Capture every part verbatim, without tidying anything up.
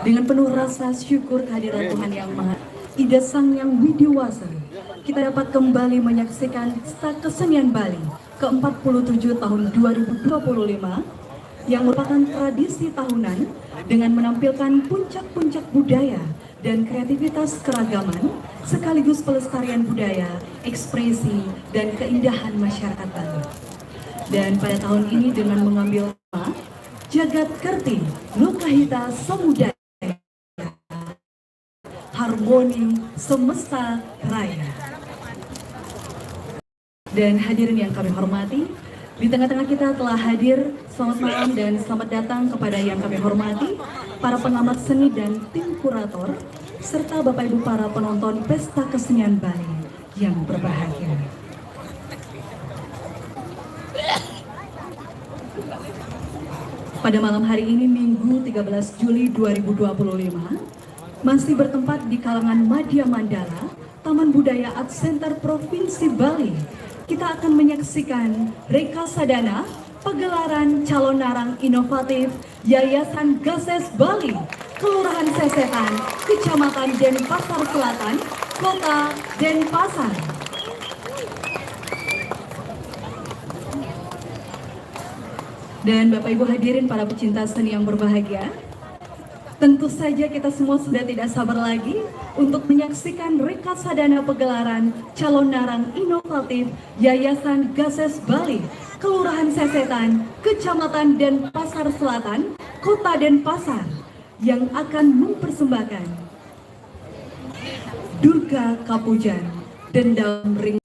Dengan penuh rasa syukur kehadiran Tuhan Yang Maha Ida Sang Yang Widiwasa, kita dapat kembali menyaksikan Pesta Kesenian Bali ke-empat puluh tujuh tahun dua ribu dua puluh lima, yang merupakan tradisi tahunan dengan menampilkan puncak-puncak budaya dan kreativitas keragaman, sekaligus pelestarian budaya, ekspresi, dan keindahan masyarakat Bali. Dan pada tahun ini dengan mengambil tema Jagat Kerti Lokahita Samudaya, Harmoni Semesta Raya. Dan hadirin yang kami hormati, di tengah-tengah kita telah hadir, selamat malam dan selamat datang kepada yang kami hormati, para pengamat seni dan tim kurator, serta Bapak Ibu para penonton Pesta Kesenian Bali yang berbahagia. Pada malam hari ini, Minggu tiga belas Juli dua ribu dua puluh lima, masih bertempat di kalangan Madya Mandala, Taman Budaya Art Center Provinsi Bali, kita akan menyaksikan Reka Sadana pegelaran calon narang inovatif Yayasan Gases Bali, Kelurahan Sesetan, Kecamatan Denpasar Selatan, Kota Denpasar. Dan Bapak Ibu hadirin, para pecinta seni yang berbahagia, tentu saja kita semua sudah tidak sabar lagi untuk menyaksikan Reka Sadana pegelaran calon narang inovatif Yayasan Gases Bali, Kelurahan Sesetan, Kecamatan Denpasar Selatan, Kota Denpasar, yang akan mempersembahkan Durga Kapujan, Dendam Ring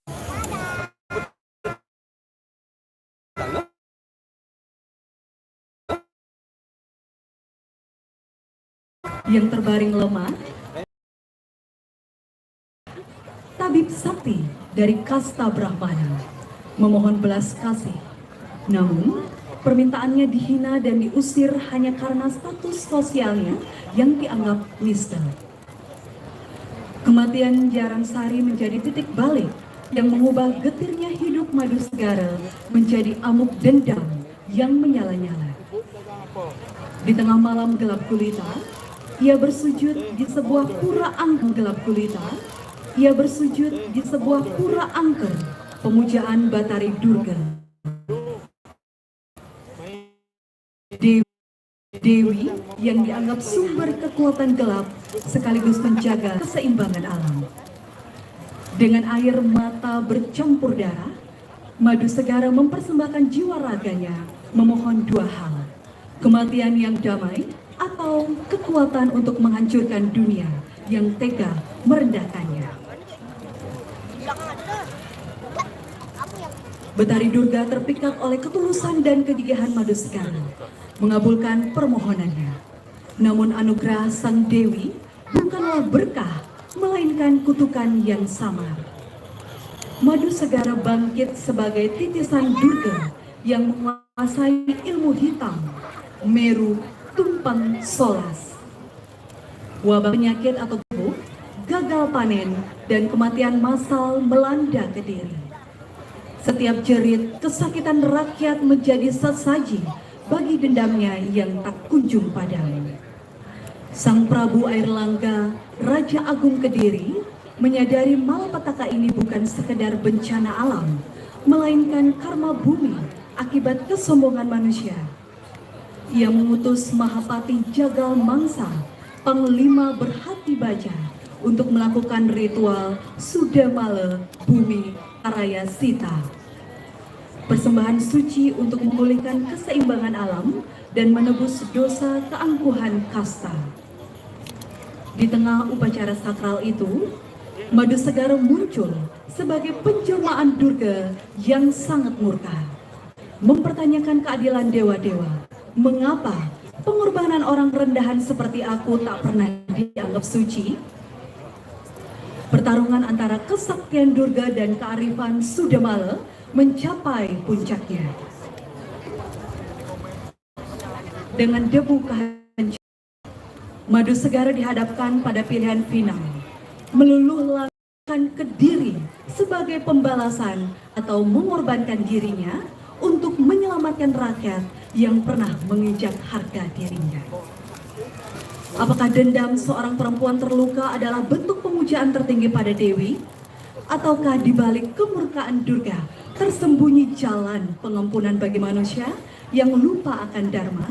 yang terbaring lemah, tabib sakti dari kasta Brahmana, memohon belas kasih. Namun, permintaannya dihina dan diusir hanya karena status sosialnya yang dianggap nista. Kematian Jarang Sari menjadi titik balik yang mengubah getirnya hidup Madu Segara menjadi amuk dendam yang menyala-nyala. Di tengah malam gelap gulita, ia bersujud di sebuah pura angker gelap gulita. Ia bersujud di sebuah pura angker pemujaan Batari Durga. Dewi, Dewi yang dianggap sumber kekuatan gelap sekaligus menjaga keseimbangan alam. Dengan air mata bercampur darah, Madu Segara mempersembahkan jiwa raganya memohon dua hal, kematian yang damai atau kekuatan untuk menghancurkan dunia yang tega merendahkannya. Betari Durga terpikat oleh ketulusan dan kegigihan Madu Segara mengabulkan permohonannya. Namun anugerah Sang Dewi bukanlah berkah, melainkan kutukan yang samar. Madu Segara bangkit sebagai titisan Durga yang menguasai ilmu hitam, Meru Tumpang Solas. Wabah penyakit atau gebuk, gagal panen, dan kematian massal melanda Kediri. Setiap jerit kesakitan rakyat menjadi sesaji bagi dendamnya yang tak kunjung padam. Sang Prabu Air Langga, Raja Agung Kediri, menyadari malapetaka ini bukan sekedar bencana alam, melainkan karma bumi akibat kesombongan manusia. Ia mengutus Mahapati Jagal Mangsa, Panglima berhati baja, untuk melakukan ritual Sudamala Bumi Araya Sita, persembahan suci untuk memulihkan keseimbangan alam dan menebus dosa keangkuhan kasta. Di tengah upacara sakral itu, Madu Segara muncul sebagai penjelmaan Durga yang sangat murka, mempertanyakan keadilan dewa-dewa. Mengapa pengorbanan orang rendahan seperti aku tak pernah dianggap suci? Pertarungan antara kesaktian Durga dan kearifan Sudamala mencapai puncaknya. Dengan debu kehancuran, Madu Segara dihadapkan pada pilihan final, meluluh lantakan Kediri sebagai pembalasan atau mengorbankan dirinya untuk menyelamatkan rakyat yang pernah menginjak harga dirinya. Apakah dendam seorang perempuan terluka adalah bentuk pemujaan tertinggi pada Dewi? Ataukah di balik kemurkaan Durga tersembunyi jalan pengampunan bagi manusia yang lupa akan Dharma?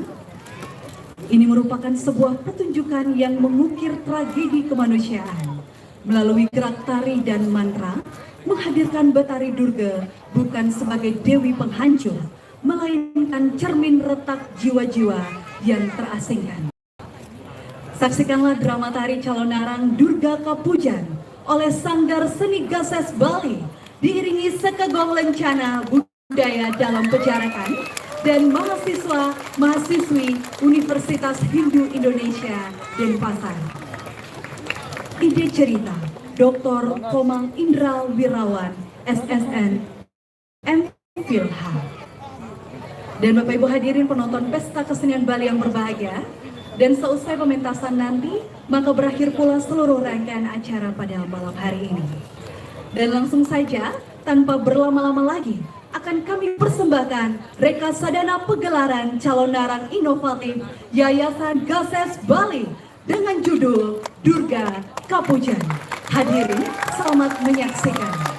Ini merupakan sebuah pertunjukan yang mengukir tragedi kemanusiaan. Melalui gerak tari dan mantra, menghadirkan Betari Durga bukan sebagai dewi penghancur, melainkan cermin retak jiwa-jiwa yang terasingkan. Saksikanlah drama tari Calonarang Durga Kapujan oleh Sanggar Seni Gases Bali, diiringi sekegong lencana budaya dalam pejarakan dan mahasiswa mahasiswi Universitas Hindu Indonesia Denpasar. Ide cerita Doktor Komang Indra Wirawan, S S N, M Filha. Dan Bapak Ibu hadirin penonton Pesta Kesenian Bali yang berbahagia, dan seusai pementasan nanti, maka berakhir pula seluruh rangkaian acara pada malam hari ini. Dan langsung saja, tanpa berlama-lama lagi, akan kami persembahkan Reka Sadana Pegelaran Calonarang Inovatif Yayasan Gases Bali dengan judul Durga Kapujan. Hadirin, selamat menyaksikan.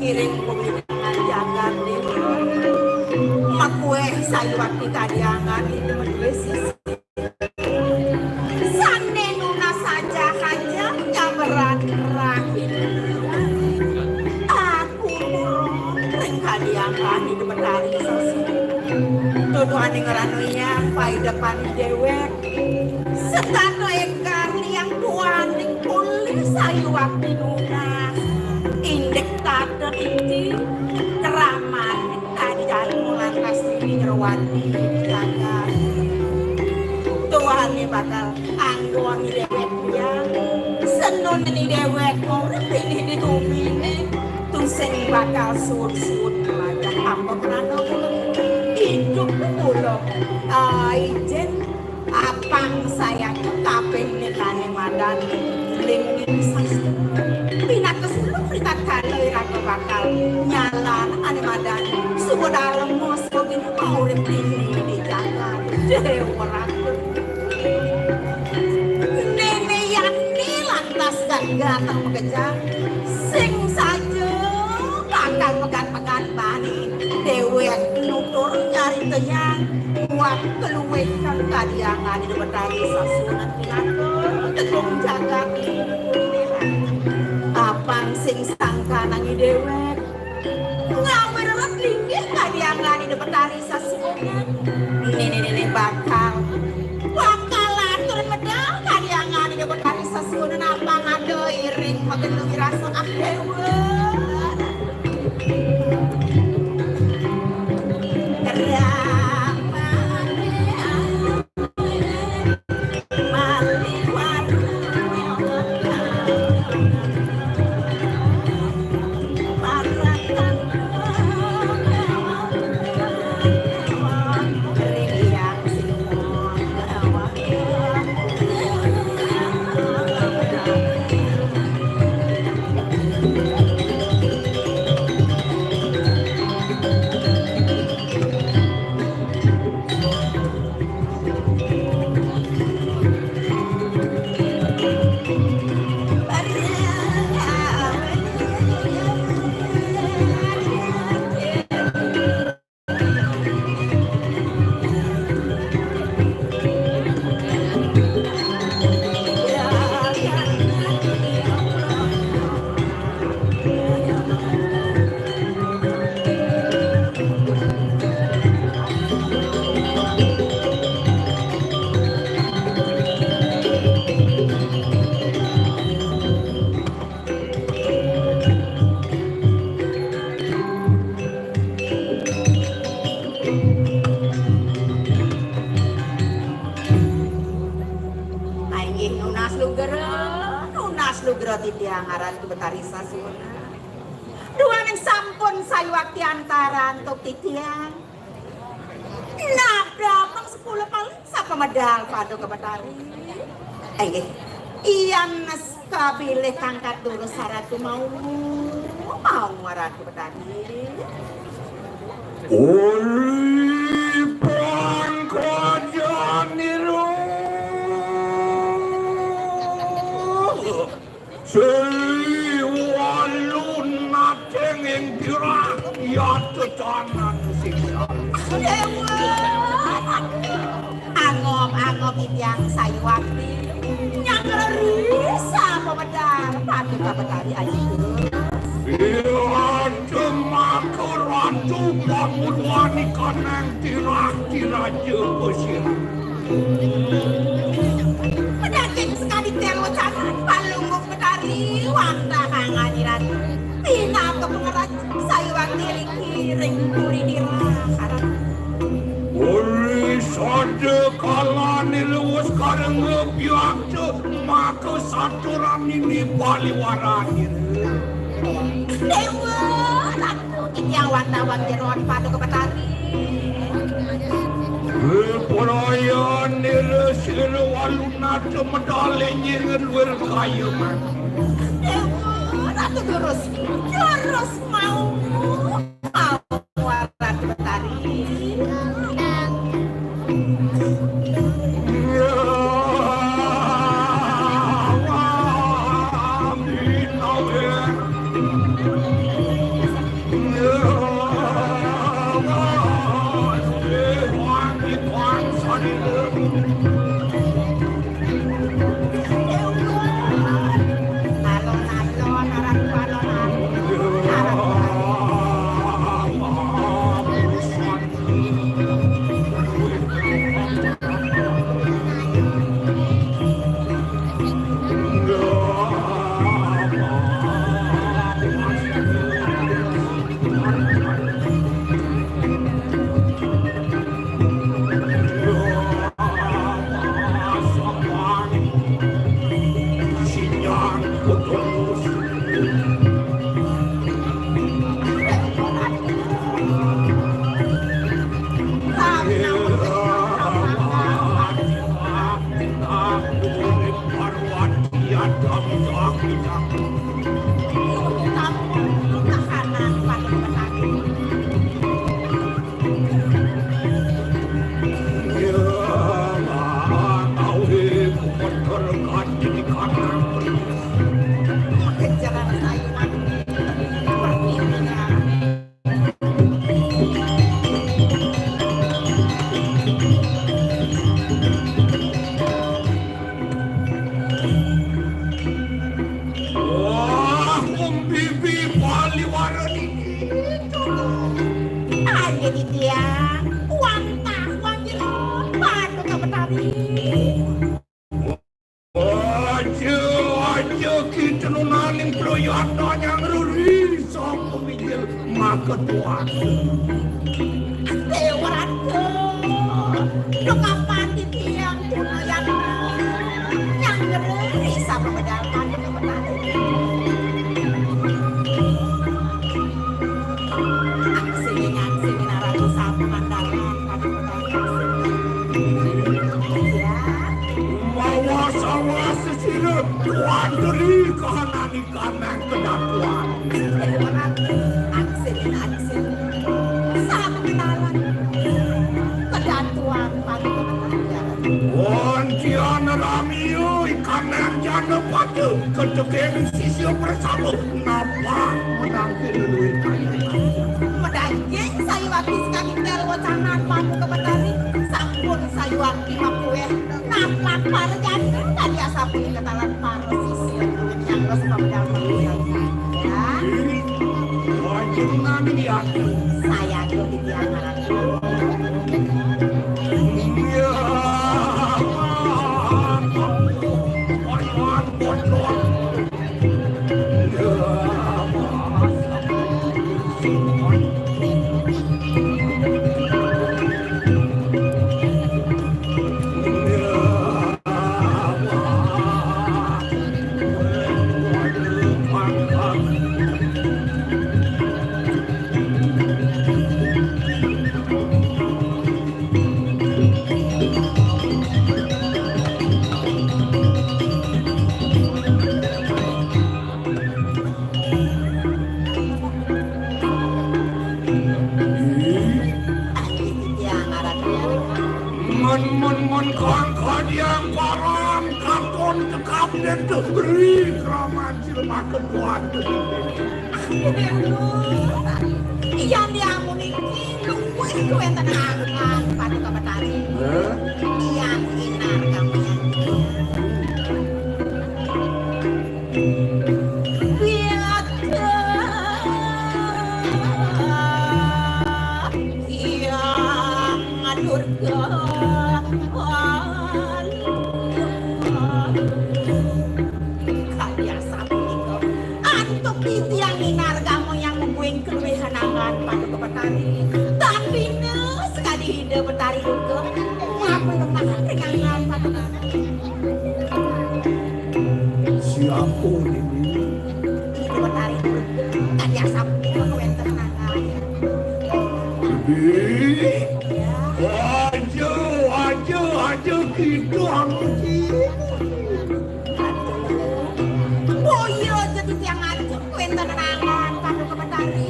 Iring kuwi dengan jagat Dewa. Makuweh sayuwakti kadiangan itu maduwé sisi. Sané nunas saja-saja nyamberan rahina. Aku nurut ring kadiangan itu Betari Sasuna. Tuduhané ngranu yang paidepan déwék. Setata énggal liang tuaning polih sayuwakti nunas. Indik tata titi, kramaning kadi jalma lantas dini nyerwati jagat. Tuané bakal anggo déwék liang. Senun déwék urip dini di guminé. Tusing bakal suud-suud wajah apa prana kula. Idup kula, ah, ijin apang sayat kaping nikané madan lingin sastra. Pinaka suluk ritatkala iraga bakal nyalan ané madan suba dalem mos begini maurip dini di jagat Déwa Ratu. Néné Yani lantas gagah makejang sing saja bakal pegat-pegat bani déwék nutur nyaritaang buat kaluihan kadiangan Ida Betari Sasuna pinaka tegung jagat. Apang sing sangkanang déwék ngawirang linggih kadiangan Ida Betari Sasuna. Néné-néné bakal, bakal atur medal kadiangan Ida Betari Sasuna, napa ngada iring magenu wirasa, ah, Déwa. Keramané Inggih nunas lugra, nunas lugra titiang aran Betari Sasuna. Duaning sampun sayuwakti antara antuk titiang. Nabda pang sepuluh kali sapa medal Paduka Betari. Inggih. Yan kabilih kangkat durus saratu mau. Mau Ratu Betari. Uripan kerajaan niru. Sri walun nateng ing tirah, ya tetanan sisa. Déwa. Angop-angop titiang sayuwakti. Nyangkeri sapa medal Paduka Betari Aji. Iya, maka ratu pamulwani kanang tirah-tiraja pesir. Pedaging sekadi telo canan palungguh Betari wantah angani ratu. Pinaka pangrajin sayuwakti ring puri tirah. Uri sada kalane luwes karengga biakta maka saturanine baliwarane. Dewa, ratu titiang wantah wang jeroan Paduka Betari. Prayanira sira walunata medale nyiren wir kayuman. Dewa, ratu durus, durus mau. Warat Betari. Inggih titiang, wantah wanjil Paduka Betari. Aja, aja kita nunaning prayatna nyang reri sangka mijil maka tuan. Déwa Ratu, dukapan titiang tunayatna nyang reri sapa medal Paduka Betari. Angsini, angsini, Ratu, sampun andalan, Paduka Betari. Ya. Mawas-awas sira, tuan diri kahanani kanang kedatuan. Angsini, angsini. Sampun andalan. Kedatuan, Paduka Betari. Wontian ramiu ikanang jana pada keteking sisia bersama. Napa menangkil luwih kaya? Medaging sayuwakti sakadi tel wacanan Paduka Betari, sampun sayuwakti makuweh napak para janda kadi asapunika taler para sisia nyangga sepamedal. Ya. Panjenengan lihat. Sayaga titiang maratu. Ya. Ayo, ayo, ayo. Mon, mon, mon, kang kadiang parang katon tekap den teberi kraman silemaken kuat. Yan diamun iki luwih kuwenten agung Paduka Betari. Hah? Yan inar kamu yang Hyang Durga. Kaya sapunika, antuk titiang inar kamu yang mungguing keluwihan angan Paduka Betari. Tan bina sekadi Ida Betari Durga, mapan lemah ring angan Paduka. Siapa ini? Ibu Betari Durga, tadi asap itu kawéntenan. Ih, aja, aja, aja gitu, Amuji. Boya aja titiang aja kawéntenan Paduka Betari.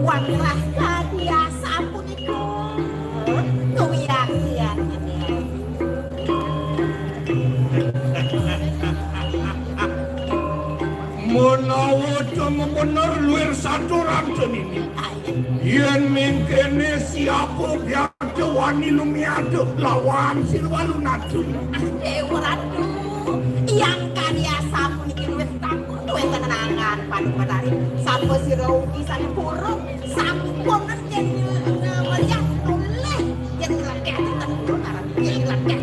Wanglah kadi asapunika. Kuwi artian ini. Menawa cuma bener luwir saturan tenini. Yén mengkéné siapa biada wani lumiada lawan sira Walunata. Déwa Ratu, yang kadi asapuniki luwih takut wénten angan Paduka Betari. Sapa sira ugi sané purun sampun yén melihat nolih yén ledek tentu ngaran yén ledek.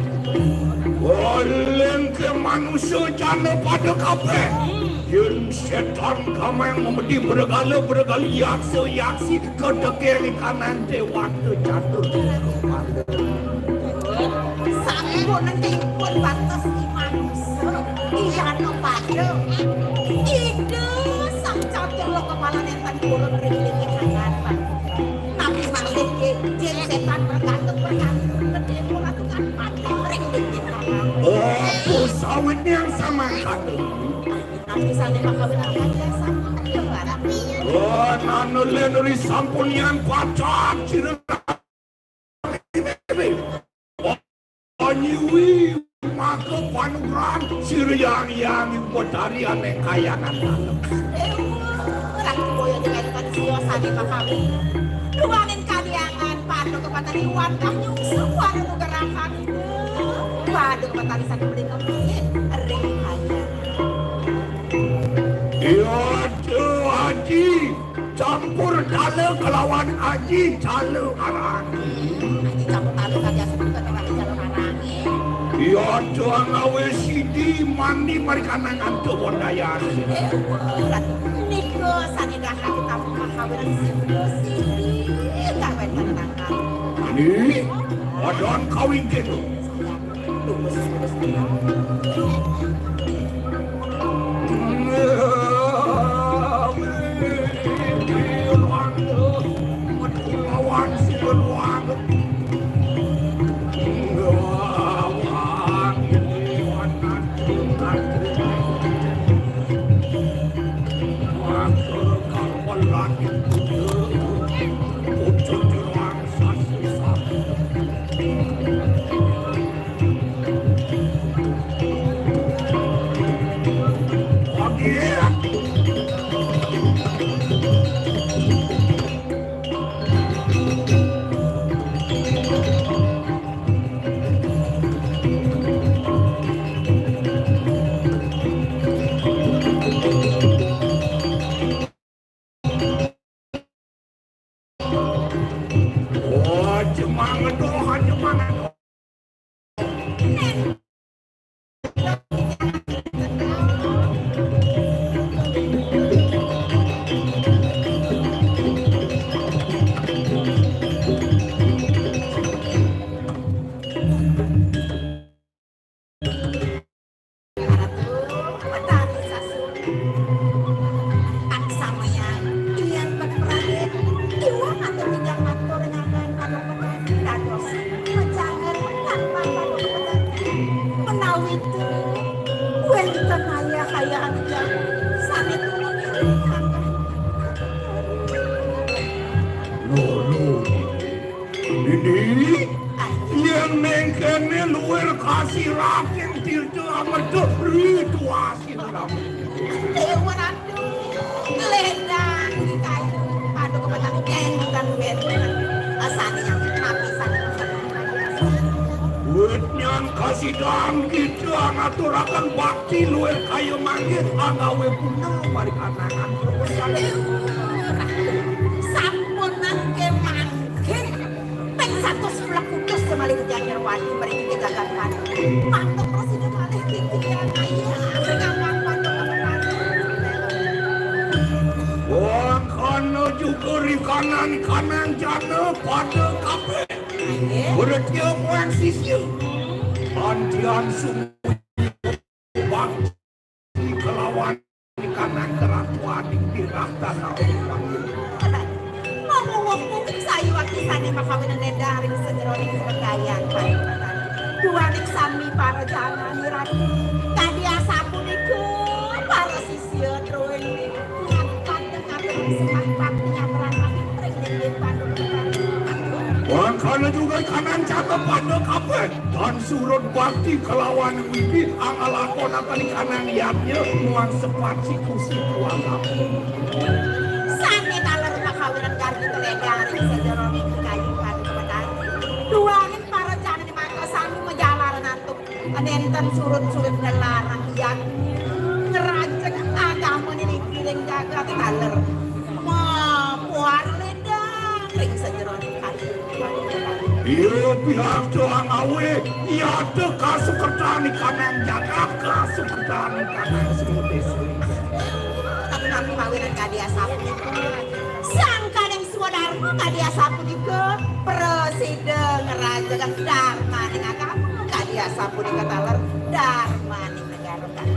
Oleh ke manusia jana pada kabeh. Yén setan kamang memedi bergala-bergala yaksa-yaksi ketekel kanan dewata catur. Sampun nengkipun batas iman. Iya no pada. Ida sang catur lo kepala nenten purun ring linggih angan. Napi malih ke jin setan bergantung bergantung gedhe ora tukang pati ring linggih angan. Apa sawit yang sama kata? Napi sane makawin akan jasa. Oh, nanu lenuri sampun yang pacat sira. Panyiwi maka panugrahan sira yang yang ibu dari aneh kayangan dalam. Dewa, ratu boyo dengan kan sio sane makawin. Duaning kadiangan padu kepatani wadah nyungsep waru nugrahan. Padu kepatani sane beli kepingin ring kayangan. Iya, Haji. Campur dala kelawan aji cala arang. Aji campur dala kadi asa buka tengah cala arang, ya. Iya, tuang awe sidi mandi mari kanang antuk bondayan. Eh, Ratu, nika sane dahar kita makawiran sida sidi, nggak wenten nangan. Ini, adon kawin kenu. Oh, jemang doh, jemang doh. Ratu, Betari Sasung. Aksamaya, Hyang Prabu, iwang atur titiang matur ngaran paduka dados pajangan ngaran paduka. Menawi tu wenten ayah-ayah anu jahat sane tulung. Lho, lho. Ini, yen nengkene luwih kasiraking tirta amerta ritual. Dewa Ratu, glendang di kayu, paduka betari kenten wenten. Asane yang napi sane wit nyan kasidang kita ngaturaken bakti luwih kaya mangke, anggawe punang mari kanangan. Sampun mangke mangke. Ping satus sebelah putus malih Janyarwati mriki jagat Padang. Matur prasida malih titiang ayah sekawan paduka betari. Wangkana juga rikanan kanang jana pada kabeh. Berarti muang sisya. Antian sumibak kelawan kanang keratuan ing tirah tanah. Monggo wong mungkin sayuwakti sane makawinan nedaring sajeroning sedayan paringetan. Duaning sami para janani ratu. Kadi asapunika para sisya druwing ngatkan dengan sembah bakti nyamrang ring Dewi Paduka. Wangkana juga kanan catet pada kabeh. Tan surut bakti kelawan widi angalakonaken kanang yadnya muang sepat siku-siku agama. Sane taler makawinan gargi teledang ring sajeroning kekayu kadi kebetan. Duaning para jane mangka sami majalaran antuk nenten surut-surut dan larang yadnya ngerajeng agama niki ring jagat taler. Mapuar ledang ring sajeroning kadi. Iya pihak doang awe, iya te kasukertan ikanang jagat, kasukertan ikanang semudis. Tapi napi mawinan kadi asapunika. Sangkaning swadarma kadi asapunika, prasida ngerajegang darmaning agama kadi asapunika taler darmaning negara kadi.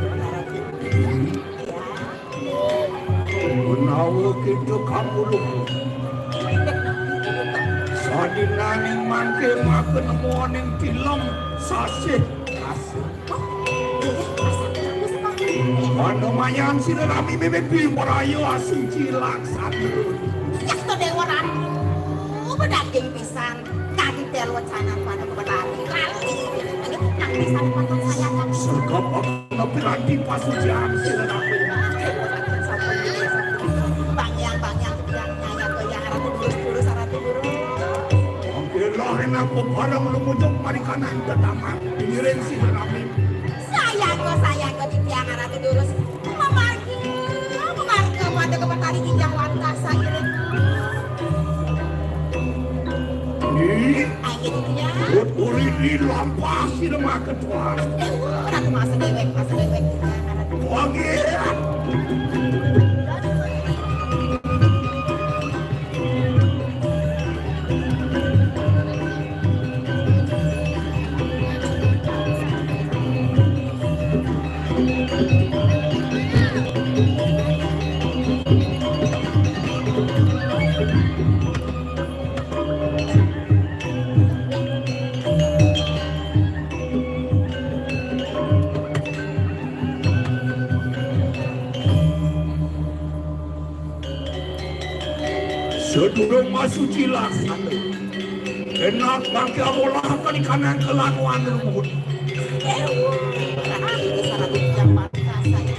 Iya. Menawa kita kamulung. Sadinaning mangke maka nemuaning tilem sasih kasih. Panumayan sira rami mimpi merayu asuci laksana. Yasta Dewa Ratu, bedaging pisan. Kadi telu wacanan pada kebetari. Lali. Nang pisan pada saya. Sergap Tapi ranti pasucian sira kabeh. Bangyang, bangyang, tiang nyaya, goyang, ratu durus, durus, ratu durus. Mangkilah enak bebarang lumujuk marikanan tetaman. Pingiring sira kabeh. Sayangku, sayangku, tiang ratu durus. Memarga, memarga, pada kebetari kijang lantas, sairing Ayo, Dudya. Urip dilampasi demak ketuan. Eh, ora masa dewek, masa dewek. Wangi. Sedurung masuci laksana. Enak mangke abolah kali kanang kelakuan rumput. Ewu, berarti kesalahan yang pantas saja.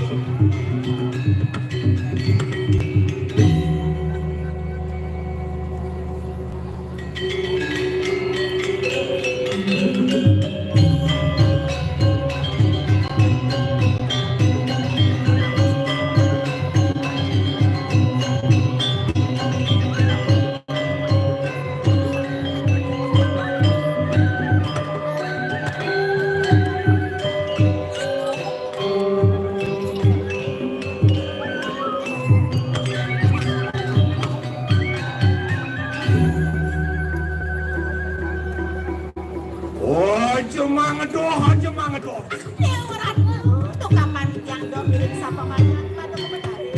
Aja mangedoh, aja mangedoh. Dewa Ratu, tukapan tiang dom miring sapa mangan pada kemenari.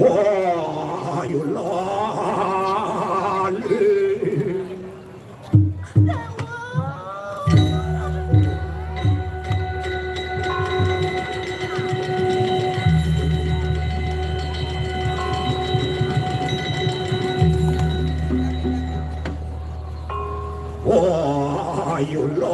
Wah, ayo lali. Wah, ayo lali.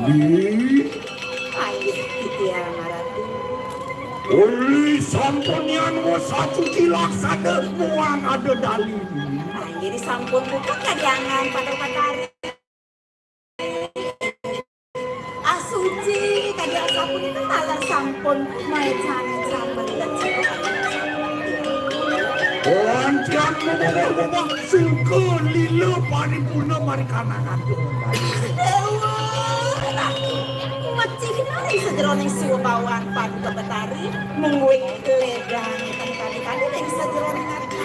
Uli, ayo, Titiang Ratu. Uli sampun yan wes sacuci laksana muang ada dali. Nah, jadi sampun buka kajangan pada patari. Asuci, kadi asapunika taler sampun maecan-ecan mendhet. Lantian mububur-bubur sungka lila paripurna marikanangan. Dewa, mecihna ring sajeroning swabawan Paduka Betari, mungguing ledang ten kadi-kadi ring sajeroning ati.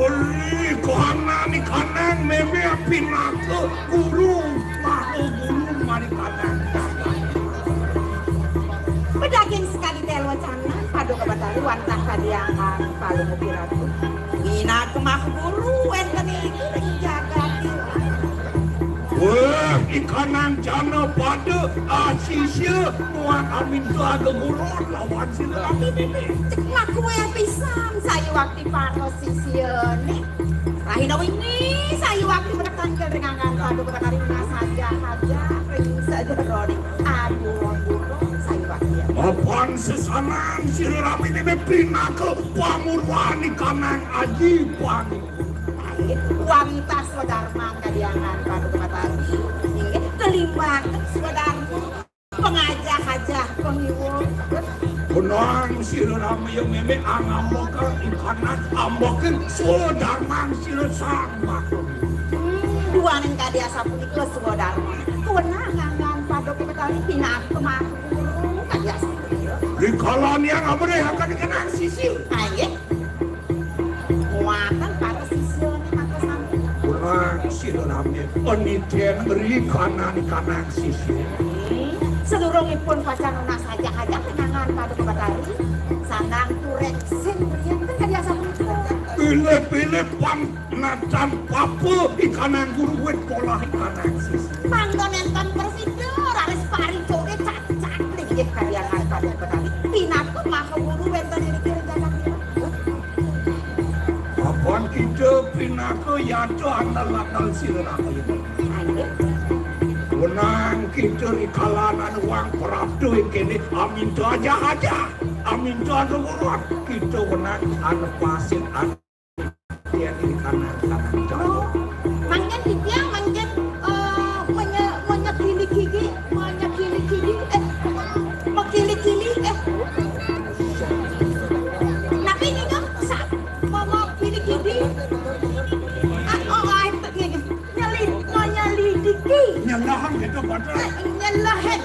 Uli, kahanane kanang meme pinaka guru, maha guru marikanang. Pedaging sakadi té locanan, Paduka Betari wantah kadiangan Palungguh Ratu. Minab kemah guru wénten inggih ring jagat. Wéh, ikanang jana pada asisia muang aminta gegurun lawan sira rabi nini. Cek makué pisan sayuwakti para sisiané. Rahina wengi sayuwakti pada tangkil ring anggan Paduka Betari nunas saja-saja ring sajeroning agung guru sayuwakti. Mapan sesanan sira rabi nini pinaka pamuruan ikanang aji panggung. Wangitan swadarman kadiangan Paduka Betari, inggih, kalimbakan swadarma, pangajah-ajah, pangiwa. Punang sira rabi meme angambekan ikanang, ambekin swadarman sira sang makon. Hmm, duaning kadi asapunika swadarma. Kawenang anggan Paduka Betari pinaka maha guru kadi asapunika. Rikala niang abrih akan ikanang sisia. Inggih. Muatan para sisiané maka sami. Kurang sira rabi panitén ri kanan-kanan sisia. Hmm, sadurungipun pacang nunas ajah-ajah ring anggan Paduka Betari, sandang tureksin rianten kadi asapunika. Pilih-pilih pang natan papa ikanang guru wit polah ikanang sisia. Mangda nénten prasida, raris paripurna cacad linggih kadi anggan Paduka Betari. Pinaka maha guru wénten iriki ring jagat. Apan kita pinaka yata andal-andal sira rakyat. Wenang kita rikala anuwang prapta ing kéné aminta ajah-ajah, aminta anuwurut, kita wenang anepasin ati ring kanan-kanan. Mangkin titiang, mangkin, eh, menye-, Nyelehang gitu, Pak. Nyelehang.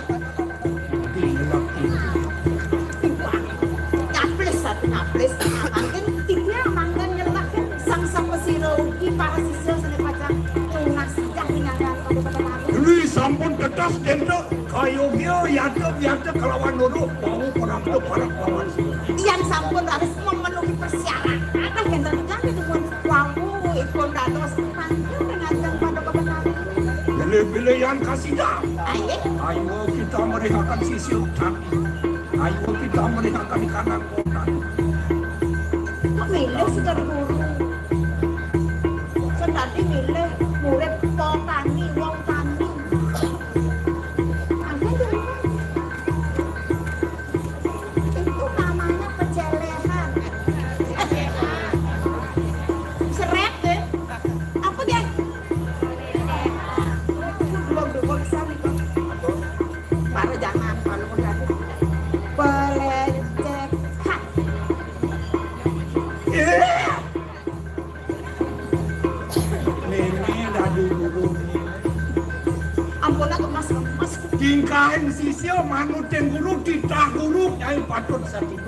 Nyaplis satu nyaplis. Mangkin titiang mangda nyelehang sang sapasira ugi para sisya sané pacang nunas sida ring angga pada-pada mati. Ini sampun tetas, Dénta. Kayogya yata-yata kalawan loro, wau prapta parek lawan sira. Tiang sampun raris memenuhi persyaratan. Nah, kénten titiang dipun wau ipun dados mangkin ring ajeng pada-pada mati. Pilih-pilih yang kasida. Ayo. Ayo kita merihakan sisi utang. Ayo kita merihakan kanan kota. Kok milih sida guru? Sing dadi milih murid petani, wong tani. Ada yang itu namanya pecelehan. Seret, ya? Apa dia? Belum, belum, belum, sorry, Bang. Para jangan, kalau udah pelecehan. Iya. Néné dadi guru. Ampun, aku mas, mas. Tingkahing sisya manut ring guru, titah guru, nyai patut satia.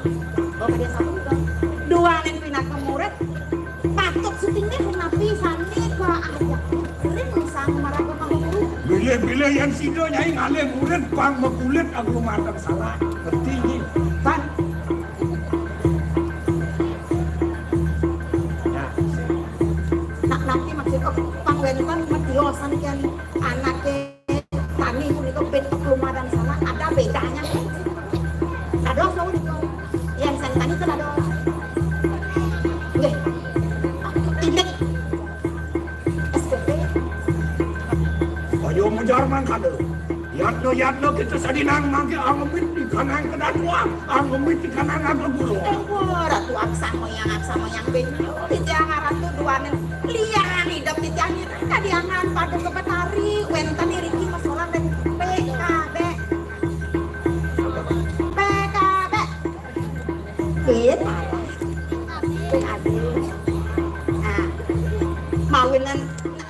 Bapak dia satu juga. Duaning pinaka murid, patut sutinggih napi sané kaajak ring sang maraga guru. Bilih-bilih yén sida nyai ngalih murid pang makulit aglumadan salah. Ngerti nggih? Tan. Ya. Nak napi maksud, oh, pang wénten madya sané anaké tani punika bén lumadan salah, ada bedanya. Dados wau nika. Yén sing tani kan dados. Nggih. Indik. S P P. Ayo mujar mangkada. Yatna-yatna kita sadinang mangke angemit di kanang kedatuan, angemit di kanang agegura. Éh, wah, Ratu Aksa Moyang, Aksa Moyang bén. Titiang Ratu duaning liang idep titiang nira kadiangan Paduka Betari wénten iriki masolan dan P K B. P K B. Éh, parah. Éh, aduh. Nah, mawinan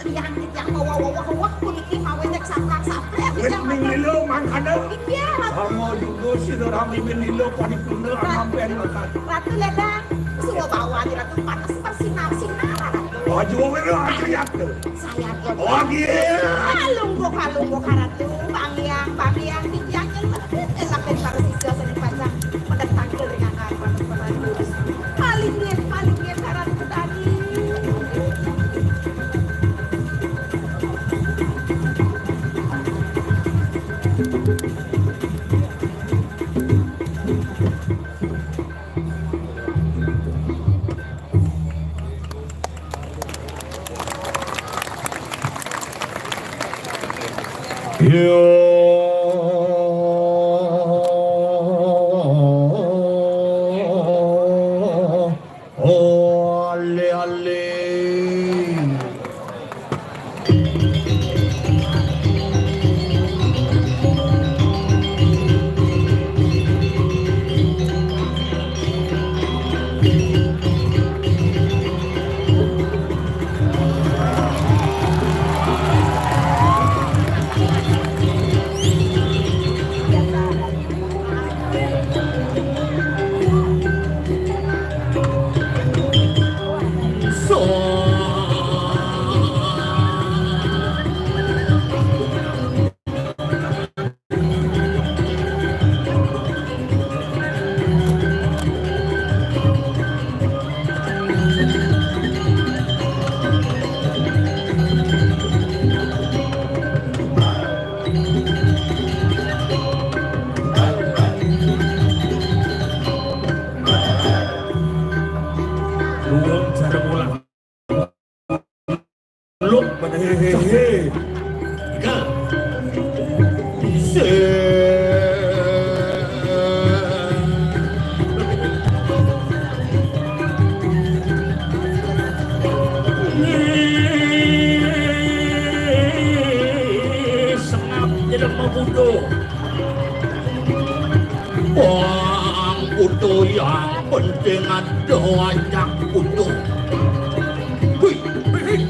liang titiang wawah-wawah puniki mawinan saprak-saprak. Wis titiang ming lilo mangkana. Iya, Ratu. Sama juga sira rami ming lilo paripurna. Nah, anampen makan. Ratu Ledang, suwa bawa di Ratu panas bersinar-sinar, Ratu. Aja wéra, aja yatna. Saya dia. Oh, iya. Kalungguh, kalungguh, Ratu. Bang Hyang, Bang Hyang, titiang nyelebet, nyelebet para sisya sané pacang mendatangkan ringan harapan. Malinggih, malinggih, Ratu Betari. Luwung jarum ulah. Luk, pada hehehe. Igal. Isih. Sengap jelema butuh. Wong butuh yang penting ada ajak butuh. Wih, wih, wih.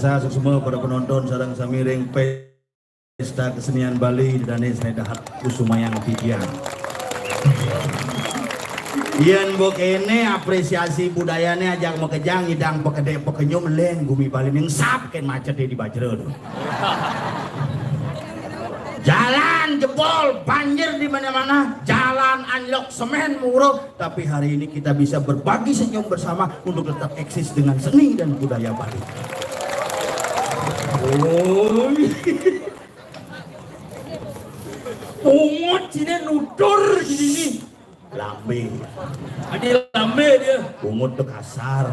Suksma para penonton sareng samiring Pesta Kesenian Bali, dané saya dahat kusumayang titiang. Yén mbok kéné apresiasi budayané ajak makejang, nyidang pakedék pakenyum, lén gumi Bali ning sap kén maceté di Bajra to. Jalan jebol, banjir di mana-mana, jalan anjlok, semén muruk, tapi hari ini kita bisa berbagi senyum bersama untuk tetap eksis dengan seni dan budaya Bali. Oi. Pungut sini nutur sini. Lambé. Adi lambé dia. Pungut tuh kasar.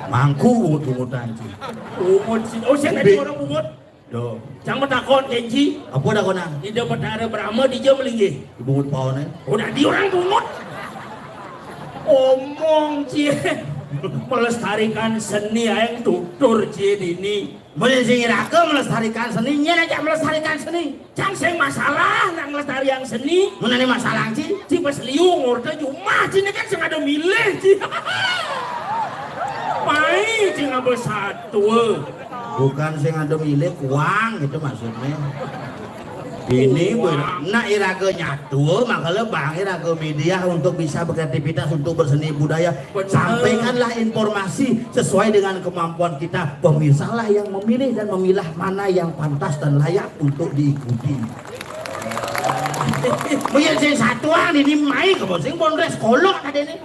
Mangku pungut-pungutan sih. Pungut sini. Oh, siapa orang pungut? Duh. Cang matakon, Kenji. Apa takonan? Ida Betara Brahma di jam linggih. Pungut paoné. Udah di orang pungut. Omong cie. Melestarikan seni aing tutur cie dini. Mun sing iraga melestarikan seni, nyén aja melestarikan seni. Cang sing masalah nak melestarikan seni. Mun ada masalah sih. Ci pas liu ngorta jumah cina kan sing ada milih ci. Mai cing apa satu. Bukan sing ada milik uang gitu maksudnya. Ini nak iraga nyatu, makanya bang iraga media untuk bisa berkreativitas untuk berseni budaya. Sampaikanlah informasi sesuai dengan kemampuan kita. Pemirsalah yang memilih dan memilah mana yang pantas dan layak untuk diikuti. Mun sing satuan ini mai ke sing bonres kolok tadi ini.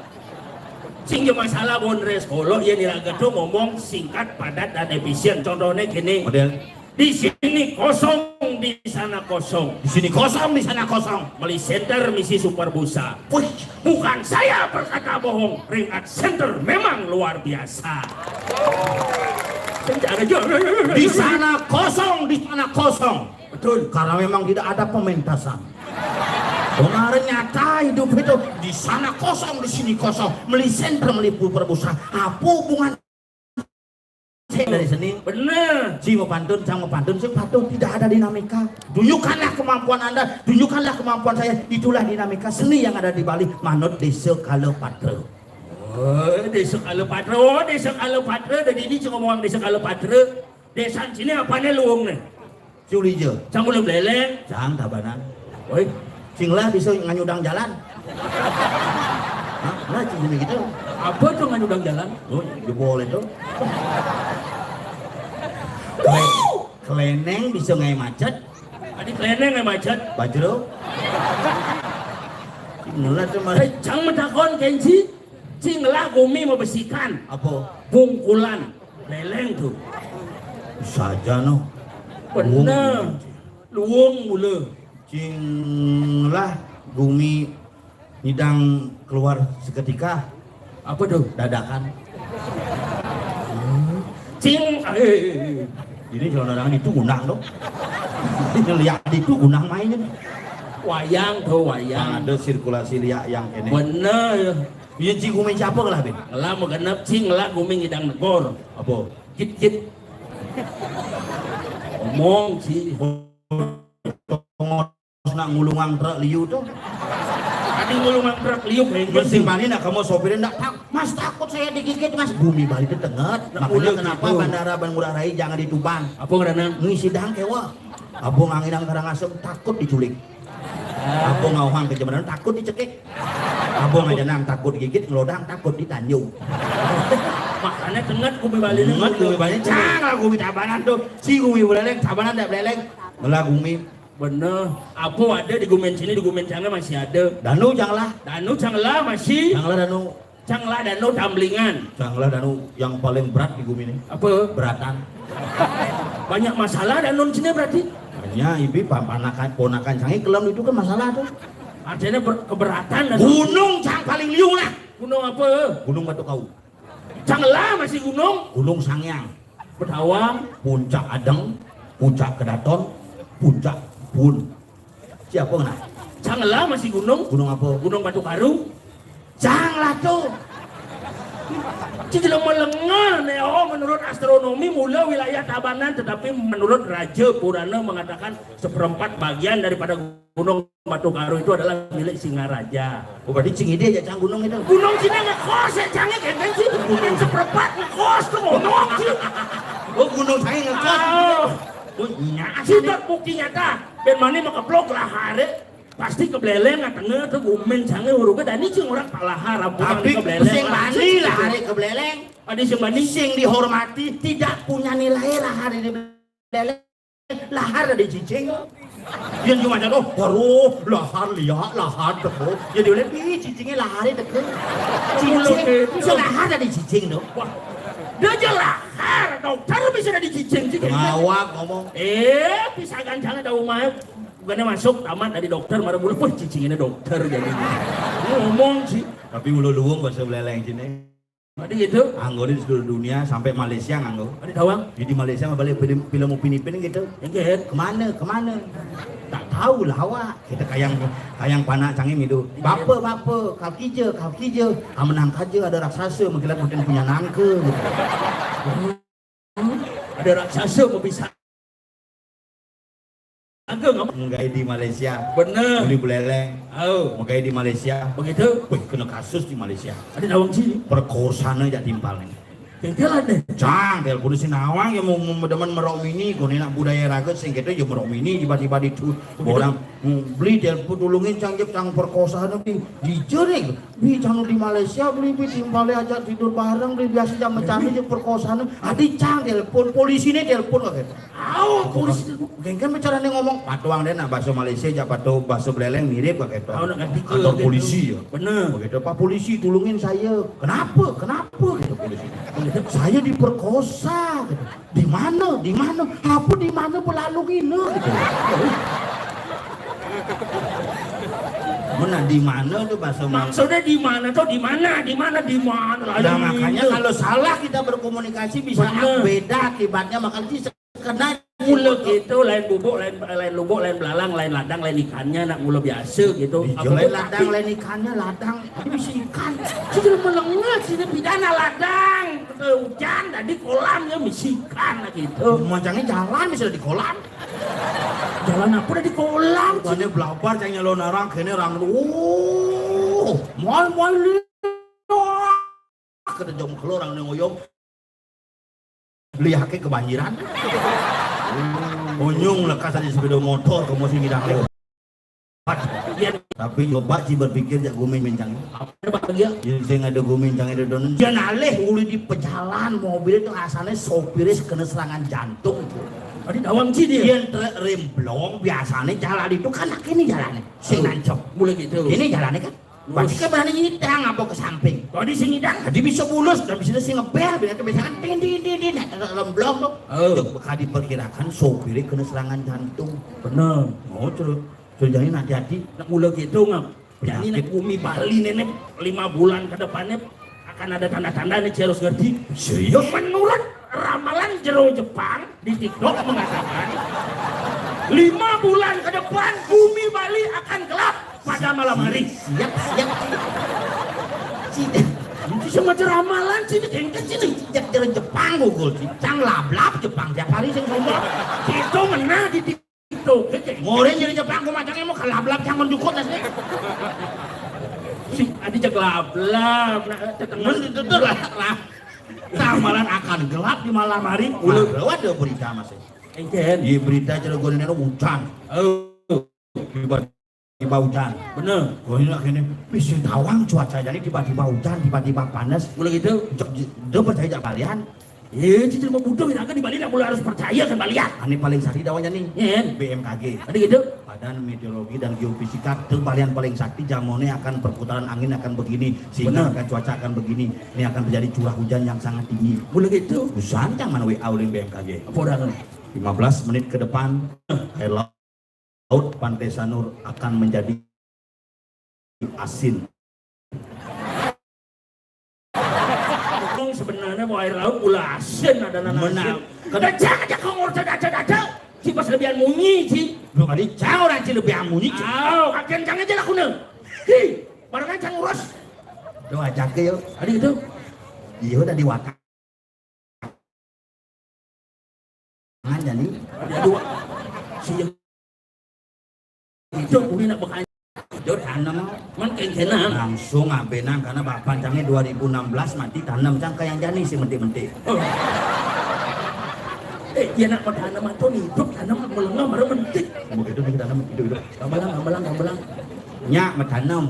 Sing ya masalah bonres kolok ya iraga tuh ngomong singkat, padat dan efisien. Contohnya gini. Model. Di sini kosong, di sana kosong. Di sini kosong, di sana kosong. Meli center misi super busa. Wih, bukan saya berkata bohong. Ring Art Center memang luar biasa. Di sana kosong, di sana kosong. Betul. Karena memang tidak ada pementasan. Kemarin nyata hidup itu di sana kosong, di sini kosong. Meli center, meli super busa. Apa hubungan dari seni? Bener. Si mau pantun, sang mau pantun, sing pantun tidak ada dinamika. Tunjukkanlah kemampuan Anda, tunjukkanlah kemampuan saya. Itulah dinamika seni yang ada di Bali. Manut Desa Kalapatra. Oh, Desa Kalapatra. Oh, Desa Kalapatra. Dari ini cuma ngomong Desa Kalapatra. Desa sini apanya luung nih? Sulija. Cang ulah beleleng. Cang tabanan. Oi. Sing lah bisa nganyudang jalan. Hah? Lah cing gitu. Apa tuh nganyudang jalan? Oh, jebol itu. Kle-, keleneng bisa ngai macet. Adi keleneng ngai macet. Bajro. Sing lah tuh mah. Eh, cang matakon, Kenji. Cing lah gumi mabesikan. Apa? Bungkulan. Leleng tuh. Saja no. Bener. Luung mula. Cing lah gumi nyidang keluar seketika. Apa tuh? Dadakan. Cing, eh, eh, eh. Ini kalau orang itu undang dong. Liak itu undang main. Wayang tuh, wayang. Ada sirkulasi liak yang ini. Bener. Iya, cing gumi siapa lah, Bin? Ngelah mau genep, cing ngelah gumi ngidang negor. Apa? Git, git. Omong, ci. Nak ngulungang truk liu tuh. Tadi ngulungang truk liu, pengen. Bersih mani nak kamu sopirin, nak tak, "Mas, takut saya digigit, Mas." Gumi Bali itu tenget. Nah, makanya udah kenapa gitu. Bandara Bandung Ngurah Rai jangan di Tuban. Apa karena? Ngisi dangkewa. Apa nganginang Karangasem takut diculik. Apa ngauhang ke Jemberan takut dicekik. Apa ngajanang takut digigit, ngelodang takut ditanjung. Makanya tenget gumi Bali ini. Tenget gumi Bali, cang lah gumi tabanan tuh. Si gumi beleleng, tabanan tak beleleng. Ngelah gumi. Bener. Apa ada di gumen sini, di gumen sana masih ada. Danu cang lah. Danu cang lah masih. Cang lah danu. Cang lah danu tamblingan. Cang lah danu yang paling berat di gumi ini. Apa? Beratan. Banyak masalah danu sini berarti. Hanya ibi pa-, panakan, ponakan canggih kelam itu kan masalah tuh. Artinya ber-, keberatan dan gunung cang paling liu lah. Gunung apa? Gunung Batu Kau. Cang lah masih gunung. Gunung Sangyang. Bedawang. Puncak Adeng, Puncak Kedaton, Puncak Pun. Siapa kena? Cang lah masih gunung. Gunung apa? Gunung Batu Karu. Cang lah tuh. Ci jelema lengar nih, oh, menurut astronomi mula wilayah Tabanan, tetapi menurut Raja Purana mengatakan seperempat bagian daripada Gunung Batu Karo itu adalah milik Singaraja. Oh, berarti sing ide ya, Cang, gunung itu? Gunung sini ngekos ya, Cang, ya, genteng sih. Gunung seperempat ngekos tuh ngomong sih. Oh, gunung saya ngekos. Oh. Oh, iya. Sudah bukti nyata. Ben mani mau keblok lahare. Pasti kebeleleng, tengah tuh gumen, Cang, uruke dani sing ora tak lahar, ampun. Tapi kebleleng sing lah, bani sing lahare kebeleleng. Ada sing bani. Sing dihormati, tidak punya nilai lahare di beleleng. Lahar ada cicing. Yang cuma jatuh, baru lahar lihat, lahar teko. Jadi oleh pi cicingnya lahar teko. Cicing, bisa lahar ada cicing tuh. Wah, dia aja lahar, dokter bisa ada cicing sih. Ngawak ngomong. Eh, pisahkan jangan ada umah. Bukannya masuk tamat dari dokter, marah bulu, wah, cicing ini dokter jadi. Ngomong sih. Tapi ulu luwung bahasa beleleng sini. Berarti gitu. Anggone di seluruh dunia sampai Malaysia nganggo. Ada tawang. Di, di Malaysia mah balik film, film Upin Ipin gitu. Enggak. Kemana? Kemana? Tak tahu lah awak. Kita kayang kayang panak cangim itu. Bapa, bapa, kau kija, kau kija. Kau menang kaja ada raksasa mengkilat mungkin punya nangka gitu. Ada raksasa mau bisa ageng apa? Menggai di Malaysia. Bener. Beli beleleng. Oh. Menggai di Malaysia. Begitu. Wih, kena kasus di Malaysia. Ada tawang sini. Perkosana jak timpal ini. Tinggalan deh. Cang, telepon si nawang ya mau mau demen merok mini, kau nak budaya raga sing gitu ya merok mini tiba-tiba di tu orang hmm, beli telepon tulungin cang jep cang perkosana di di jerik di cang di Malaysia beli beli timpal aja tidur bareng beli biasa jam macam aja perkosana. Adi cang telepon polisi nih telepon kayak gitu. Au, polisi. Gengken bicaranya ngomong, patuang deh nak bahasa Malaysia aja patuh bahasa beleleng mirip kayak gitu. Au, nak ngerti ke, kantor gitu. Polisi ya. Bener. Begitu, "Pak polisi, tulungin saya." "Kenapa? Kenapa?" gitu polisi. Begitu. "Saya diperkosa." Gitu. "Di mana? Di mana?" "Apa di mana berlalu gini?" Gitu. Mana di mana tuh bahasa Malaysia? Maksudnya di mana tuh? Di mana? Di mana? Di mana? Nah, makanya kalau salah kita berkomunikasi bisa beda akibatnya, makanya kena mula gitu lain bubuk lain lain lubuk lain belalang lain ladang lain ikannya nak mula biasa gitu. Iya, lain ladang lain ikannya ladang ini bisa ikan. Sudah melengah sini pidana ladang. Hujan tadi kolam ya bisa ikan lah gitu. Macamnya jalan bisa di kolam. Jalan apa udah di kolam? Bukannya belabar cang nyalon orang kene orang oh mal mal lihat kata jom keluar orang ngoyong. Lihatke kebanjiran. Onyong lekas aja sepeda motor kamu sing ngidang lewat. Tapi coba sih berpikir jak gumin mencang. Apa bahagia? Jadi saya ada gumin cang ada don. Dia nalih uli di pejalan mobil itu asalnya sopirnya kena serangan jantung. Tadi dawang sih dia. Dia remblong biasanya jalan itu kan ini jalannya. Sing nancep. Mulai gitu. Ini jalannya kan Berarti kan berani nyidang apa ke samping. Tadi sing nyidang, tadi bisa bulus, dan bisa sing ngebel, bila kebiasaan din din din din, ada dalam blok tuh. Oh. Itu bakal diperkirakan sopirnya kena serangan jantung. Benar. Oh, terus terus jadi hati-hati. Nak mula gitu ngap. Jadi nak bumi Bali nenek lima bulan ke depannya akan ada tanda-tanda nih harus ngerti. Serius? Menurut ramalan jero Jepang di TikTok mengatakan lima bulan ke depan bumi Bali akan gelap pada malam hari. Siap, siap. Siap. Itu semacam ramalan sini kengket sini. Sejak jero Jepang gugul sih. Cang lablab Jepang tiap hari sing sombong. Itu menah di TikTok. Morin jadi Jepang gua macamnya mau kelablab jangan jukut asli. Si adi cek lablab. Nah, cek tengah. Bener, bener lah. Ramalan akan gelap di malam hari. Udah ada berita masih. Engken. Di berita Cilegon ini hujan. Oh. Tiba-tiba hujan. Bener. Gue ini akhirnya bisa tawang cuaca jadi tiba-tiba hujan, tiba-tiba panas. Mulai gitu. Cek dia percaya jak balian. Iya, cicil mau butuh kita di Bali nak mulai harus percaya kan balian. Ini paling sakti dawanya nih. Iya. B M K G. Ada gitu. Badan Meteorologi dan Geofisika terbalian paling sakti jamonya akan perputaran angin akan begini sehingga akan cuaca akan begini. Ini akan terjadi curah hujan yang sangat tinggi. Mulai gitu. Hujan yang mana W A ulin B M K G. Apa orang? Lima belas menit ke depan air laut Pantai Sanur akan menjadi asin. Ngomong sebenarnya mau air laut gula asin ada nana asin. Kena cak aja kau ngorca daca daca. Si pas lebihan munyi si. Belum ada cang orang si lebihan munyi. Aw, kakian cang aja lah kuna. Hi, baru kan cang urus. Lo ajak ke yo. Tadi itu. Iya udah diwakak. Jangan jadi. Aduh. Si itu kuwi nak bekal. Itu tanem. Man kengkenan. Langsung abenan karena bapak cangnya dua ribu enam belas mati tanem cang kayak jani si mentik-mentik. Oh. Eh, ya nak mau tanem atau nih, hidup tanem melengah baru mentik. Begitu nih tanem hidup-hidup. Gamelan, gamelan, gamelan. Nyak metanem.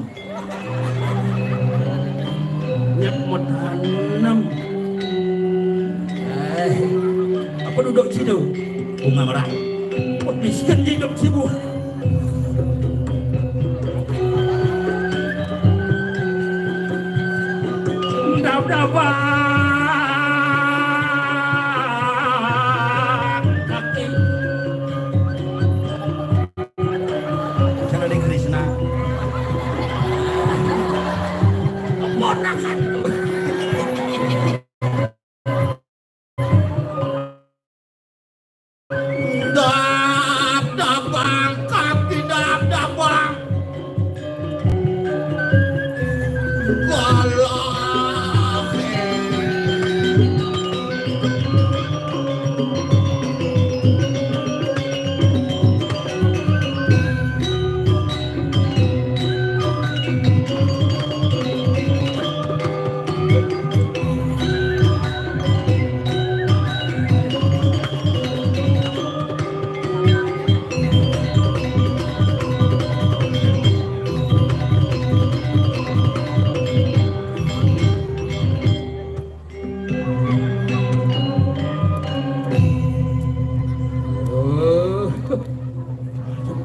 Nyak metanem. Eh, apa duduk situ? Bunga merah. Kok miskin hidup sibuk. Dap-dapan kaki. Misalnya di Krishna. Ponakan. Dap-dabang, kaki dap-dabang. Walah. Oh.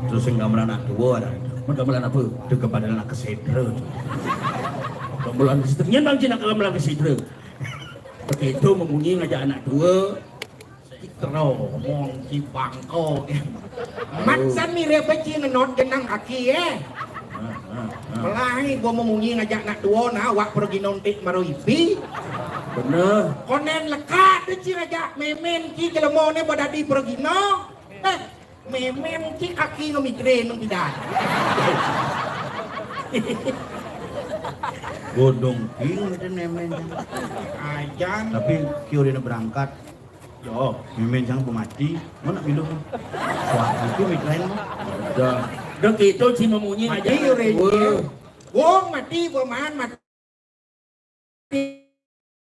Terus sing gamelan anak tua ada. Mun gamelan apa? Itu kepada anak kesedra. Gamelan kesedra. Nyen bang cina gamelan kesedra. Begitu memunyi ngajak anak tua. Teromong si bangko. Mat sami re beci ngenot genang kaki eh. Melahi gua memunyi ngajak anak tua nah wak pergi nontik maro ipi. Bener. Konen lekat deh ci ngajak memen ci jelema ne badadi pergi no. Eh, memen ci kaki no migrain no tidak. Godong king itu memen. Ajan. Tapi kieu dina berangkat. Yo, mimin sang pemati, mana bilu? Wah, itu migrain mah. Udah. Udah gitu ci memunyi aja. Mati urin. Wah. Wong mati boman mati.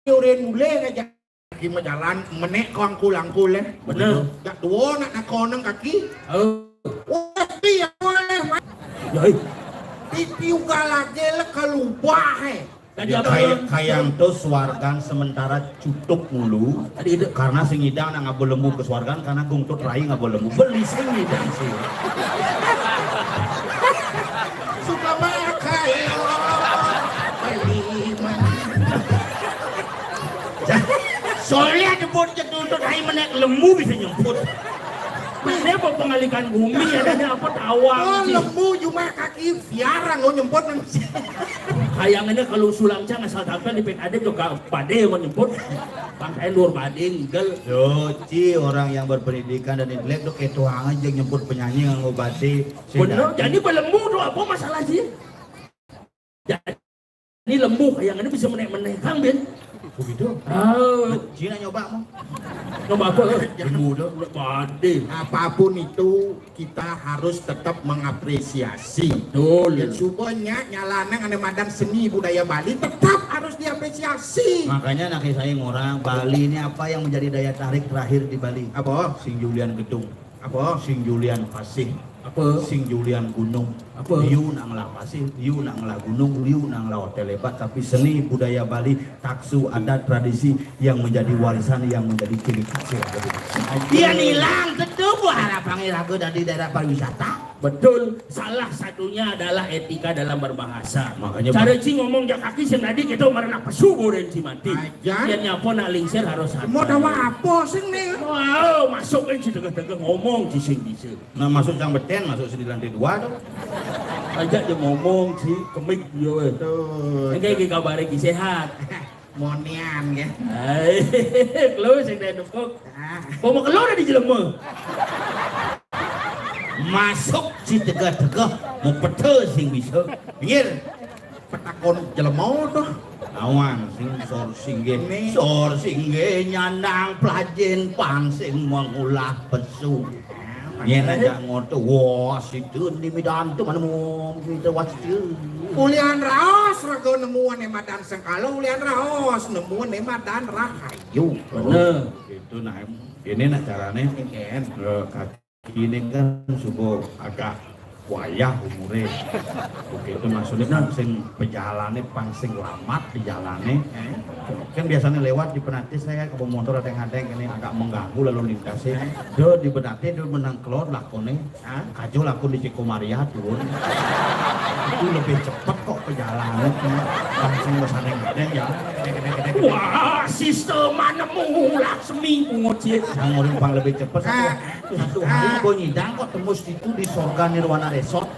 Urin mulai aja. Ki mah jalan menek kongkul-angkul eh. Bener. Jak dua nak nakoneng kaki. Oh. Wah, iya boleh, Mas. Ya, eh. Titi ugal lagi le kelubah eh. Tadi ya, apa? Kayak kayang tuh suargan sementara cutuk mulu. Tadi itu. Karena sing ngidang nak ngabul lembu ke suargan karena gungtut rai ngabul lembu. Beli sing ngidang sih. Suka makai. Beli mana? Soalnya ada bocah tuntut rai menek lembu bisa nyemput. Mana apa pengalikan bumi adanya apa tawang. Oh, sih. Lembu cuma kaki siaran lo nyemput. Kayangannya kalau sulang cang asal tampil di P K D juga badai mau nyemput. Bangkai luar badai ngigel. Yo, ci orang yang berpendidikan dan intelek tuh ketuangan aja nyemput penyanyi nganggo badai. Bener, jadi belembu tuh apa masalah sih? Jadi lembu kayangannya bisa menek-menek Kang Ben. Begitu. Oh. Cina nyoba mau. Nyoba apa? Lembu tuh. Badai. Apapun itu kita harus tetap mengapresiasi. Betul. Dan supaya nyalana ane madan seni budaya Bali tetap harus diapresiasi. Makanya anak saya ngurang Bali ini apa yang menjadi daya tarik terakhir di Bali? Apa? Sing Julian Gedung. Apa? Sing Julian Pasih. Apa? Sing Julian Gunung. Apa? Liu nak ngelah pasih, liu nak ngelah gunung, liu nak ngelah hotel hebat, tapi seni budaya Bali, taksu, adat, tradisi yang menjadi warisan, yang menjadi ciri khas. Dia hilang, tentu buah harapannya raga dari daerah pariwisata. Betul, salah satunya adalah etika dalam berbahasa. Makanya cara ci ngomong jak kaki sing tadi kita marana pesu boren ci mati. Aja. Yang nyapo nak lingsir harus hati. Mau tahu apa sing nih? Wow, masuk kan ci tengah-tengah ngomong ci sing bisa. Nah, masuk cang beten, masuk sini lantai dua tuh. Ajak dia ngomong ci kemik dia weh. Tuh. Engke iki kabare iki sehat. Monian ya. Hai, kelo sing dek nepuk. Ah. Kok mau keluar di jelema? Masuk ci tegah-tegah mau pete sing bisa. Pinggir. Petakon jelema tuh. Awang sing sor singgih. Sor singgih nyandang plajin pang sing mengulah pesu. Yen aja ngoto, wah, situ di midan tu mana mau kita wasitu. Ulian raos rego nemuan emadan sengkala, ulian raos nemuan emadan rahayu. Bener. Itu nah, ini nak carane. Ini kan sudah agak wayah umure. Begitu maksudnya pang sing pejalane, pang sing lamat pejalane. Kan biasanya lewat di penati saya ke motor ada yang ini agak mengganggu lalu lintasnya. Do di penati do menang kelor lakone. Kajo lakon di Ciko Maria tuh. Itu lebih cepet kok pejalane. Pang sing besane ngadeng ya. Wah, sistem nemu Laksmi pungut sih. Yang orang pang lebih cepet satu, satu hari kok nyidang kok tembus itu di Sorga Nirwana Resort.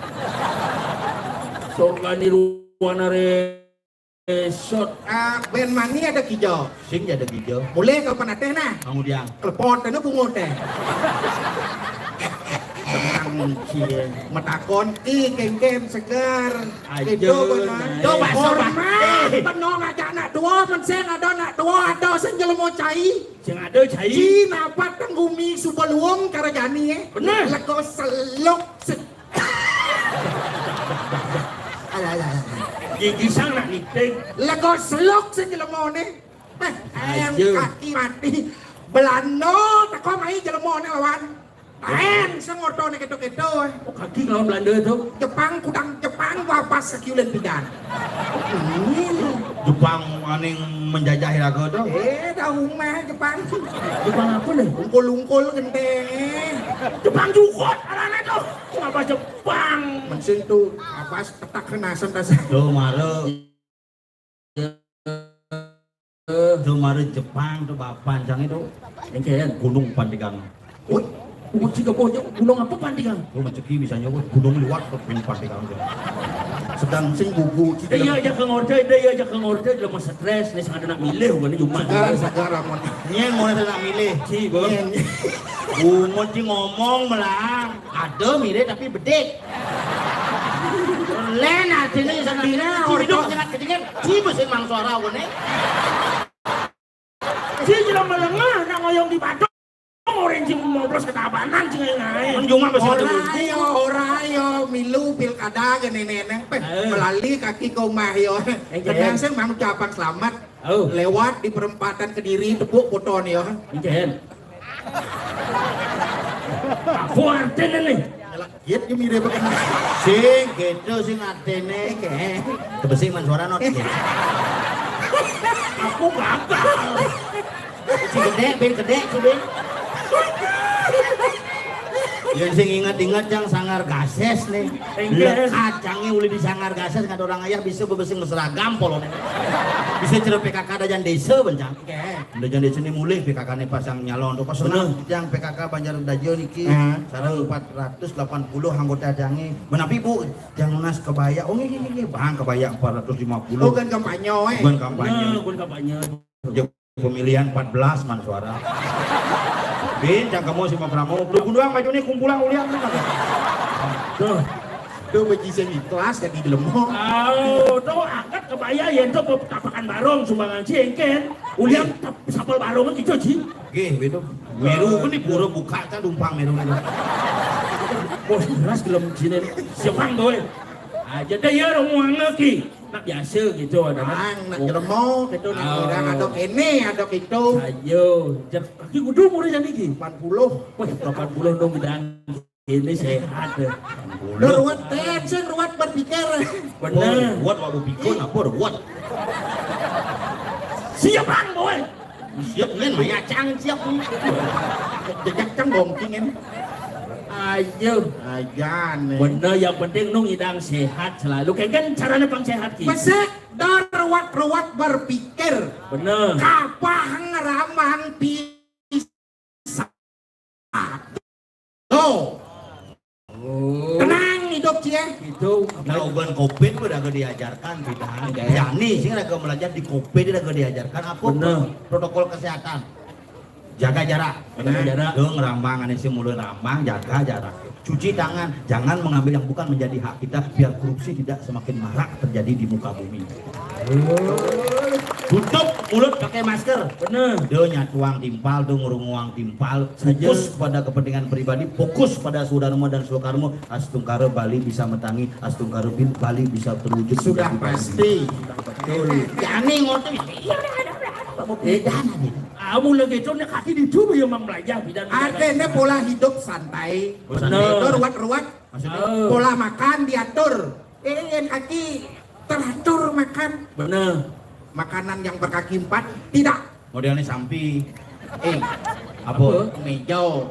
Sorga Nirwana Resort. Ah, ben mani ada kijo. Sing ada kijo. Mulai ke penateh nah. Kemudian. Klepot anu pungut teh. Tenang cie. Metakon ki kengken segar. Ayo. Coba, coba. Hormat, tenang aja anak tua, men sing ada anak tua, ada sing jelema cai. Sing ada cai. Ci napat teng gumi suba luung karajani, eh. Bener. Lego seluk se-, alah, alah, alah. Gigi sang nak niting. Lego seluk sing jelemone. Eh, ayam kaki mati. Belanda teko mai jelemone lawan. Lain sing ortone keto-keto, eh. Oh, kaki ngelawan Belanda itu. Jepang, kudang Jepang, wapas sekiulen pidan. Jepang aning menjajah raga tu. Eh, dah umah Jepang. Jepang apa nih? Ungkul-ungkul genteng, eh. Jepang jukut, arane tu. Apa Jepang? Mesin tu, apa, tetak kena sentas. Tuh, malu. Tuh mari Jepang tuh bapak pancang itu. Engken. Gunung Pandigang. Woi, kunci ke bawah gunung apa Pandigang? Tuh rezeki misalnya, woi, gunung liwat ke Gunung Pandigang tuh. Sedang sing gugu. Iya aja ke ngorde, iya aja ke ngorde, udah mau stres nih, sangat nak milih bukan cuma. Segar, segar amat. Nyeng mau nak milih. Ci, bos. Bungut ci ngomong melang. Ada mirip tapi bedik. Len atine sendiri orang tok sangat kecil. Ci mesin mang suara wene. Ci jelema lengah nak ngoyong di Badung. Orang ci moblos ke Tabanan ci ngae. Menjuma besar. Ora yo, ora yo, milu pilkada ke nenek-nenek peh. Melali kaki ke omah yo. Kenang sing mang ucapan selamat. Lewat di perempatan Kediri tepuk foto nih yo. Encen. Apa artine nih? Yet yo mirip. Sing gitu sing artine. Tebesing man suara not. Aku gagal. Si gede, ben gede, si ben. Yang sing inget-inget yang Sanggar Gases nih. Lekat cangnya uli di Sanggar Gases nggak ada orang ayah bisa bebesing berseragam polone. Bisa cerita P K K ada jan desa bencang. Udah jan desa nih mulih P K K nih pasang nyalon tuh pas senang yang P K K Banjar Dajo niki. Sarang empat ratus delapan puluh anggota jangi. Menapi bu, yang lunas kebaya. Oh ini ini bang kebaya empat ratus lima puluh. Bukan kampanye, eh. Bukan kampanye. Bukan kampanye. Pemilihan empat belas man suara. Bin, jangan kamu si mau keramu. Lu gunduang baju ini kumpulan ulian. Tuh. Tuh baju sing ikhlas jadi jelema. Oh, tuh angkat kebaya yen tuh tapakan barong sumbangan ci engken. Ulian sapal barong gitu ci. Gih, gitu. Meru kan di pura buka kan dumpang meru itu. Bos keras gelem sini. Siapang boy. Aja deh ya romuang lagi. Nak biasa gitu ada. Mang, nak jelema gitu nak orang ada kene, ada gitu. Ayo, kaki kudu umur jadi iki. Empat puluh. Wah, empat puluh dong bidan. Ini sehat deh. Ruwet teh, sing ruwet berpikir. Bener. Ruwet waktu pikun apa ruwet? Siap bang boy. Siap men maya cang siap. Jejak cang bongking ini. Ayo. Ajan. Bener yang penting nung idang sehat selalu. Kayak kan caranya pang sehat ki. Besek dan ruwet-ruwet berpikir. Bener. Kapah ngeramang pi Tuh. Oh. Tenang hidup cie. Itu. Nah, uban covid udah gak diajarkan kita. Jani sih udah gak belajar di covid udah gak diajarkan apa protokol kesehatan. Jaga jarak. Jaga jarak. Tuh ngerambang, aneh sih mulai rambang, jaga jarak. Cuci tangan, jangan mengambil yang bukan menjadi hak kita biar korupsi tidak semakin marak terjadi di muka bumi. Oh. Tutup mulut pakai masker. Bener. Dia nyatuang timpal, dia ngurunguang timpal. Fokus pada kepentingan pribadi, fokus pada Sudarmo dan Soekarmo. Astungkara Bali bisa matangi, astungkara Bali bisa terwujud. Sudah pasti. Betul. Jani ngotot. Iya, ada, ada, ada. Beda nih. Kamu lagi itu nih kaki di tubuh yang membelajah bidang. Artinya pola hidup santai. Bener. Ruwet-ruwet. Maksudnya? Oh. Pola makan diatur. Eh, yang kaki teratur makan. Bener. Makanan yang berkaki empat tidak. Modelnya sampi. Eh, apa? Apa? Mejo.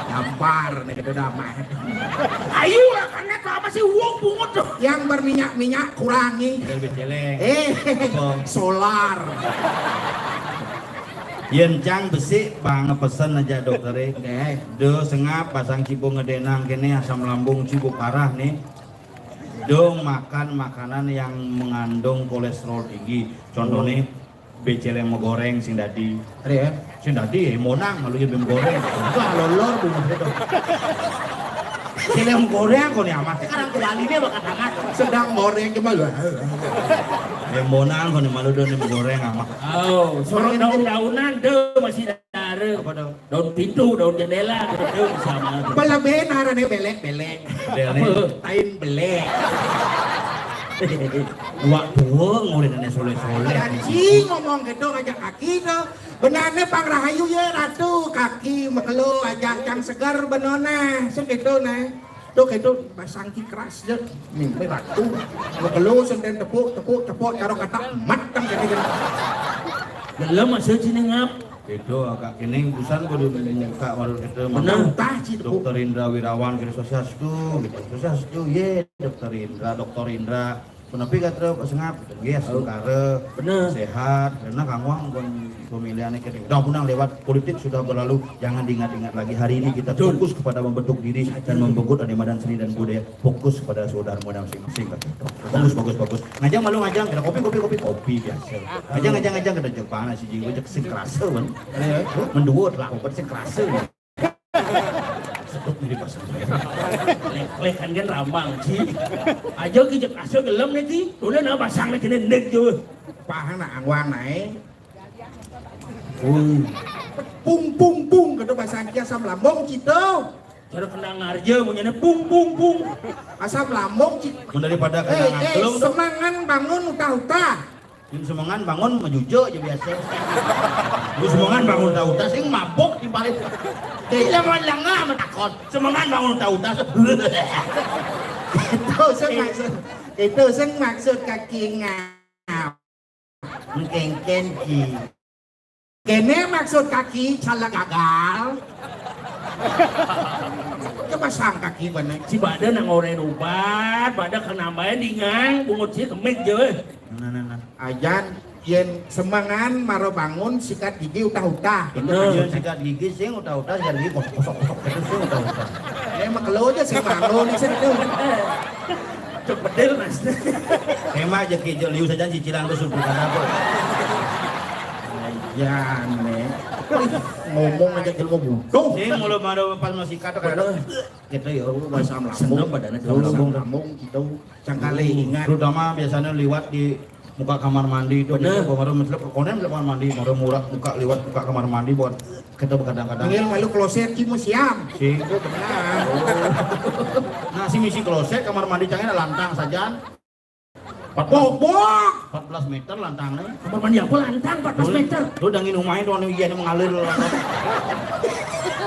Dampar nih kita udah mah. Ayo lah, karena apa sih uang pungut tuh? Yang berminyak-minyak kurangi. Lebih celeng. Eh, apa? Solar. Yen cang besik bang pesen aja dokter. Oke. Do sengap pasang cibo ngedenang kene asam lambung cibo parah nih. Do makan makanan yang mengandung kolesterol tinggi. Contohnya becel yang menggoreng sing dadi. Ada ya? Sing dadi ya monang lalu ya bem goreng. Enggak lolor bungut itu. Becel yang menggoreng kok nih amat. Sekarang kembali dia bakal amat. Sedang goreng cuma lu. Ya monang kok nih malu do nih menggoreng amat. Oh, sorot daun-daunan deh masih ada. Apa dong? Daun pintu, daun jendela, gitu sama. Pelebih narane belek-belek. Belek. Apa? Tain belek. Wak tua ngurip nenek soleh-soleh. Janji ngomong gitu ngajak kaki tuh. Benarnya pang rahayu ya ratu kaki mekelo ajak cang segar benone. Segitu nih. Tuh gitu pasang ki keras je. Mimpi ratu. Mekelo senten tepuk tepuk tepuk cara kata mat kan jadi kan. Dalam masa sini ngap. Itu agak kene urusan kudu muka baru kita. Bener. Dokter Indra Wirawan kita sosial situ gitu. Sosial situ ye dokter Indra, dokter Indra. Kenapa kata Pak Sengap? Gitu. Yes, sehat. Bener. Karena Kang Wang bukan pemilihannya kita. Udah punang lewat politik sudah berlalu, jangan diingat-ingat lagi. Hari ini kita fokus kepada membentuk diri dan membentuk animasi dan seni dan budaya. Fokus pada saudara muda masing-masing. Bagus, bagus, bagus. Ngajang malu ngajang, kita kopi, kopi, kopi, kopi biasa. Ngajang, ngajang, ngajang, kita Jepang, nasi jinggo, cek sing kerasa, kan? Menduot lah, obat sing kerasa. Sedot nih di pasar. Lek kan kan ramang, Ci. Aja ki cek kerasa gelem nih, Ci. Udah nah pasang lagi nih, nek, Jo. Pahang nak angwang naik. Pung pung pung kata bahasa Angki asam lambung gitu. Cara kena ngarja punyanya pung pung pung. Asam lambung gitu. Mun daripada kena eh, eh, semangan bangun utah-utah. Mun semangan bangun majujo aja biasa. Mun semangan bangun utah-utah sing mabok di parit. Kayak lama lengah matakon. Semangan bangun utah-utah. Itu sing maksud. Itu sing maksud kaki ngap. Mengkengken ki. Kene maksud kaki salah gagal. Coba sang kaki bener. Si bade nang oren ubat, bade kenambahan dingang, bungut si kemit je. Nah, nah, nah. Ajan yen semengan maro bangun sikat gigi utah-utah. Bener. Yen sikat gigi sing utah-utah, sikat gigi kosok-kosok-kosok gitu sing utah-utah. Emang kelo aja sing bangun sing itu. Cok bedil, Mas. Emang aja ki, liu saja cicilan tuh sudah apa? Ya nih. Ngomong aja ilmu bodoh. Sing mulu baru pas masih kata kata gitu ya, lu bahasa lambung. Seneng badannya lambung, lambung gitu. Cangkali ingat. Terutama biasanya liwat di muka kamar mandi itu. Bener. Gitu, baru mencelep konen kamar mandi, baru murah muka liwat muka kamar mandi buat kita begadang-kadang. Ngil malu kloset ki museum. Si itu benar. Nah, si misi kloset kamar mandi cangnya lantang saja. Bok, bok. Empat belas meter lantangnya. Kamar mandi apa lantang empat belas meter? Lu udah nginum aja tuh, iya, ini mengalir.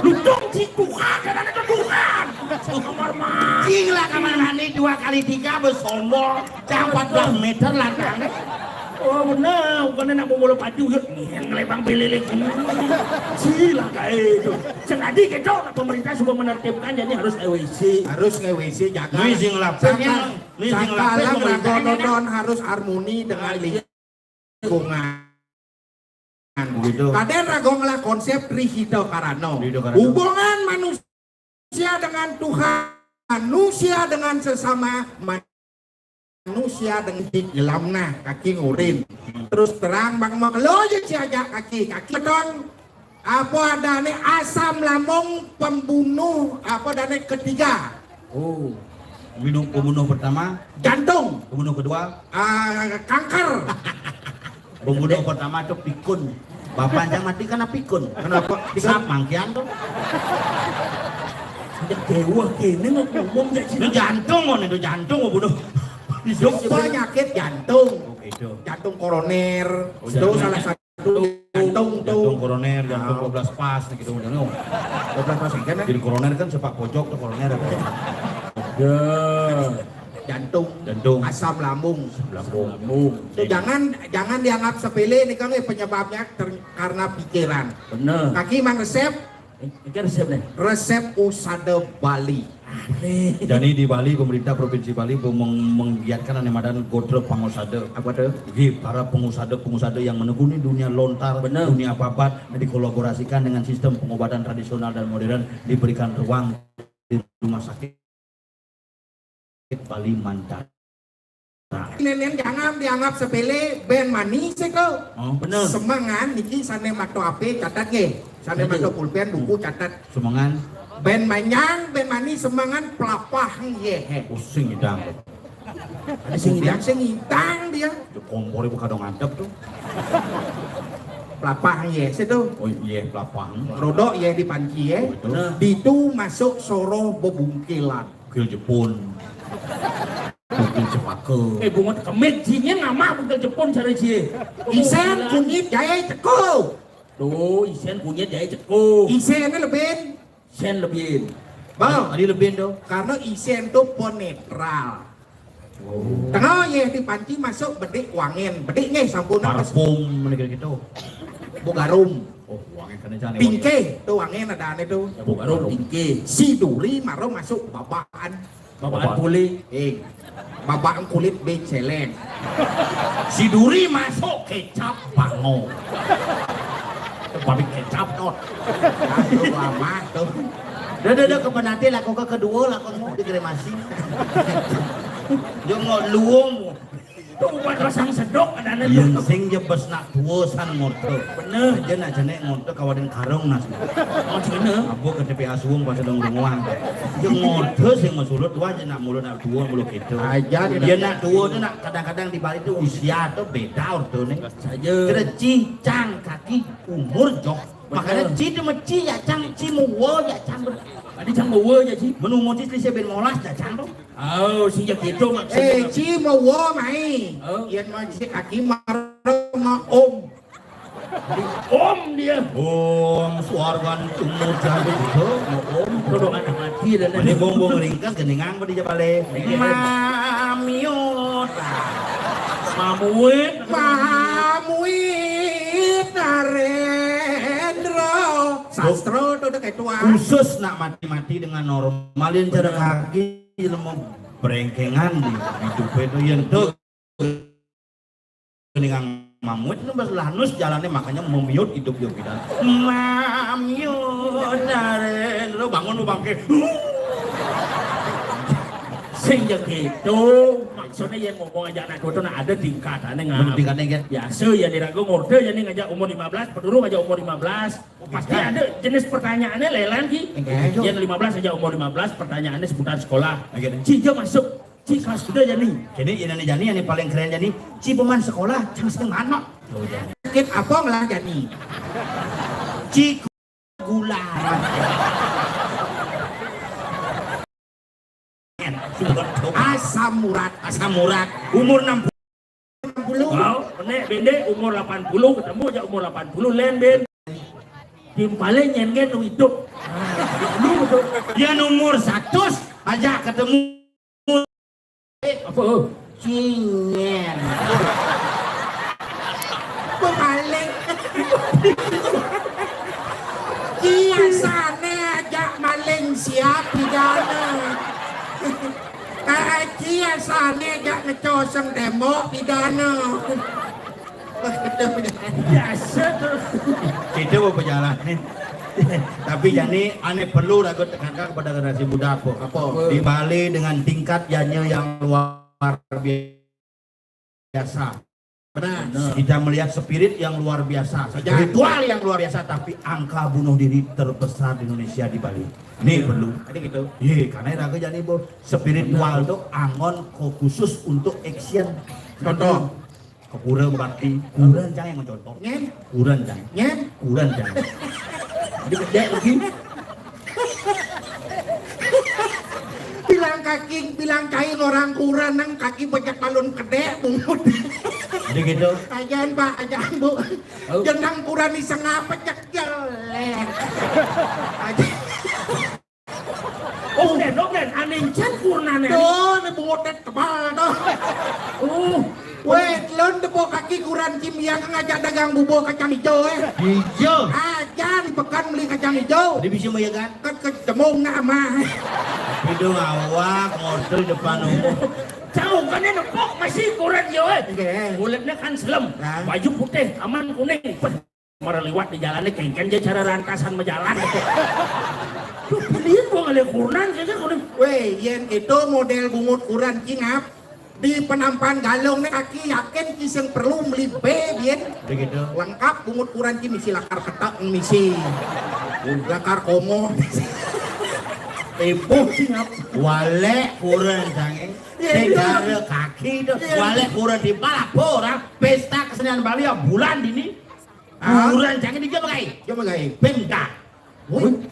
Lu dong si Tuhan, dan ada Tuhan. Kamar mandi. Cing lah kamar mandi dua kali tiga bersombong. Cang empat belas meter lantangnya. Oh benar, bukan nak mau mulu pacu, yuk, yang lebang pililik. Sila kayak itu. Sengaja gitu, pemerintah sudah menertibkan, jadi harus E W C. Harus E W C, jaga. Ini sing lapis, sangkal, ini sing lapis sangkal pemerintah. Ragonoton harus harmoni dengan lingkungan. Begitu. Kadén ragong lah konsep Tri Hita Karana. Tri Hita Karana. Hubungan manusia dengan Tuhan, manusia dengan sesama, manusia dengan di dalam nah kaki ngurin. Terus terang bang mau kelo aja si aja kaki, kaki beton. Apa adane asam lambung pembunuh apa adane ketiga? Oh. Minum pembunuh pertama, jantung. Pembunuh kedua, ah, kanker. Pembunuh pertama tuh pikun. Bapak yang mati karena pikun. Kenapa? Pisap mangkian tuh. Udah dewa kene ngomong ya sih. Itu jantung, itu jantung mau bunuh. Itu penyakit jantung. Oh, gitu. Jantung koroner. Oh, itu jantung. Salah satu jantung tuh. Jantung koroner, jantung dua belas pas gitu. Dua belas pas kan? Jadi koroner kan sepak pojok tuh koroner. Ya. Jantung, jantung, asam lambung. Asam lambung. Tuh, jangan, jangan dianggap sepele nih, Kang, eh, penyebabnya ter-, karena pikiran. Bener. Kaki mang resep. Ini resep nih. Resep usada Bali. Jadi di Bali, pemerintah Provinsi Bali meng-, menggiatkan anu madan gotra pangusada. Apa tuh? Nggih, para pengusada-pengusada yang menekuni dunia lontar, bener, dunia babat, dikolaborasikan dengan sistem pengobatan tradisional dan modern, diberikan ruang di rumah sakit Bali Mantara. Nenen jangan dianggap sepele, ben manis itu. Oh, bener. Semangan niki sane mato ape catat nggih. Sane mato pulpen buku catat. Semangan. Ben manyang, ben manis semangan pelapah nggih. Pusing idang. Ada sing idang, sing idang dia. Kompor ibu kadang ngadep tuh. Pelapah nggih situ. Oh iya, pelapah. Rodok ya di panci ya. Oh, itu. Bener. Ditu masuk soroh bebungkilan. Bungkil Jepun. Bungkil Jepaka. Eh, bungut kemit, jinnya ngamah bungkil Jepun cara jie. Isen kunyit jahe ceko. Tuh, isen kunyit jahe ceko. Isen lebih. Isen lebih. Bang. Tadi lebih tuh. Karena isen tuh penetral. Oh. Tengah ya di panci masuk bedik wangen. Bedik nggih sampun. Parfum, gitu. Bogarum. Oh, wangen kena jane. Bingke, tuh wangen ada ane tuh. Ya, bogarum, bingke. Si duri maro masuk babaan. Babaan pulih. Eh, babaan kulit beceleng. Si duri masuk kecap bango. Pabrik kecap tot. Aduh, lama tuh. Dah, dah, dah, kepenati laku ke kedua, laku mau dikremasi. Dia mau luung. Tuh, buat pasang sedok, ada ane. Yen tuh. Sing jebes nak tua san ngorte. Bener. Aja nak jenek ngorte kawaden karung nas. Oh, cina. Abu ke T P A suung pas dong runguang. Yang ngorte sing masulut tua aja nak mulut nak tua mulut gitu. Aja dia. Dia nak tua tuh nak kadang-kadang di Bali tuh usia tuh beda orte nih. Saja. Kira cicang kaki umur jok. Makanya bener. Ci itu mah ci ya cang, ci mau wo ya cang. Tadi cang mau wo ya ci. Menunggu ci selisih ben molas ya cang tuh. Oh, sing ya gitu maksudnya. Eh, ci mau wo mai. Oh. Yang masih kaki marah sama om. Om dia. Om suargan tumur jadi gitu, mau om. Tuh dong anak mati dan ini bumbung ringkas geningan pada jabale. Iya. Mamiut. Mamuit. Mamuit Narendra. Sastro tuh udah kayak tua. Khusus nak mati-mati dengan normalin cara kaki ilmu berengkengan di hidupnya tuh yang tuh. Dengan mamut itu pas lanus jalannya makanya memiut hidup dia kita. Mamiut dari lu bangun lu bangke. Sing ya gitu. Maksudnya yang ngomong aja anak itu nah ada tingkatannya nggak. Tingkatnya kan? Biasa ya diragu ngorde ya nih ngajak umur lima belas, pedurung aja umur lima belas. Pasti ada jenis pertanyaannya lelan ki. Yang lima belas aja umur lima belas pertanyaannya seputar sekolah. Cija masuk. Ci kelas kuda jani. Jadi ini jani yang paling keren jani. Ci peman sekolah, cang sing manok. Sakit apa ngelah jani? Ci gula. Asam urat. Asam urat. Umur enam puluh. Wow, nek bende umur delapan puluh ketemu aja umur delapan puluh len ben. Timpale nyen gen nu hidup. Lu betul. Dia umur seratus aja ketemu. Apa? Cinyen. Pemaling. Kiasane aja maling siap pidana. Kiasane aja ngecoseng tembok pidana. Biasa tuh. Kita mau perjalanan. Tapi jani ane perlu ragu tekankan kepada generasi muda apa? Apa? Di Bali dengan tingkat janya yang luar biasa. Benar. Kita melihat spirit yang luar biasa, spiritual yang luar biasa, tapi angka bunuh diri terbesar di Indonesia di Bali. Ini perlu. Ini gitu. Iya, karena raga jani bos spiritual tuh angon khusus untuk action. Contoh. Kekurangan berarti kurangan cang yang mencontoh. Nyen? Kurangan cang. Nyen? Kurangan cang. Jadi kerja lagi. Bilang kaki, bilang kain orang kurangan, kaki bejak balun kedek bungut. Jadi gitu. Ajaan, Pak, ajaan, Bu. Oh. Jenang kurangan di sengah pecek jelek. Aja. Oh, den, oh, den, aning cen kurangan. Tuh, ini bungut tebal tuh. Uh. Weh, lon tepuk kaki kurangan cimiang ngajak dagang bubur kacang hijau, eh. Hijau. Aja di pekan beli kacang hijau. Dia bisa mah ya kan? Kan kecemung nak mah. Itu awak motor depan umum. Jauh kan nepok masih kurangan yo, eh. Oke. Kulitnya kan selem, nah. Baju putih, aman kuning. Peh, mara liwat di jalannya kengken aja cara rantasan majalan. Tuh, pilihan gua ngeliat kurangan, kayaknya kurangan. Weh, yen itu model bungut kurangan cingap. Di penampan galung nih kaki yakin kiseng perlu beli B, bien. Begitu. Lengkap bungut kurangan ki misi lakar ketak, misi lakar komo. Ibu singap. Walek kurangan sange. Iya, sing iya. Jare kaki itu. Iya. Walek kurangan di palapo orang pesta kesenian Bali ya bulan ini. Ah. Kurangan sange di jam kai. Jam kai. Pemda. Woi.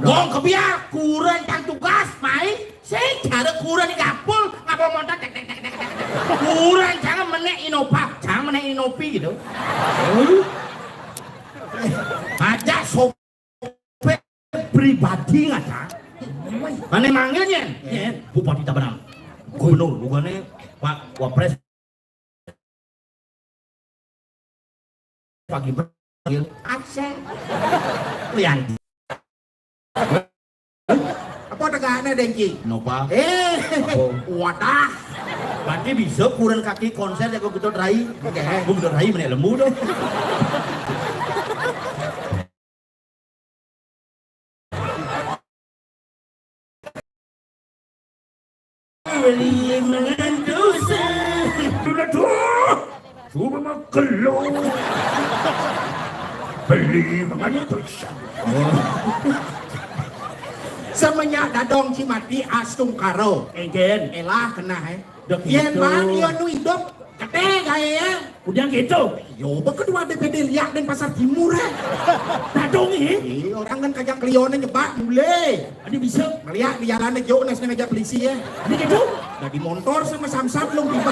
Wong kebiar kurangan cang tugas main. Sing jare kurangan di kapul ngapa montor tek tek tek tek. Kurangan cang menek Innova, cang menek Innovi gitu. Aja sopir pribadi ngata. Mana manggilnya? Bupati Tabanan. Gubernur, bukannya Pak Wapres. Pagi panggil Aceh. Lian. Apa tegaknya, Dengki? Nopal. Eh, apa? Wadah. Berarti bisa kurangan kaki konser ya kok gitu rai. Oke. Gua gitu rai menek lembu tuh. Beli mangan dosa. Sudah tuh. Cuma mau kelo. Beli mangan dosa. Semenjak dadong cimati astungkaro. Engken. Elah kena, eh. Yen bang, yen nu hidup, kete gae ya. Udah gitu. Yo, bekedua D P D liak dan pasar timur, eh. Dadong, eh. Iya, orang kan kajang kelionnya nyebak mulai. Ada bisa. Melihat di jalannya jauh, nes meja polisi ya. Ini gitu. Dari montor sama samsat belum tiba.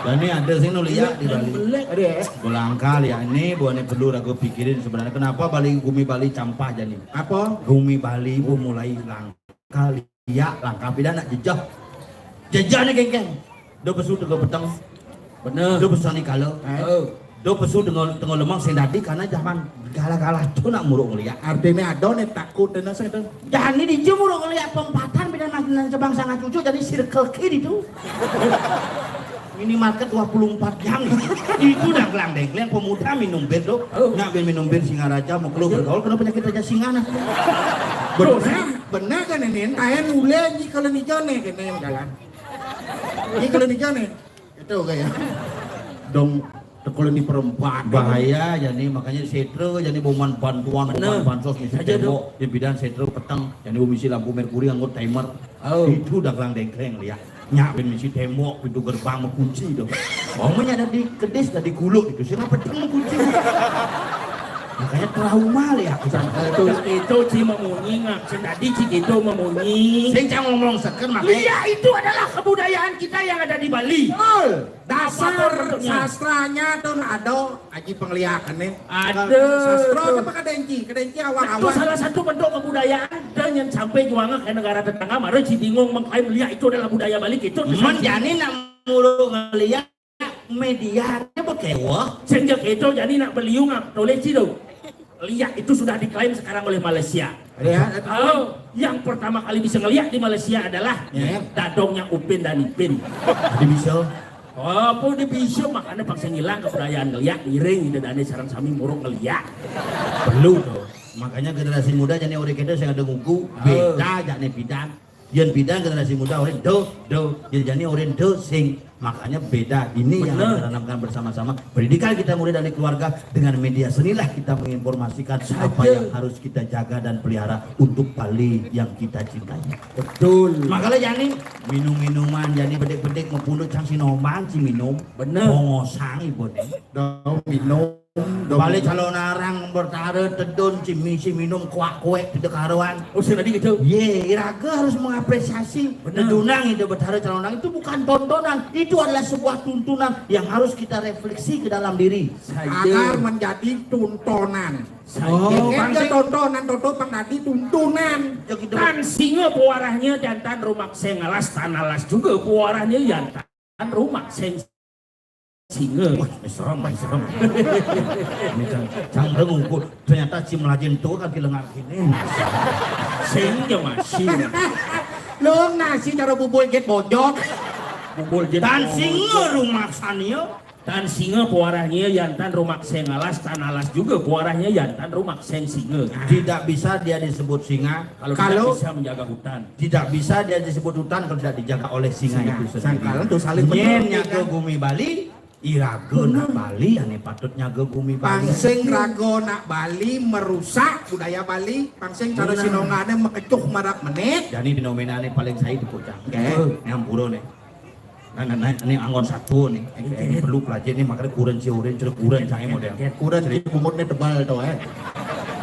Dan ini ada sih nu liak di Bali. Ada ya? Golangka liak ini, buahnya perlu ragu pikirin sebenarnya. Kenapa Bali, gumi Bali campah jadi? Apa? Gumi Bali bu mulai langka liak, langka pidana jejah. Jejah nih, kengkeng. Do pesu tengah peteng. Bener. Do pesu nikala. Eh. Do pesu tengah, tengah lemang sing dadi karena zaman galah-galah tu nak muruk ngeliat. Artinya ada nih takut dan nasa itu. Jani di jemur ngeliat pempatan beda nang, nang cebang sangat cucu jadi circle kiri tu. Minimarket dua puluh empat jam. Itu dah gelang dengkleng pemuda minum bir tu. Oh. Nak bir minum bir Singaraja mau keluar bergaul kena penyakit raja singa nah. Benar, benar kan ini? Tayan mulai ni kalau ni jone kena yang jalan. Ni kalau ni jone. Itu gaya. Dong, kalau ni perempuan. Bahaya jadi makanya setra jadi boman bantuan, boman bansos misi tembok, pimpinan setra peteng, jadi misi lampu merkuri anggo timer. Oh. Itu dah gelang dengkleng lihat. Nyak ben misi tembok, pintu gerbang mengunci tu. Omanya ada di kedis, ada di kuluk itu. Siapa peteng mengunci? Makanya trauma lihat. Itu, itu ci memunyi ngak, sing tadi ci gitu memunyi. Sing cang ngomong seken makanya. Iya, itu adalah kebudayaan kita yang ada di Bali. Betul. Dasar sastranya tu ada aji pengliakan nih. Ada. Sastra apa kadenci? Kadenci awak-awak. Itu salah satu bentuk kebudayaan dan yang sampai juang ke negara tetangga, mara ci bingung mengklaim liak itu adalah budaya Bali gitu. Menjani nak mulu ngeliat medianya bekewa. Sehingga gitu jadi nak beliung apa tulis itu. Liak itu sudah diklaim sekarang oleh Malaysia. Ya. Oh, yang pertama kali bisa ngeliat di Malaysia adalah dadongnya Upin dan Ipin. Jadi bisa. Apa dia bisa makanya paksa ngilang kebudayaan ngeliat ngiring ide dane sarang sami muruk ngeliat. Perlu tu. Makanya generasi muda jadi orang kita saya ada buku beda jadi bidang. Yén bidang generasi muda orang do do, jadi jani orang do sing. Makanya beda ini yang harus ditanamkan bersama-sama. Pendidikan kita mulai dari keluarga, dengan media senilah kita menginformasikan apa yang harus kita jaga dan pelihara untuk Bali yang kita cintai. Betul. Makanya jani minum-minuman, jani bedik-bedik, mempunyai cang si nomban, si minum. Bener. Bongosang ibu nih. Dong minum. Bali calon arang bertara tedun, cimi si minum kuak-kuek tidak karuan. Oh, sing tadi gitu. Ye, iraga harus mengapresiasi. Benar. Tedunang itu bertara calon arang itu bukan tontonan, itu adalah sebuah tuntunan yang harus kita refleksi ke dalam diri. Agar menjadi tuntonan. Oh, kan tontonan, tonton pang tadi tuntunan. Tan singa pewarahnya jantan rumak sing alas, tan alas juga pewarahnya jantan rumak sing singa. Wah, ini serem, ini serem. Ini cang, cang rengung ku. Ternyata si melajin tu kan kilengar kini. Sing ya masih. Lo nasi cara bubul jet bojok. Bubul jet. Tan singa rumak sania. Tan singa pewarahnya jantan rumak sing alas, tan alas juga pewarahnya jantan rumak sing singa. Tidak bisa dia disebut singa kalau tidak bisa menjaga hutan. Tidak bisa dia disebut hutan kalau tidak dijaga oleh singa itu sendiri. Sangkal tu saling. Nyén nyaga gumi Bali, iraga nak Bali, ane patut nyaga gumi Bali. Pang sing raga nak Bali merusak budaya Bali, pang sing cara sinongane mekecuh marak menit. Jani fenomenane paling sae di Pucang. Oke. Yang pura nih. Nah, nah, nah, ini anggon satu nih. Ini perlu pelajari nih, makanya kuren si oren, cerita kuren saya model. Kuren si bungut nih tebal tuh, eh.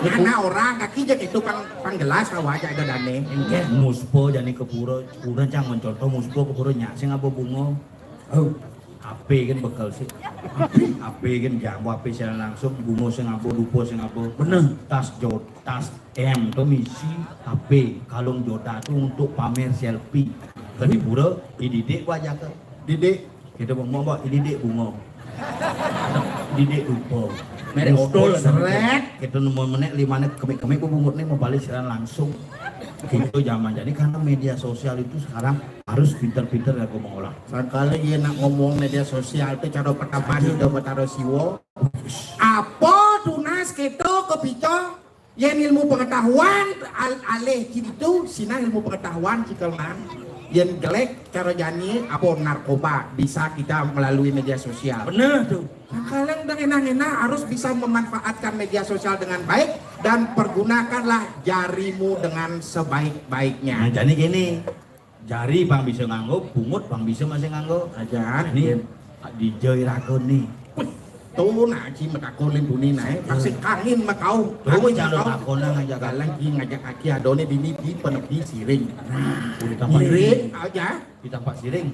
Mana orang kaki aja itu pang, pang gelas, awak aja ada dane. Muspo jani ke pura, kuren cang mencontoh muspo ke pura nyak sing apa bunga. Oh. Ape kan bekal sih. Ape kan jambu, ape siaran langsung, bunga sing apa, dupa sing apa. Bener. Tas jot, tas M tu misi H P, kalung joda tu untuk pamer selfie. Ke di pura, dididik ku aja ke. Didik. Kita mau bawa dididik bunga. Didik dupa. Merek odol, seret. Kita nemu menek lima nek kemik-kemik bungut ni mau balik siaran langsung. Itu zaman jadi karena media sosial itu sekarang harus pintar-pintar ya gue mengolah. Sekali dia nak ngomong media sosial tu cara pertama dia udah bertaruh siwo. Apa tunas kita kepica? Yén ilmu pengetahuan al-, alih kini tu, sinah ilmu pengetahuan cikal nang. Yén jelek cara jani apa narkoba bisa kita melalui media sosial. Benar tu. Kadang-kadang enak-enak harus bisa memanfaatkan media sosial dengan baik dan pergunakanlah jarimu dengan sebaik-baiknya. Nah, jadi gini, jari pang bisa nganggo, bungut pang bisa masih nganggo. Aja. Ini dijai raga ni. Wih, tu nak ci matakon lén duni nae, pasti kangin makau. Tu kangin calo makau. Takon nang aja galang ki ngajak aki adone dini di penepi siring. Nah, siring aja. Di tempat siring.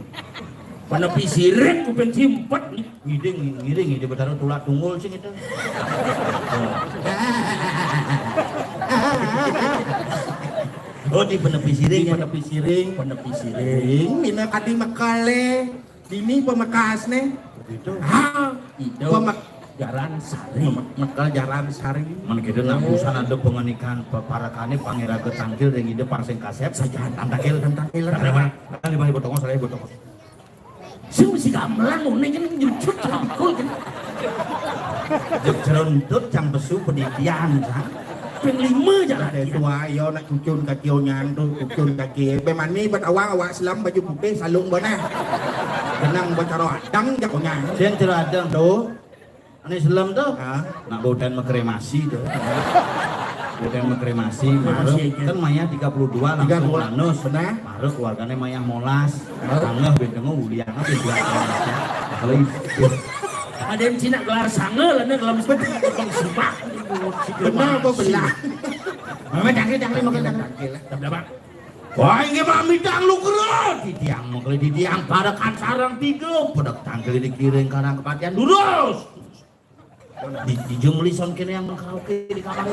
Penepi siring kuping simpet. Ngiring, ngiring, ngiring, betara tulak tunggul sing itu. Oh, di penepi siring. Di penepi siring. Penepi siring. Mina kadi mekale. Dini pemekas ne. Begitu. Ha, itu. Pemek- Jaran Sari. Pemek-, mekel Jaran Sari. Men kita nak urusan ada pengenikan peparakane pangeraga tangkil ring ida parsing kasep. Sajan. Tantangkil. Tantangkil. Tantangkil. Tantangkil. Sing mesti gamelan ngene kan nyucut cangkul kan. Jek jerontut cang pesu pedidian, sa. Ping lima jalan. Tua, yo nak cucun kaki onyang tu, cucun kaki. Bemani buat awang awak selam baju putih salung boneh. Kenang buat caro adang jak onyang. Dia caro adang tu. Ane selem tu. Ha? Nak badan mengkremasi tu. Badan mengkremasi, maruk. Kan maya tiga puluh dua langsung manus. Benar. Maruk keluargane maya molas. Tangga benteng uliang apa juga. Kalau itu. Ada yang Cina gelar sanga lah nih kalau mesti bang sumpah. Benar apa belah? Mama cangkir, cangkir, makan cangkir. Wah, ini mami tang lu kerut. Di tiang mengkeli di tiang pada kan sarang tiga. Pada tangkil di kiring karang kepatian lurus. Di, di jumlison kene yang mengkaraoke di kamar.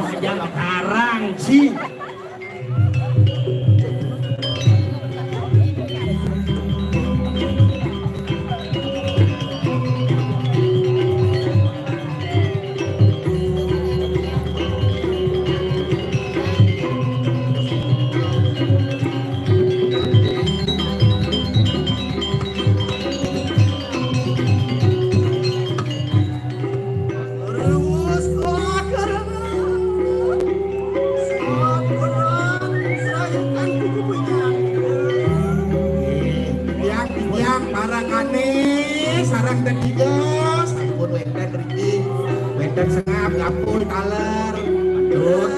Majang karang sih. Sengap, gampul, taler. Aduh.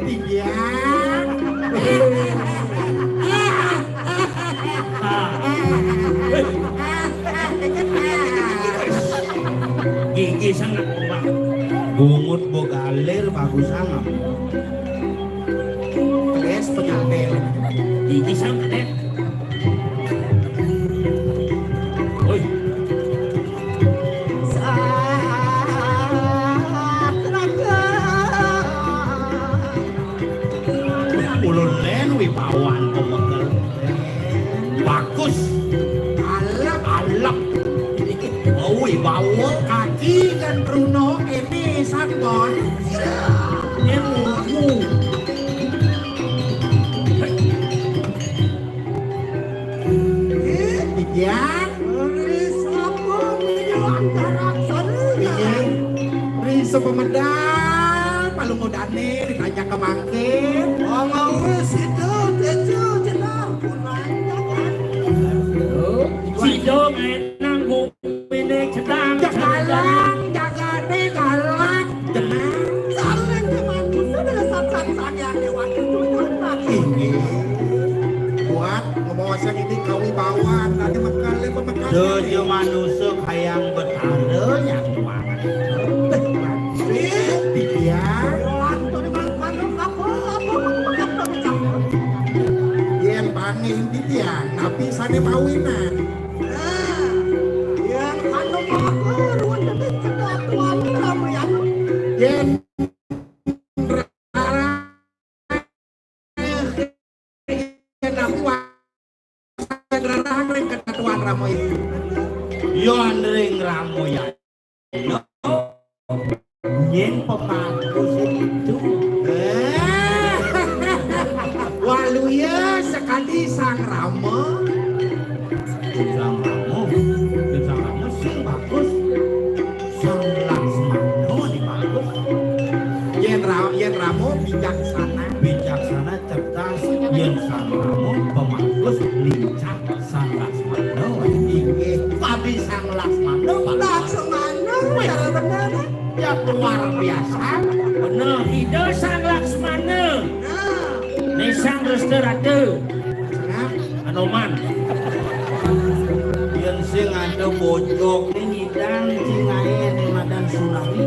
Iya. Gigi sangat ombak. Bungut bogalir bagus sangat. Kedes penyantel. Gigi sangat kedes. Woi. Ulun len wibawan pemekel. Bagus. Alap, alap. Wibawa. Kaji dan Bruno ini sabon. Ini muku. Eh, Bibian. Ri sapa menyuang karaksan? Iya. Ri sapa medal, palunggudané ditanya ke mangkin. Wong wis itu tejo jenar pun. Sida ngenang guminé cedhak. Jagalang, jagané galang, jenang. Saling ke manusia dengan saat-saat yang lewat itu. Inggih. Buat ngomong sing ini kawibawan, tadi mekal, pemekan. Donya manusa kayang betara nyakuan. Iya. Yén pangin titiang, tapi sané mawinan. Nah, yén anu matur, wonten ing ketuan Ramayana. Yén rarah, yén aku rarah ring ketuan Ramayana. Yén ring Ramayana. Nyén pemaku situ. Eh. Waluya sekali Sang Rama. Sang Rama, Sang Rama sing bagus. Sang Laksmana di bagus. Yén Ra-, yén Rama bijaksana. Bijaksana, cerdas, yén Sang Rama pemagus, lincah. Sang Laksmana, inggih, padi Sang Laksmana, Pak. Laksmana, wéh, cara bener. Ya, luar biasa. Bener, Ida Sang Laksmana. Nah. Né Sang Resta Rata. Nah. Anoman. Yén sing ada bojog, né ngidang, sing aé, né madan Sunari.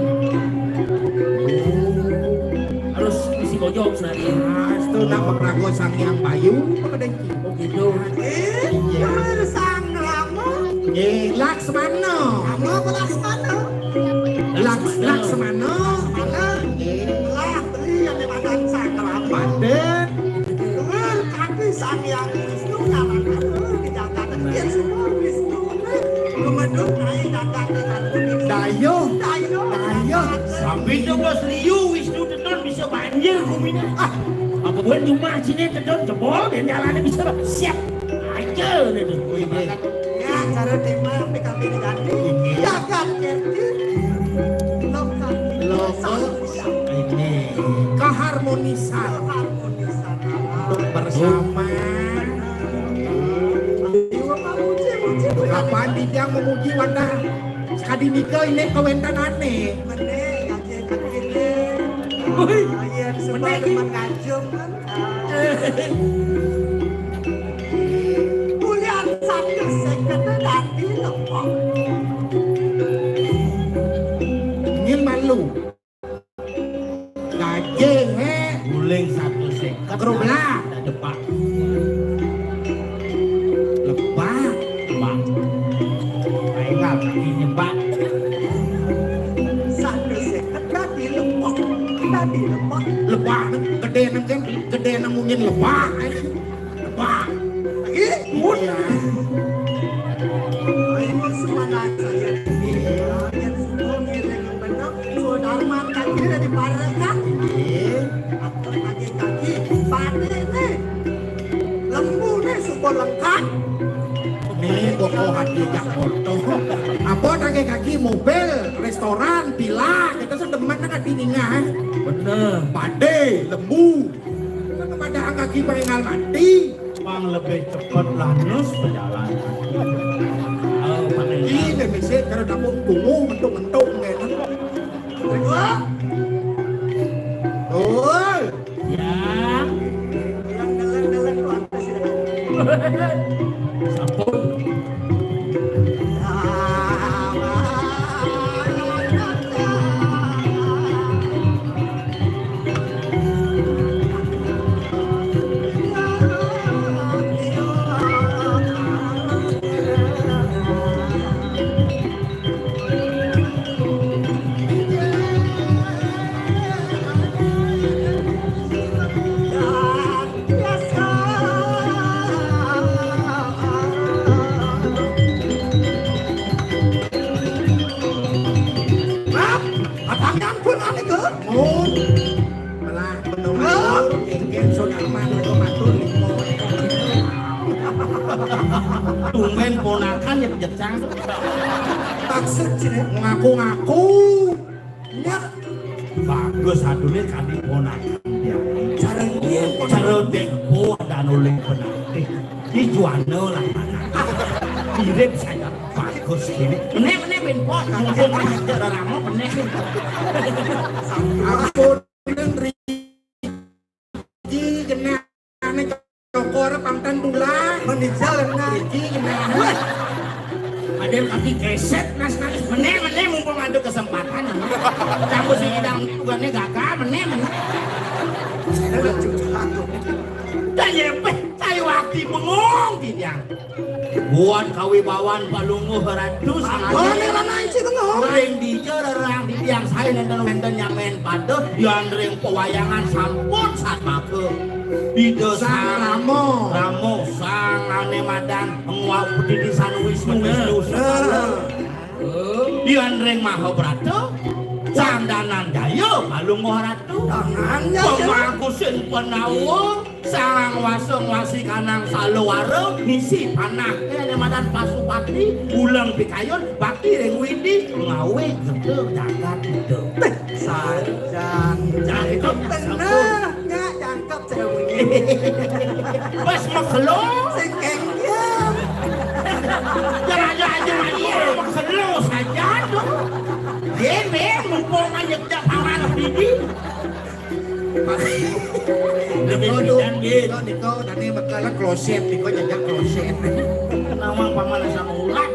Harus bisi bojog, Sunari. Nah, itu nak perago Sang Hyang Bayu, apa gedé? Oh, gitu. Eh, iya. Bener, Sang Rama. Nggih, Laksmana. Rama apa Laksmana? Laks-, Laksmana. Laksmana. Nggih. Lah, beli yang dimakan Sang Rama. Mboten. Bener, tapi Sang Hyang Wisnu ngaran, eh, di jagat. Nah. Yén semua Wisnu, eh, kemedung naik jagat dengan Wisnu. Dayuh. Dayuh. Dayuh. Sampai dua belas ribu Wisnu teton bisa banjir guminé. Ah, apa buat cuma sini teton jebol dan jalannya bisa siap. Aja nih tuh. Oh, iya. Ya, cara tema P K P diganti. Iya. Jagat Kerti. Lokal. Lokal. Ini. Keharmonisan. Keharmonisan. Untuk bersama. Kapan titiang memuji wantah sakadi nika ini kawéntenané. Bené, kaji, kaji. Wih. Ayo, sebab teman ngajum kan. Kuliah satu seket dadi lepok. Ini malu. Gajéhé. Guling satu seket. Kerublah. Ada depak. Lebah. Lebah. Ayo, Pak, ini, Pak. Satu seket dadi lepok. Dadi lepok. Lebah, gedé nang kan, gedé nang mungkin lebah. Lebah. Ih, iya. Oh, hadiah yang foto. Apa nang kaki mobil, restoran, villa, kita sedemen nang hati ningah, eh. Bener. Pade, lembu. Kan kepada kaki pengenal mati. Pang lebih cepet lanus perjalanan. Oh, paling ini mesti kalau dapur tunggu mentuk-mentuk, ngene. Wah. Oi. Ya. Yang ngelek-ngelek tuh apa sih? Sampun. Maaf, abang ampun, ane ke? Oh. Malah menunggu ingin sudah malu matur. Tumben ponakan ya jejang. Maksud sih ngaku-ngaku. Ya. Bagus, adune kadi ponakan dia. Cara dia, cara tempo dan oleh penanti. Di juana lah. Mirip saja. Bagus ini. Meneh, meneh, ben pot. Mungkin aja ramo, meneh. Ampun, Riki, genane cokor pangtan tulah. Menijal, nah. Riki, genane. Ada yang kaki keset, nas, nas. Meneh, meneh, mumpung ada kesempatan. Kamu si idang bukannya gagal, meneh, meneh. Ada curhat tuh. Dan ya, peh, kayu hati bengong, Dinjang. Buat kawibawan Palungguh Ratu. Apa nih, Rana Inci bengong? Ring dija rerang di tiang sae nenten wenten nyamen pada, yan ring pewayangan sampun satmaka. Ida Sang Sang Rama. Rama, sang ane madan nguak petitisan Wisnu, Wisnu Sekala. Yan ring Mahabrata, Sang Dananjaya, Palungguh Ratu. Dananjaya. Pemakusin penawa, Sang Wasa Ngwasi Kanang Salawara, ngisi panah. Eh, ane madan Pasupati, uleng pikayun, bakti ring Widi, ngawe geda jagat Ida. Sajan. Jangkep tenah, nyak jangkep saya bunyi. Bas makelo. Sing kengkeng. Ya, ya, ya, ya, makelo saja tuh. Ye, be, mumpung aja tidak paman bidi. Lebih bidan, Bid. Niko, niko, tadi bakal kloset, niko jaga kloset. Nawang paman sama ulat.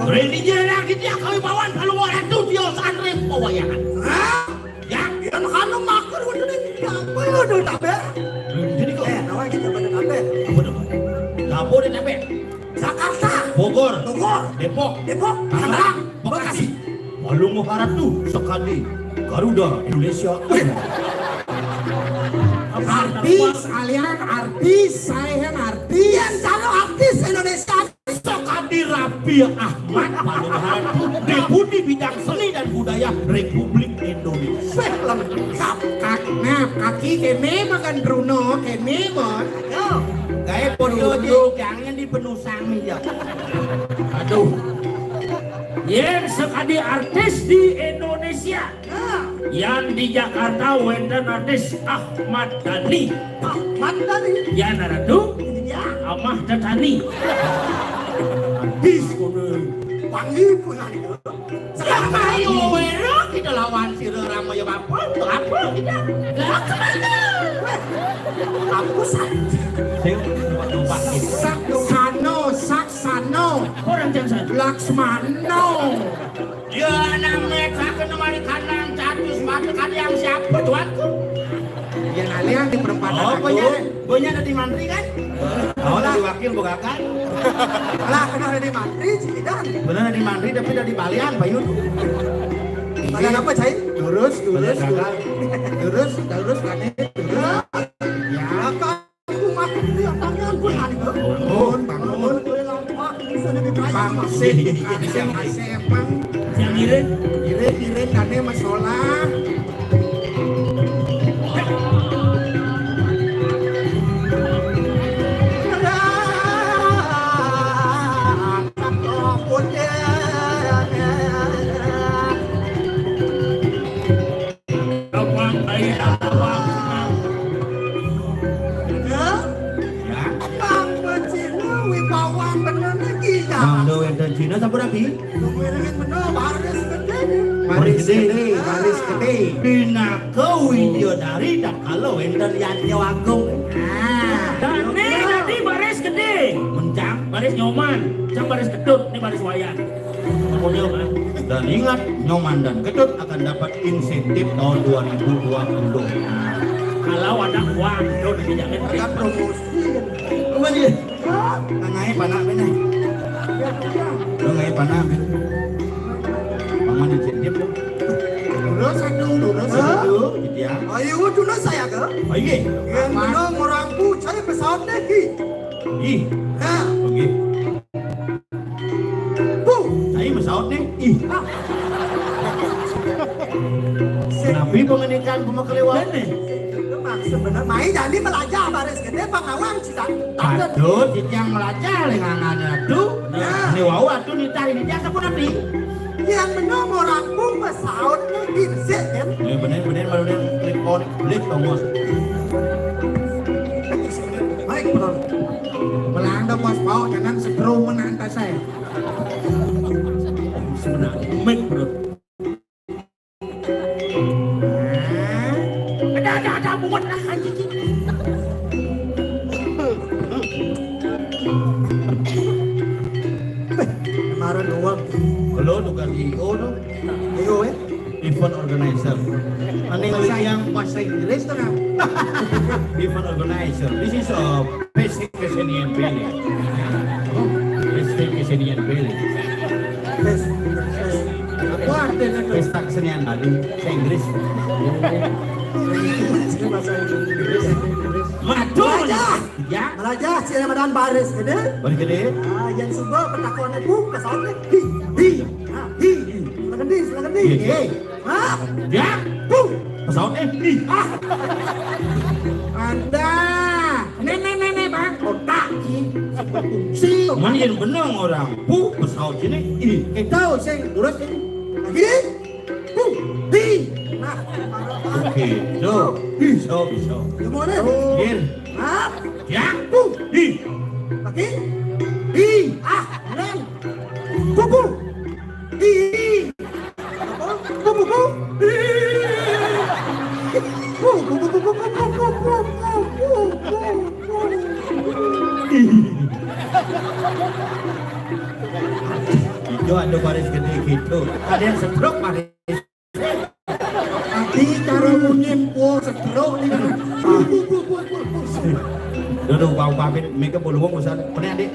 Ring dija rerang di tiang kawibawan Palungguh Ratu, tiosan ring pewayangan. Hah? Ya, yang kana makan udah nih, apa ya udah tabe? Jadi kok. Eh, nawang kita pada tabe. Apa tuh? Apa udah tabe? Jakarta. Bogor. Bogor. Depok. Depok. Tangerang. Bekasi. Palungguh Ratu sekadi Garuda Indonesia. Artis, aliran artis, saya kan artis. Yang calon artis Indonesia. Sekadi Raffi Ahmad, Palungguh Ratu, Deputi Bidang Seni dan Budaya Republik Indonesia. Weh, lengkap. Kak, nah, kaki kene makan Bruno, kene, Bon. Yo. Gae podo aja, jangan dipenuh sami ya. Aduh. Yen sekadi artis di Indonesia, yan di Jakarta wenten artis Ahmad Dhani. Ahmad Dhani. Yan Ratu, ya. Amah Tetani. Artis kono. Panggil pun ada. Siapa ayo wero kita lawan sira ramaya bapak, apa kita? Lah kemana? Aku saja. Sing numpak gitu. Saksano, Saksano. Orang jangan. Laksmano. Ya, namanya kakek nemari kanan, catus, mata kalian siapa, tuanku? Ya, kalian di perempatan. Oh, aku. Punya, punya ada di mantri, kan? Oh, lah, di wakil, bukan? Lah, kena ada di mantri, Cikidan. Bener ada di mantri, tapi ada di balian, Pak Yun. Balian apa, Cai? Lurus, lurus, lurus. Lurus, lurus, kane, lurus. Ya. Aku makan dia tangan pun ada. Bangun, bangun. Bang, sih, sih, emang. Yang irit, irit, irit, kane masalah. Wédang Cina sampun rabi? Nunggu elingan bener, baris gedé. Baris gedé, baris gedé. Pinaka widya dari tatkala wénten yadnya agung. Ah. Dané dadi baris gedé. Mencang, baris Nyoman, cang baris Ketut, ini baris Wayan. Pokoknya, dan ingat, Nyoman dan Ketut akan dapat insentif tahun dua ribu dua puluh. Kalau ada uang, itu dijamin. Ada promosi. Apa dia? Nangai panak benar. Nangai panak benar. Paman insentif tuh. Dulu satu, dulu satu, gitu ya. Ayo, dulu saya ke. Oh, iya. Yang menang orang tuh cari pesawat lagi. Ih. Nah. Oke. Bu, saya pesawat nih. Ih. Ah. Kenapa pengendikan pemakeliwan nih? Itu maksud bener. Main jadi melajah baris gedé pangawang cita. Aduh, titiang melajah lengangan aduh. Nah. Ini wau aduh nitah ini dia sampun rabi? Yang menang orang pun pesawat nih girsik kan? Ini bener-bener baru dia klik on, klik tombol. Baik, bro. Melanda mas bau jangan setrum menantas saya. Sebenarnya, baik, bro. Ada, ada, ada, muat lah, anjing. Kemarin doang. Lo tukang I O no. I O, eh? Event organizer. Aning yang bahasa Inggris tuh kan? Event organizer. This is a basic kesenian Bali. Basic kesenian Bali. Apa artinya? Pesta kesenian Bali, bahasa Inggris. Bahasa Inggris. Madu. Melajah. Ya. Melajah, si Ramadan baris gedé. Baris gedé. Ah, yang suba petakonnya bu, pesawatnya. Hi, hi, ah, hi. Silakan di, silakan di. Iya, iya. Hah? Ya. Bu. Pesawat eh, hi. Ah. Anda. Nenek, nenek, Bang. Otak, si. Si. Mana yang benar orang? Bu, pesawat ini. Ih. Kita sing urus ini. Lagi. Bu. Hi. Nah. Oke. So. Hi, so, so. Gimana? Gil. Hah? Ya. Bu. Hi. Lagi. Hi. Ah, nen. Bu, bu. Hi. Itu ada baris gedé gitu. Ada yang setruk, baris. Adi cara mungkin, wow, setruk nih. Dulu bau pamit, mika bolu wong usan. Pene, Adik.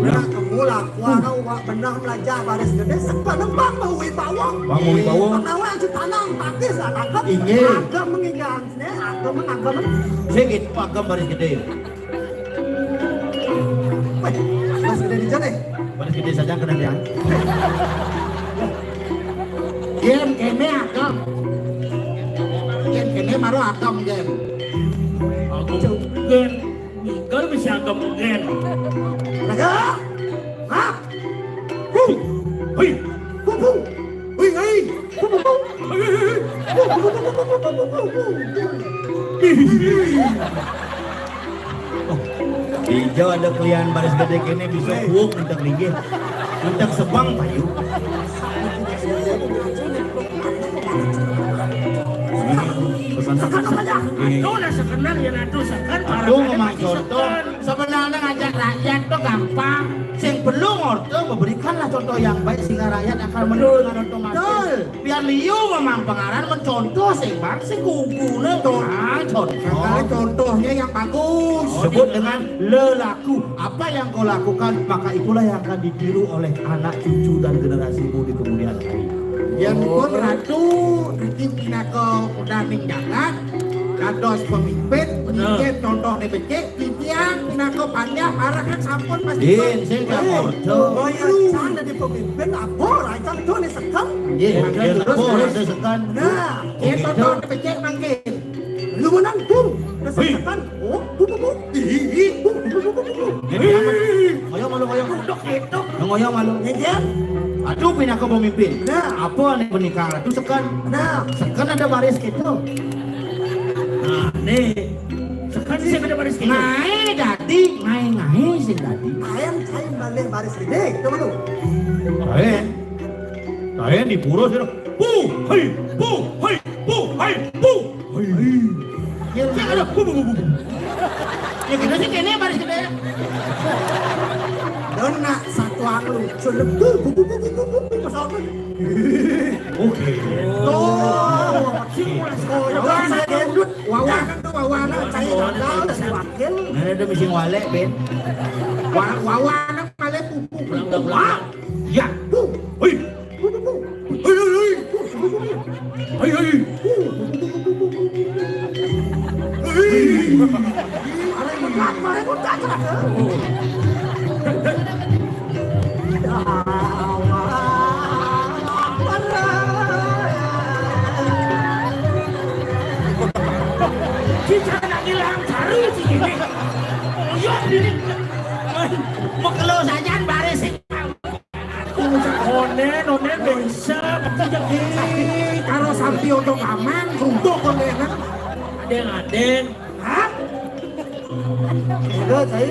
Nah, kamu lah, wah, wah, benar melajah baris gedé, sepa nembang bau wibawa. Bau wibawa. Menawa aja tanang, pakis lah, tangkep. Inggih. Agam mengikan, nih, agam, agam. Sing itu agam baris gedé. Wéh, baris gedé di jane. Baris gedé saja kena dia. Gen kéné agam. Gen kéné maru agam, gen. Agam gen. Ninggal bisa agam gen. Raga. Hah? Hu. Hui. Hu, hu. Hui, hui. Hu, hu, hu. Hui, hui, hui. Hu, hu, hu, hu. Ijo ada kelian baris gedé kéné bisa kuuk entek linggih. Entek sebang payu. Pesan. Seken apa ya? Aduh, lah sekenan ya, aduh, seken. Aduh, memang contoh. Sebenarnya ngajak rakyat tuh gampang. Sing perlu orto memberikanlah contoh yang baik sehingga rakyat akan menurut dengan otomatis. Betul. Biar liu memang pengaran mencontoh sing bang sing kumpulnya tuh. Ah, contoh. Kalau contohnya yang bagus. Sebut dengan lelaku. Apa yang kau lakukan, maka itulah yang akan ditiru oleh anak cucu dan generasimu di kemudian hari. Yang pun ratu nanti pinaka udah ning jagat, dados pemimpin, bener. Nggih contohnya becik, titiang pinaka panjang, arah kan sampun pasti. Din, sing kamu. Oh, iya, sana di pemimpin, apa rancang tuh nih sekan? Nggih, mangke terus, terus. Ada sekan. Nah, nggih contohnya becik mangke. Lu menang, Bung. Kesekan. Oh, bu, bu, bu. Ih, ih, bu, bu, bu. Jadi apa? Ngoyong malu, ngoyong. Duduk itu. Ngoyong malu. Ngejer. Aduh, pinaka pemimpin. Nah. Apa nih menikah ratu sekan? Nah. Sekan ada baris gitu. Nah, nih. Kan sing ada baris kene. Nae dadi, nae-nae sing dadi. Aen cai malih baris kene. Coba lu. Aen. Aen di pura sira. Pu, hei, pu, hei, pu, hei, pu. Hei. Ya, ada pu, pu, pu, pu. Ya, kita sih kene baris kene. Don nak satu anglu. Sudah pu, pu, pu, pu, pu, pu, pu, pu, pu. Oke. Tuh. Wawan, wawan, cai gagal dari wakil. Nah, ada mesin walek, Ben. Wa-, wawan, malih pupuk. Ulang, ulang, ulang. Wah. Ya. Hui. Hui, hui, hui. Hui, hui. Hui. Mari muncak, mari muncak, cenah. Kita nak ngilang baru sih ini. Oh, iya, ini. Makelo sajan baris sih. Onen, onen bisa, pasti jadi. Karo sampi ojo kaman, runtuh konenan. Adeng, adeng. Hah? Enggak, cai.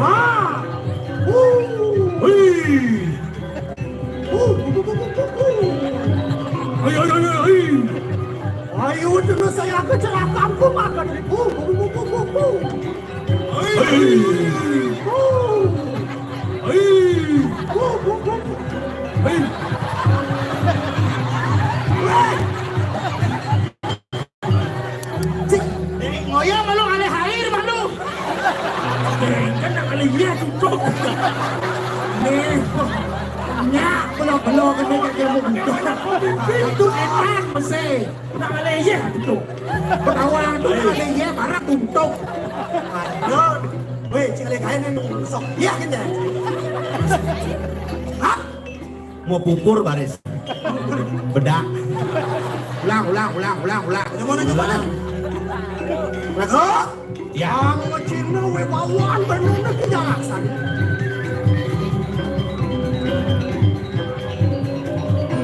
Ah. Uh. Hei. Uh. Hei, hei, hei, hei. Ayo, terus saya kecelakaan, aku makan. Uh, uh, uh, uh, uh, uh. Hei. Uh. Hei. Uh, uh, uh, uh. Hei. Cik, eh, ngoyo malu ngalih air malu. Eh, kan nak ngalih iya cukup. Nih, nyak, belok-belok, kan dia mau buka. Itu enak, mesti. Nak ngalih iya cukup. Ketawa, itu nak ngalih iya, barang tuntuk. Aduh, weh, cik ngalih kain ini, sok. Iya, kan, ya? Hah? Mau pupur baris. Bedak. Ulang, ulang, ulang, ulang, ulang. Yang mana, yang mana? Lego? Ya. Yang Cina we wawan bener-bener kita laksan.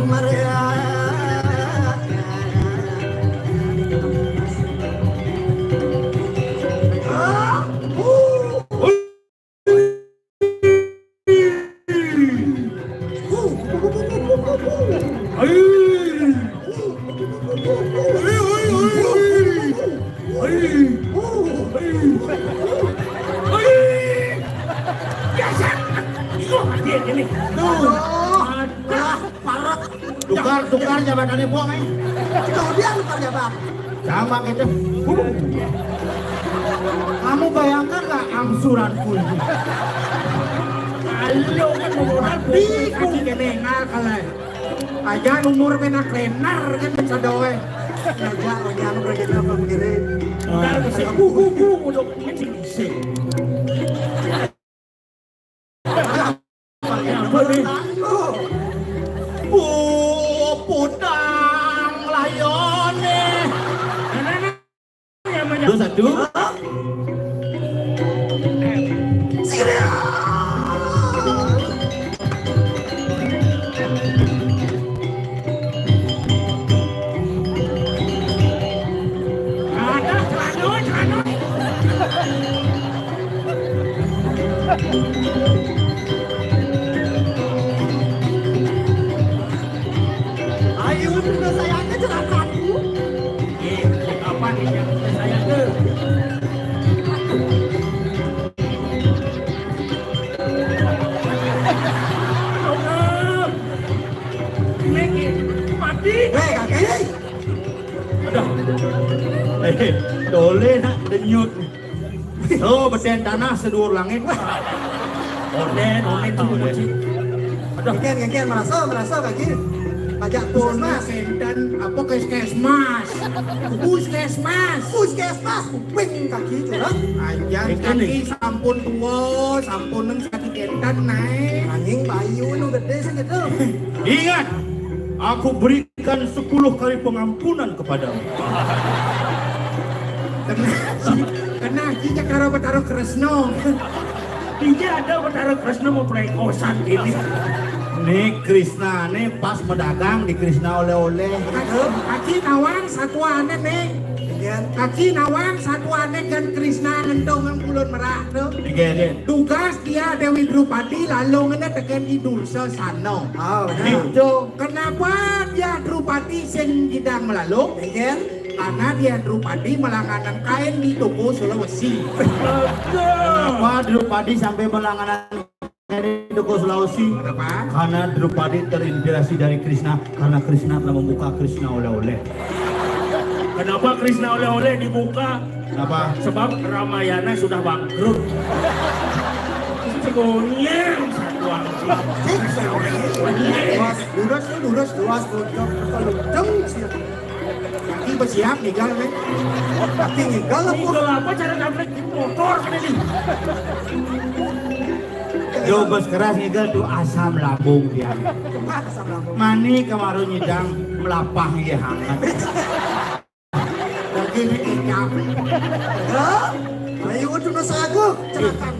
Maria. Ah, uh. Tukar, tukar jabatannya, Pong, eh. Itu dia tukar jabatan. Sama gitu. Kamu bayangkan nggak angsuranku ini? Ayo kan modal beli kaki kene ngal kalah. Aja umur pena klenar kan bisa doe. Aja aja anu kerja apa mikirin. Modal bisa bu bu bu udah mungkin sih bisa. Oh, putang layone. Terus satu. Ayo, sudah saya aja celakaku. Eh, apa nih yang sudah saya ke? Ini mati. Weh, kaki. Aduh. Eh, tole nak denyut. Oh, beten tanah seduur langit. Oden, oden, cik, cik. Aduh. Ngengken, ngengken, merasa, merasa kaki. Pajak puskesmas. Kenten, apa puskesmas? Puskesmas. Puskesmas, kuping kaki curang. Ajan kaki sampun tua, sampun neng sakit kenten naik. Anjing bayu nu gede sih gitu. Ingat, aku beri berikan sepuluh kali pengampunan kepadamu. Kena, kena jika karo Betara Kresno. Tidak ada Betara Kresno mau perekosan ini. Nih, Krisna nih pas medagang di Krisna oleh-oleh. Aduh, kaki nawang satuané, Ning. Iya. Kaki nawang satuané kan Krisna ngentung kulon merak tuh. Iya, iya. Tugas dia Dewi Drupadi lalu ngene tekén Idul Sesana. Oh, benar. Gitu. Kenapa dia Drupadi sing gidang melalung? Iya. Karena dia Drupadi melanganan kain di toko Sulawesi. Kenapa Drupadi sampai melanganan dari toko Sulawesi? Kenapa? Karena Drupadi terinspirasi dari Krisna, karena Krisna telah membuka Krisna oleh-oleh. Kenapa Krisna oleh-oleh dibuka? Kenapa? Sebab Ramayana sudah bangkrut. Sekonyang satu angkut. Lurus, lurus, lurus, lurus, lurus, lurus. Kaki bersiap, ngigal, nih. Kaki ngigal, apa? Ngigal apa cara nabrak motor, mana nih? Yo, bos keras ngigal tuh asam lambung dia. Cuma asam lambung. Mani kemarin nyidang melapah ya hangat. Lagi ini kenyap. Ya, ayo udah masa aku, cerakan.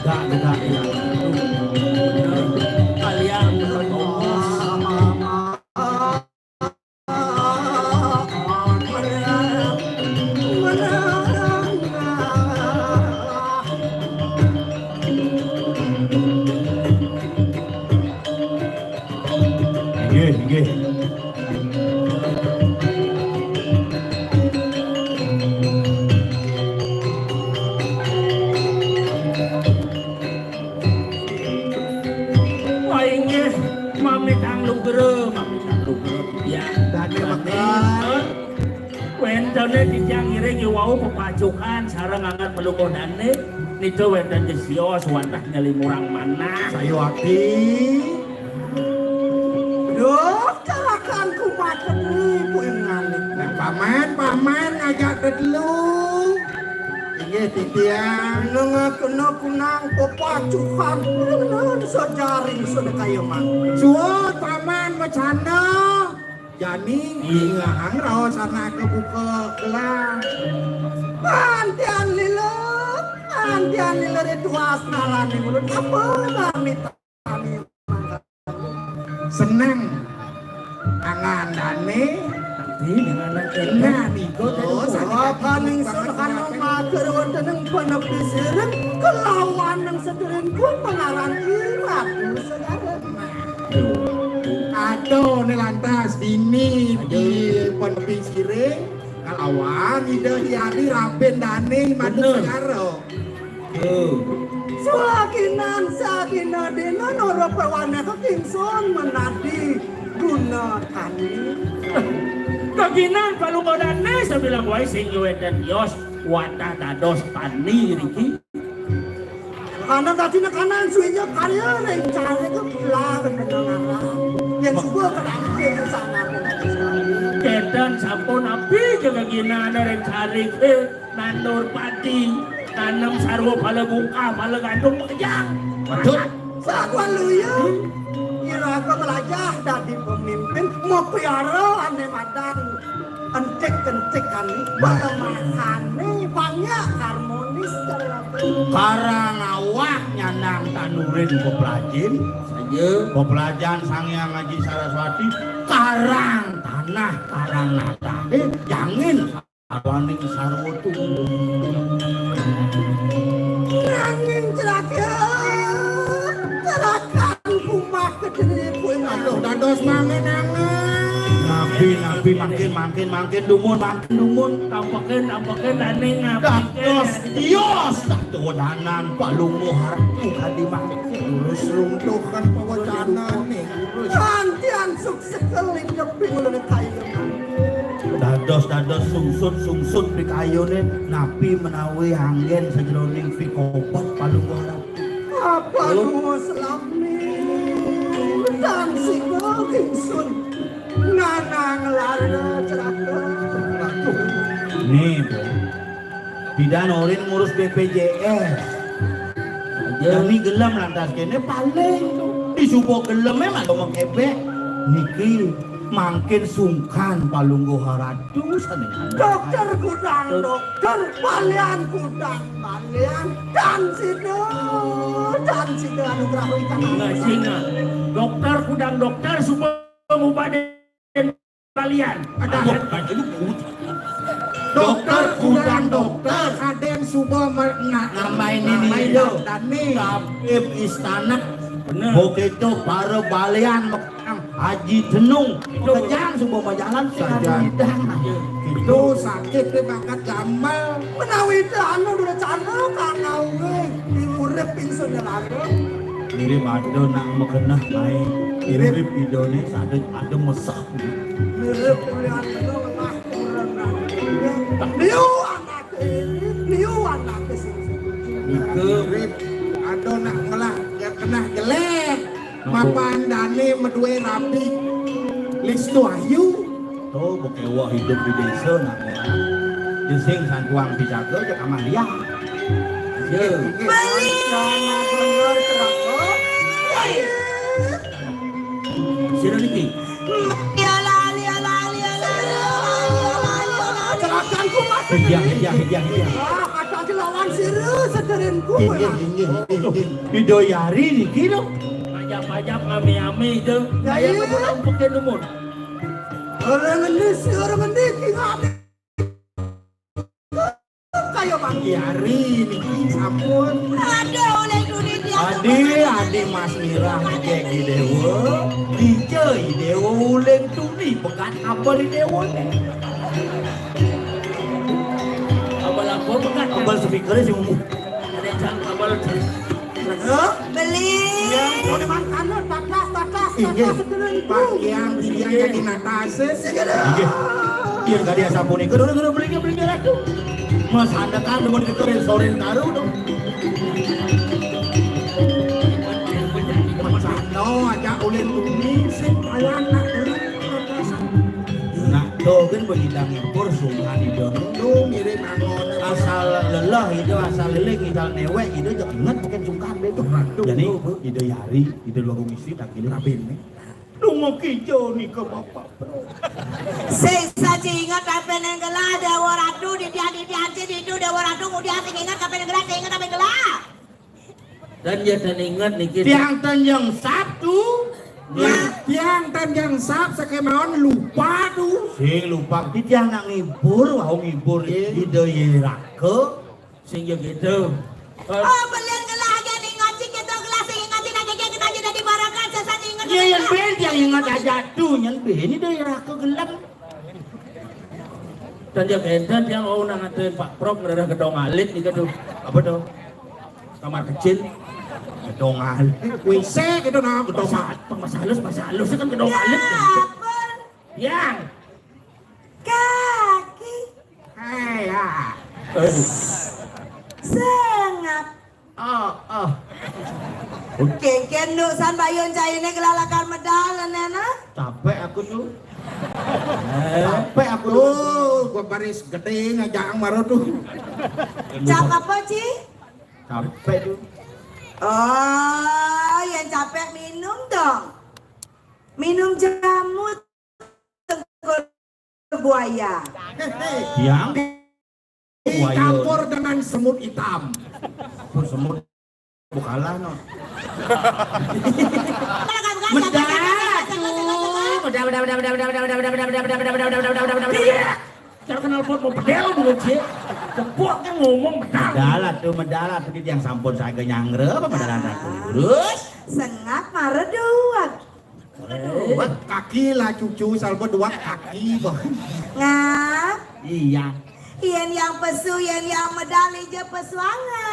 Tegak, tegak, tegak. Kalian. Nggih, nggih. Wah, inggih, mamitang lugra, mamitang lugra. Ya, dane mekaten. Wéntené titiang ngiring wau pepacukan sareng angat pelungguh dané. Nida wénten jesios wantah nyelimurang manah. Sayuwakti. Duh, carakan kumaken ibu ing ngalih. Nah, paman, paman ngajak dedelu. Inggih, titiang. Nengah kena kunang pepacukan. Sejaring sedekaya mang. Suwun, paman, macana. Jani, ingahang raos anake buka gelang. Pantian lila, pantian lila ritual senalane mulut apa kami tani. Seneng angandane. Nanti dengan anak. Nah, niku tadi. Oh, sapaning sedekana matur wonten ing panepi sireng kelawan ning sedherengku pengaran Iratu Segara. Aduh, ini lantas dini di penepi sireng kelawan Ida Hyani Raben Dane Madu Segara. Tuh. Sulakinan sakina dina nara perwane kekingsun menadi guna tani. Keginan palungguh dane sabilang wae sing nyuweden yos watah dados tani riki. Ana dadi nekanan suwinya karya ring cahya kebulan kedengaran. Yen suba kedamping sangat. Kedan sampun api keginane ring carike nandur padi, tanem sarwa pala bungkah, pala gantung pekejang. Betul. Sakuan luya. Iraga melajah dadi pemimpin, mapiara ane madan entik-entik kami. Nah. Palemahane banyak harmonis. Karang awak nyandang tanurin peplajin. Saja. Peplajan Sang Hyang Aji Saraswati, karang tanah, karang natah. Eh, jangin sarwaning sarwa tu. Nanging celaka, celakan kumah kediri kuwi. Aduh, dados mangen-angen. Nah, Napi mangkin, mangkin, mangkin dumun, mangkin dumun. Tampekin, tampekin, daning, tampekin. Dados, yos, satudanan, palungguh hartu kadi mangkin. Lurus runtuh kan pawacanané, lurus. Kantian sukses keling keping ulun kayu. Dados, dados, sungsut, sungsut pikayuné, napi menawi anggén sajeroning pikobat palungguh hartu. Apa nuwun selami? Dan sida ingsun. Nana ngelara celaka. Nih, Bu. Bidan Orin ngurus B P J S. Jani gelem lantas kéné paling disuba gelemé malah mengkebek. Niki mangkin sungkan palungguh haratu sané. Dokter kudang dokter, balian kudang balian, dan sida, dan sida anugrah wikan. Singa, singa. Dokter kudang dokter suba ngubadin balian. Dokter kudang dokter, kadén suba nambahin ini. Tabib istana. Bener. Begitu para balian Haji Tenung. Kejang suba majalan saja. Itu sakit dia bakat gambar. Menawi itu anu dulu cana karena wé di urip ingsun lalu. Mirip ada nak makenah naik. Mirip idané sada ada mesah. Mirip kuliah itu lemah kurang. Liu anak ini, liu anak ini. Nika ada nak ngelah kenah jelek. Mapan dané madué rabi. Listu ayu. Tuh, bekéwah hidup di desa nak. Jesing santuang pijaga cek amah liang. Ya. Beli. Sira niki. Celakanku mati. Iya, iya, iya, iya. Ah, kata lawan sira sederenku. Iya, iya, iya, iya. Ida Yari niki lho. Pajak-pajak ame-ame itu. Ya, iya. Kaya ngebulang peke dumun. Orang ngendi sih, orang ngendi ki ngati. Kaya Bang Yari niki sampun. Aduh, oleh dunia. Adi, adi Mas Mirah, Jeki Dewa. Dija Dewa uling tuni pegat abal Dewa ne. Abal apa pegat? Abal speaker sih umum. Ada yang abal. Halo? Beli. Ya, udah makan, tatas, tatas, inggih, tatas, sedulur ibu. Pak Yang, Yang jadi natas. Inggih. Yang tadi sapunika, dulu, dulu, beli, beli, ratu. Mas Handekan, demen kita sorin karu dong. Mas Hando aja ulin bumi, sing awan nak ulin. Nah, to kan begidang impor sungkan itu. Lu mirip angon. Asal lelah itu, asal leleng, asal newek itu, jangan ingat pakai sungkan itu. Jadi, ida Yari, ida dua komisi, tak kini rapin nih. Dungo kijo nih ke bapak, bro. Sing saji inget apa neng gelah Dewa Ratu, di dia, di dia, di itu Dewa Ratu, kemudian sing inget apa neng gelah, sing inget apa neng gelah. Dan ya dan inget niki. Tiang tanjang Sabtu. Nah. Tiang tanjang Sab sakemawon lupa tuh. Sing lupa. Di tiang nak ngibur, wau ngibur. Iya. Ida Yiraka. Sing ya gitu. Oh, belian gelah aja nih ngaji gitu, gelah sing ngaji aja, kita aja dari barakan, sesat inget. Iya, yang ben tiang inget aja tuh, yang ben Ida Yiraka gelem. Dan ya benten tiang wau nang ngaten Pak Prok ngerah gedong alit gitu tuh. Apa tuh? Kamar kecil. Gedong alit. W C gitu nah, gedong alit. Pas halus, pas halus kan gedong alit. Ya, ampun. Yang. Kaki. Hei, ya. Sengap. Oh, oh. Kéngkén nduk san bayun cainé gelalakan medal, néna. Capek aku tuh. Capek aku tuh. Tuh, gua baris gedé ngajak maro tuh. Cap apa, Ci? Capek tuh. Oh, yang capek minum dong. Minum jamu, Tengkul buaya. Yang buaya. Dicampur dengan semut hitam. Semut bukalah, no. Medal tuh. Medal, medal, medal. Cara kenal pot mau pedel dulu, Ci. Tepuk kan ngomong medal. Medal tuh, medal tuh, yang sampun saga nyangre apa medalan ratu. Terus? Sengap mareduak. Aduh, wak kaki lah cucu, salbut wak kaki, boh. Ngap. Iya. Yén yang pesu, yén yang medal, ija pesuanga.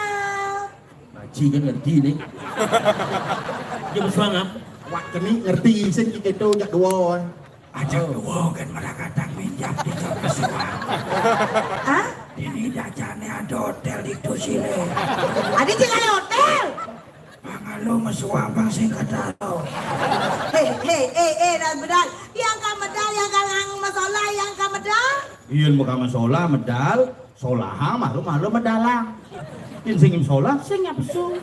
Nah, ci kan ngerti nih. Ija pesuanga. Wak keni ngerti, sing kita itu jak dua. Ajak dua kan malah kadang minjam tiga pesuang. Hah? Ini dajane ada hotel di Tusile. Ada tinggal hotel. Pangalu mesuang pang sing kadalo. Hei, hei, hei, hei, dah bedal. Yang ka medal, yang ka ngang masalah, yang ka medal. Iya, bukan masalah, medal. Solahang malu-malu medalang. Yén sing solah, sing nyapesu.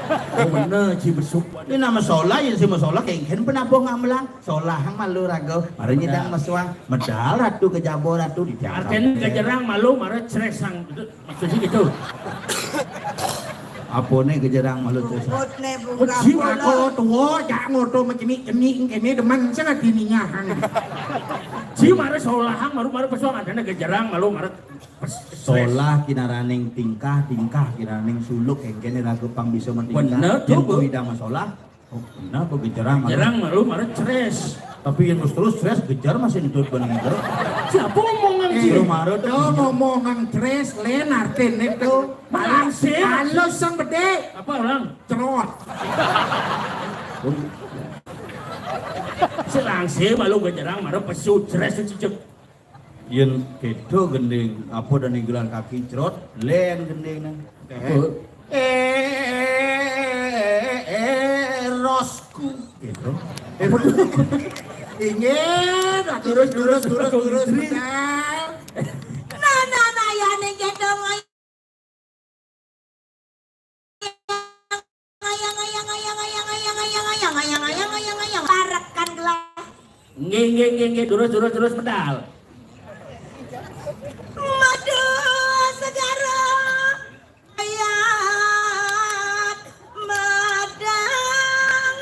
Oh, bener, ci besuk. Ini nama solah, yén sing solah, kengken penabuh ngamelang. Solahang malu raga. Mari nyidang mesuang. Medal ratu kejaba ratu di tiang. Artinya kejerang malu, mara ceresang. Maksudnya gitu. Apa nih kejerang malu ceresang? Bubut nih, buka. Ci mako tua, jak ngoto macemik-cemik, kene demen, sangat diningahan. Ci mara solahang, maru-maru pesuang, adanya kejerang malu, mara Solah kinaraning tingkah, tingkah kinaraning suluk, engkene raga pang bisa matingkah. Bener, tuh, Bu. Idang masolah. Oh, kenapa gejerang malah? Gejerang malu, malah ceres. Tapi yang terus-terus ceres, gejar masih nutut bening, Bro. Siapa ngomongan sih? Bro, maru tuh. Tuh, ngomongan ceres, len artine tuh. Malang sih. Halus sang bede. Apa ulang? Cerot. Selang sih, malu gejerang, malah pesu, ceres, cicip. Yén kéto gending, apa dan gelang kaki crot, lén gending nang. Apa? Eh, eh, eh, eh, rosku. Gitu. Apa tuh? Inggih, terus, terus, terus, terus, benar. Nah, nah, nah, ya ning kéto ngoyong. Ngayang, ngayang, ngayang, ngayang, ngayang, ngayang, ngayang, ngayang, ngayang, ngayang, ngayang, ngayang. Parekan gelah. Nggih, nggih, nggih, nggih. Terus, terus, terus, medal. Madu segara. Ayat madang.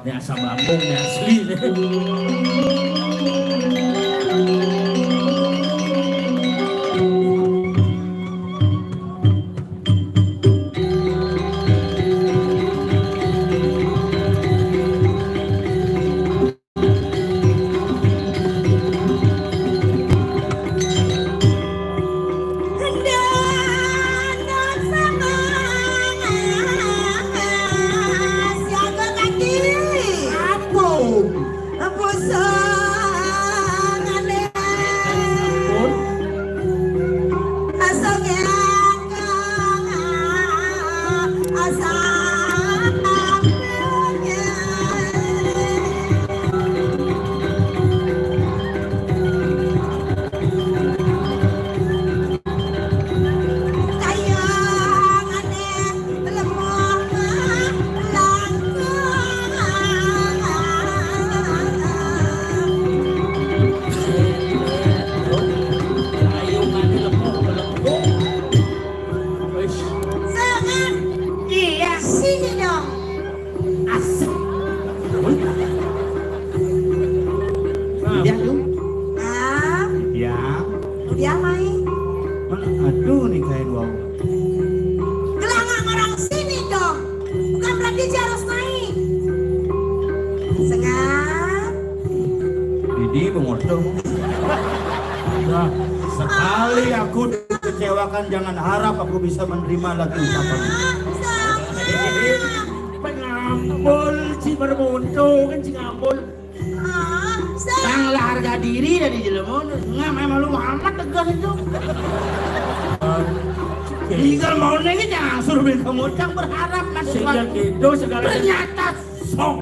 Ini asam lambung nih asli nih. Iya. Sini dong. Asik. Diam lu. Ah. Diam. Diam, Mai. Mana aduh nih kain wau. Gelangak orang sini dong. Bukan berarti dia harus naik. Sengat. Didi mengotok. Nah, sekali aku dikecewakan, jangan harap aku bisa menerima lagi ucapan. Pengambul, ci bermonto kan ci ngambul. Tang lah harga diri dari jelema, nggak memang lu amat tegas itu. Tinggal mau nengin jangan suruh beli kamu, jangan berharap masuk. Sehingga gitu segala ternyata song.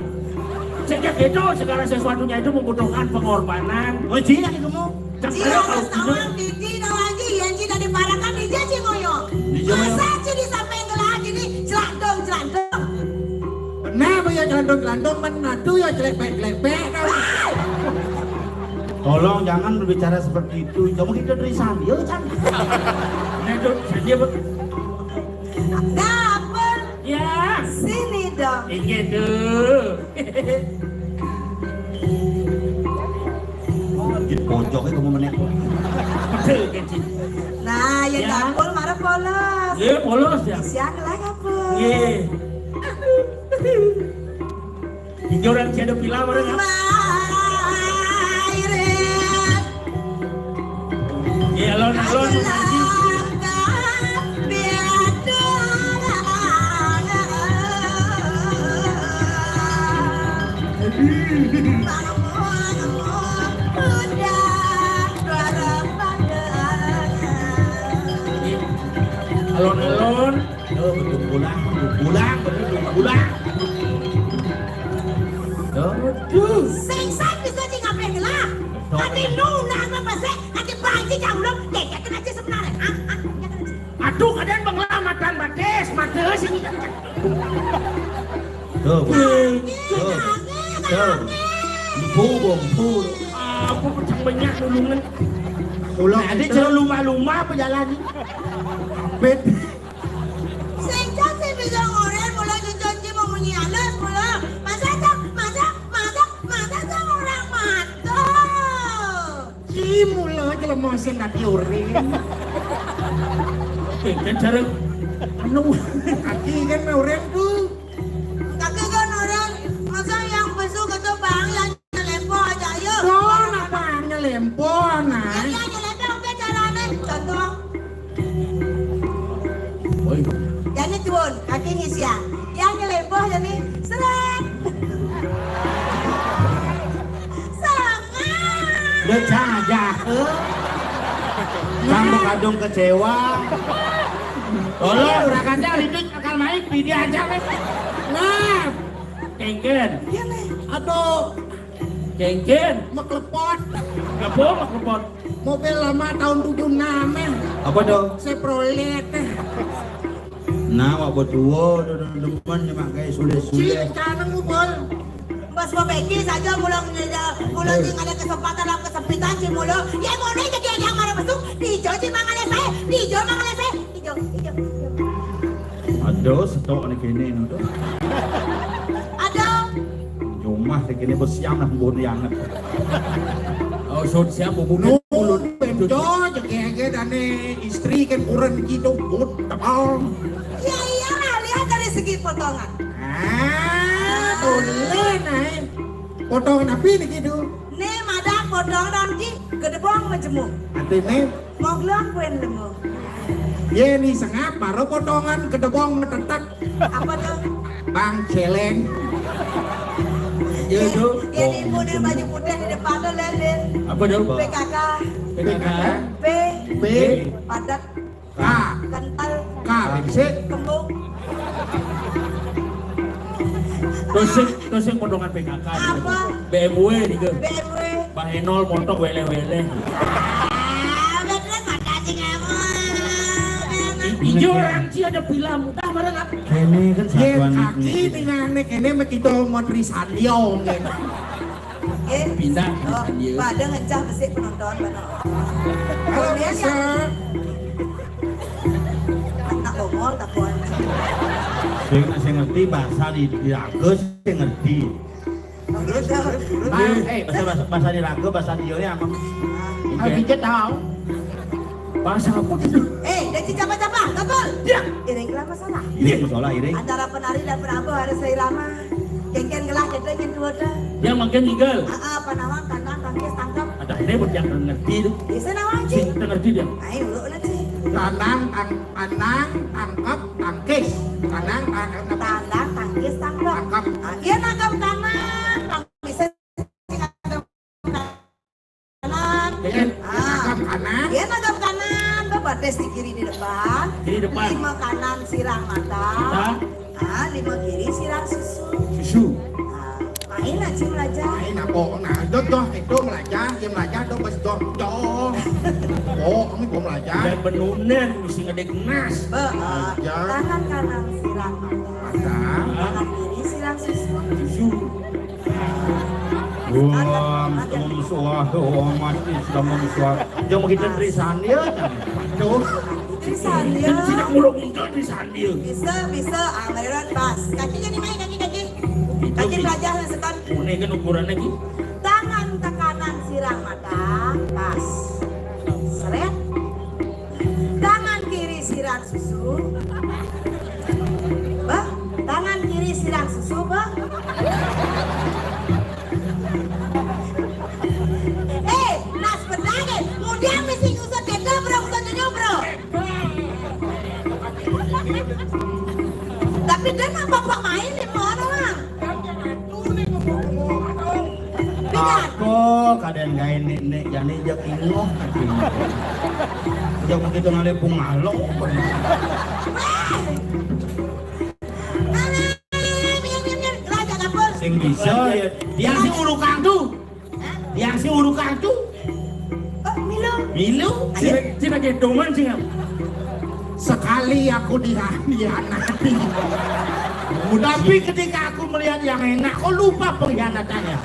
Sejak itu segala sesuatunya itu membutuhkan pengorbanan. Oh, iya, itu mau. Iya, harus tahu diri, tahu lagi, ya, Ci, dari parakan, Ci, Ci, ngoyo. Masa Ci disampaikan lagi nih, celandong, celandong. Benar, Bu, ya, celandong, celandong, men, aduh, ya, celepek, celepek. Tolong jangan berbicara seperti itu. Kamu kita dari Sandio, kan? Nah, itu, Sandio, Bu. Dapur. Ya. Sini dong. Inggih, tuh. Di pojoknya kamu menek. Betul, kan, Ci? Nah, ya, ya. Dapur marah polos. Eh, polos ya. Siang lah apa? Nggih. Jujur, sia ada pila meureun, ha? Nggih, alon-alon, Haji. Nggih. Alon-alon. Tuh, betul pulang, betul pulang, betul pulang. Tuh. Sing san bisa di ngapén lah. Tuh. Ati nu nang apa sih? Ati banci cang ulun. Ya, ya kena sih sebenarnya. Ah, ah, ya kena sih. Aduh, kadang pengelamatan batis, mata sih. Tuh. Tuh. Tuh. Empu, Bu, empu. Aku pecah banyak nulungan. Ulah ada cara lumba-lumba apa jalan ni? Apit. Sing cang sih bisa ngorél mula cucun ci mau munyi halus mula. Masa cang, masa, masa, masa cang orang mata. Ci mula jelema sing dadi orang. Oke, kan cara anu. Kaki kan orang tu. Kaki kan orang. Masa yang besuk itu bang yang nyelempo aja ayo. Oh, napa nyelempo, nah? Yang nyelempo oke carane. Contoh. Oi. Jani tuun, kaki ngisian. Yang nyelempo jani seret. Sangat. Udah cah aja. Kamu kadung kecewa. Tolong, ora kacang, Ridit akan naik, video aja, weh. Nah, Kengken. Iya, Leh. Aduh. Kengken. Maklepot. Apa maklepot? Mobil lama tahun tujuh enam, eh. Apa tuh? Chevrolet, eh. Nah, wak betua, udah demen nih, mak, kayak sulit-sulit. Cik, kangen mu, Bol. Bos mau beki saja, mulang, mulang ada kesempatan dalam kesempitan, si mulu. Ya, mau nih jadi yang mana besuk? Dijo, si mangan saya. Dijo, mangan saya. Ijo, ijo, ijo. Aduh, setok ni kini ni tu. Aduh. Jumah ni kini bersiam nak bunuh yang. Oh, sud siap bunuh. Mulut. Bento, jege-jege dane istri kan kurang gitu, but tebal. Ya iyalah, lihat dari segi potongan. Ah, boleh naik. Potongan apa ni gitu? Ni madak potongan ki gedebong majemuk. Artinya? Moglong kuen lemu. Ye ni sengap, baru potongan gedebong metetek. Apa tuh? Bang Celeng. Ya, tuh. Ye ni punya baju putih di depan tuh, Lendin. Apa tuh? P K K. P K K. P. P. Padat. K. Kental. K. Bisa. Kembung. Terus sing, terus sing potongan P K K. Apa? B M W nih, Gus. B M W. Bahenol montok weleh-weleh. Ah, bener, makasih kamu. Ijo orang sih ada pila mudah bareng apa? Kene kan satuan kaki nih. Dengan kene mah kita mau Trisanyo, kan. Pindah, oh, Trisanyo. Pada ngecah besi penonton, bener. Halo, Biasa. Anak bongol, tak kuat. Sing, sing ngerti bahasa di, di Agus, sing ngerti. Terus, terus, terus. Bang, eh, bahasa, bahasa, bahasa di raga, bahasa di Yori apa? Ah, kita tahu. Bahasa apa gitu? Eh, dan si capa-capa, betul? Ya. Iring kelapa salah. Iring salah, iring. Antara penari dan penabuh harus seirama. Kengken gelah kita ingin dua dah. Dia makin tinggal. Ah, ah, apa nama? Kandang, tangkis, tangkap. Ada ini buat yang ngerti tuh. Bisa nama aja. Sing ngerti dia. Ayo, lu nanti. Kandang, tang-, kandang, tangkap, tangkis. Kandang, tang-, tangkap. Kandang, tangkis, tangkap. Tangkap. Ah, iya, nangkap kandang. Bisa kanan. Iya. Ah. Kanan. Iya, nangkap kanan. Babatis di kiri di depan. Kiri depan. Lima kanan sirang mata. Mata. Ah, lima kiri sirang susu. Susu. Ah, main aja belajar. Main apa? Nah, doh, doh, itu belajar, dia belajar, doh, pas doh, doh. Oh, kamu mau belajar? Dan benunan, mesti ngedek nas. Be, ah, belajar. Tangan kanan sirang mata. Mata. Tangan kiri sirang susu. Susu. Wah, Islam suah, wah, mati Islam suah. Jangan begitu Trisanil. Tuh. Trisanil. Tidak muluk muncul Trisanil. Bisa, bisa. Ah, Meron pas. Kaki jadi main, kaki, kaki. Kaki belajar sekat. Ini kan ukuran lagi. Tangan tekanan sirang mata, pas. Seret. Tangan kiri sirang Susu. Bah, tangan kiri siram susu, bah. Eh, nas pedage, kemudian mesti ngusut ke bro, ngusut ke bro. Tapi dia nak bapak main di mana, Bang? Apa kadén gaé nék-nék jani jak ingoh. Jak begitu ngalih pungalo. Sing bisa ya. Tiang sing urukang tuh. Tiang sing urukang tuh. Oh, milu. Milu. Cina, Cina gedoman sing. Sekali aku diha-, dihianati. Tapi ketika aku melihat yang enak, kok lupa pengkhianatannya.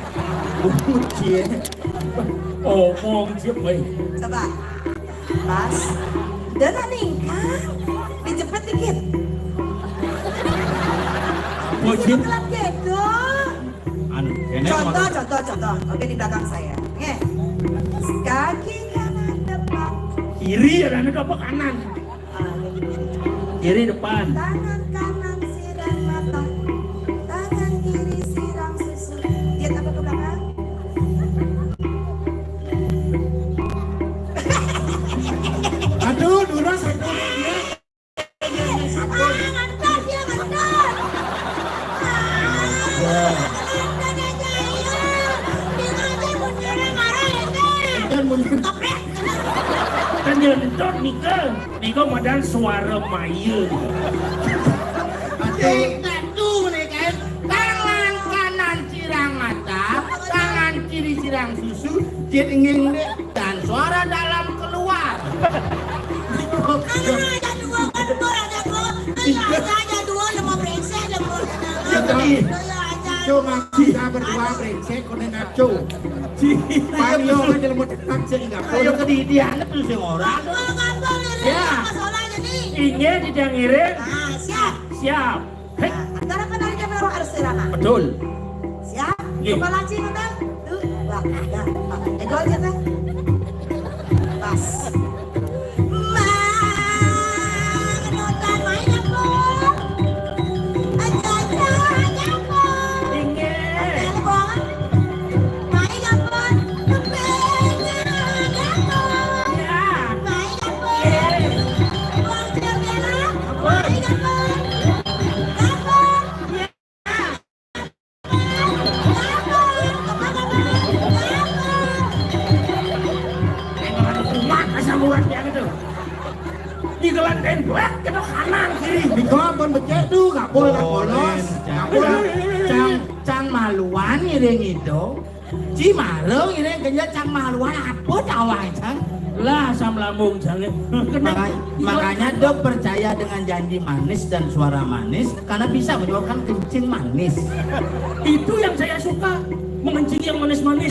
Bungut cie. Omong cie, weh. Coba. Pas. Dana ningkang. Dijepit dikit. Apa, Cin? Gelap gitu. Anu, kéné contoh, contoh, contoh. Oke, di belakang saya. Nggih. Kaki kanan depan. Kiri ya, anu apa kanan? Ah, iya. Kiri depan. Tangan kanan siram mata. Tangan kiri siram susu. Lihat apa ke belakang? Aduh, durus, aduh, dia. Ah, ngentot, dia ngentot. Ah, ngentot aja, iya. Dia aja mun nyerang arah ente. Kan mun keprek. Kan dia ngentot, nika. Nika madan suara maya. Aduh. Satu nih, kan. Tangan kanan siram mata, tangan kiri siram susu, jit nging deh. Dan suara dalam keluar. Aduh, ada dua, kan, Bor, ada dua. Ayo, aja, aja dua, udah mau brengsek, udah mau. Iya, tadi. Ayo, aja. Cuma kita berdua brengsek, kau nak ngaco. Ci. Pan yo, kan, jelema cetak, sih, enggak. Ayo, ke di, di anak tuh, sing orang. Gampang, gampang, lirik. Ya. Apa soalnya nih? Inggih, tidak ngiring. Nah, siap. Siap. Hei. Nah, antara penari dan penari harus serama. Betul. Siap? Iya. Coba lancing, Bang. Tuh, wah, ya, Bang. Ego aja, Bang. Pas. Bang, nonton main apa? Aja, aja, aja apa? Inggih. Aja, aja, Bang. Main apa? Kepingin apa? Iya. Main apa? Iya. Bang, Bella, main apa? Apa? Umat asam urat dia gitu. Di gelanten blak kita kanan kiri. Di kolom pun becek tuh, gak boleh, gak polos. Gak boleh. Cang, cang maluan ngiring itu. Ci marung ngiring kerja cang maluan apa tawang, cang? Lah, asam lambung, cang. Kena. Makanya, makanya dok percaya dengan janji manis dan suara manis. Karena bisa menyebabkan kencing manis. Itu yang saya suka, mengencing yang manis-manis.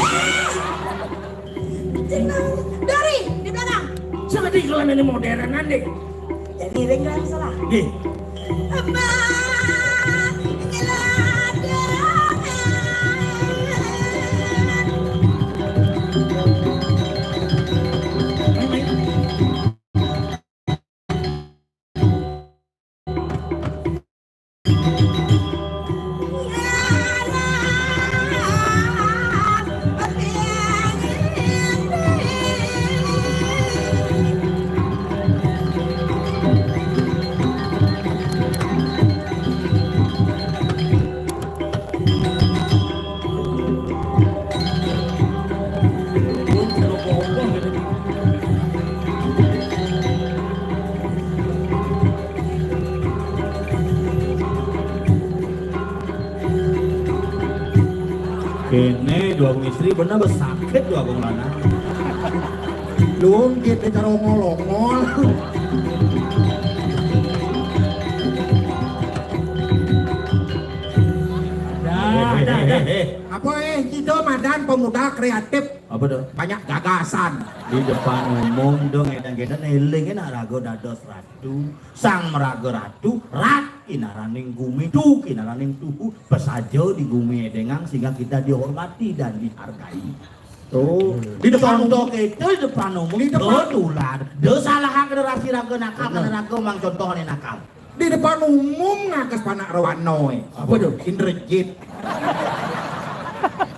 Kencing manis. Dari, di belakang. Jadi kalau ini modernan deh. Jadi ring dalam salah. Nih. Abang, nyeladang. Kéné dua wong istri bener besakit dua wong lanang. Lungkit di cara ongol-ongol. Dah, dah, dah. Apa, eh, kita madan pemuda kreatif. Apa tuh? Banyak gagasan. Di depan umum dong, édang-édang éling nak raga dados ratu. Sang maraga ratu, rat kinaraning gumi, tu kinaraning tuhu, pesaja di gumi édéngang sehingga kita dihormati dan dihargai. Tuh, di depan contoh umum. Kita di depan umum, di depan. Betulan. Dia salah generasi raga nakal, bener. Karena raga mang contohnya nakal. Di depan umum ngakas panak rawano, eh. Apa tuh? Indrajit.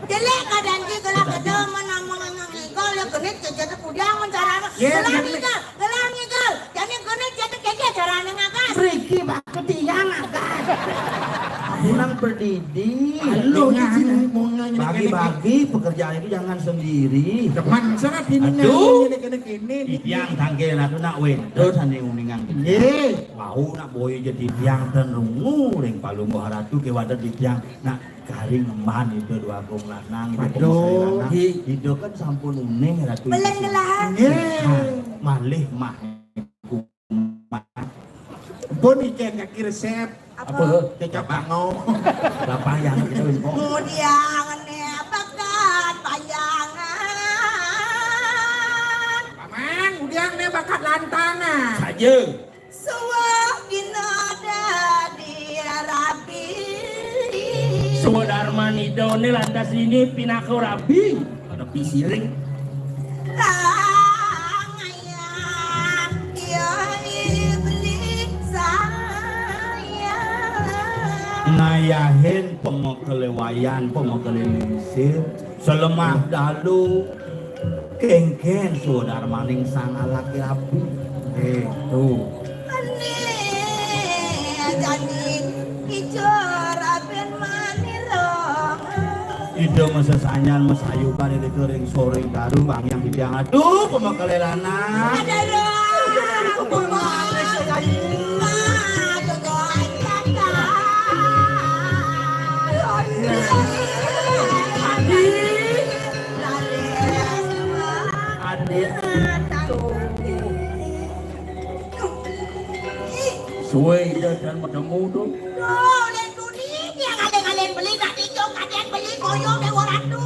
Jelek keadaan ki, gelah kedel, mana mengenang ngigol, ya genit, jajan kudang, mencarana. Iya, gelah ngigol, gelah ngigol. Jani genit, jajan keke, carana ngakas. Riki, bak ketiang ngakas. Kurang berdidi. Lu di sini mau ngene-ngene. Bagi-bagi pekerjaan itu jangan sendiri. Teman sangat ini. Aduh. Ngene-ngene. Ini. Tiang tangke ratu nak wédon sané uningang. Nggih. Wau nak boyo jadi tiang ten rungu ring Palungguh Ratu kéwanten titiang nak kari ngemban Ida Dwagung Lanang, Ida. Aduh, Kumasri Lanang. Nggih. Ida kan sampun uning Ratu. Belén Ida. Nggih. Nah, malih mah kumat. Pun ijén kaki resep. Apa? Apa? Kecap bango. Lah, payang gitu, kok. Mudiang né bakat payangan. Paman, mudiang né bakat lantangan. Saja. Suwah dina dadi rabi. Swadarman Ida né lantas ini pinaka rabi. Ada pisiring. Tangaya, ya iblis saya. Ngayahin pamakalé wayan, pamakalé lingsir, salemah dalu, kéngkén swadarmaning sang alaki rabi. Eh, tuh. Ané jani ijo raben manira. Ida masesanyan masayuban irika ring sore daru, wangiang titiang. Aduh, pamakalé lanang. Aduh, aduh, aduh, aduh. Adit. Suwe ida dan matemu to. Duh, len duni tiang alen-alen beli nak tinjau kadén beli boyong Déwa Ratu.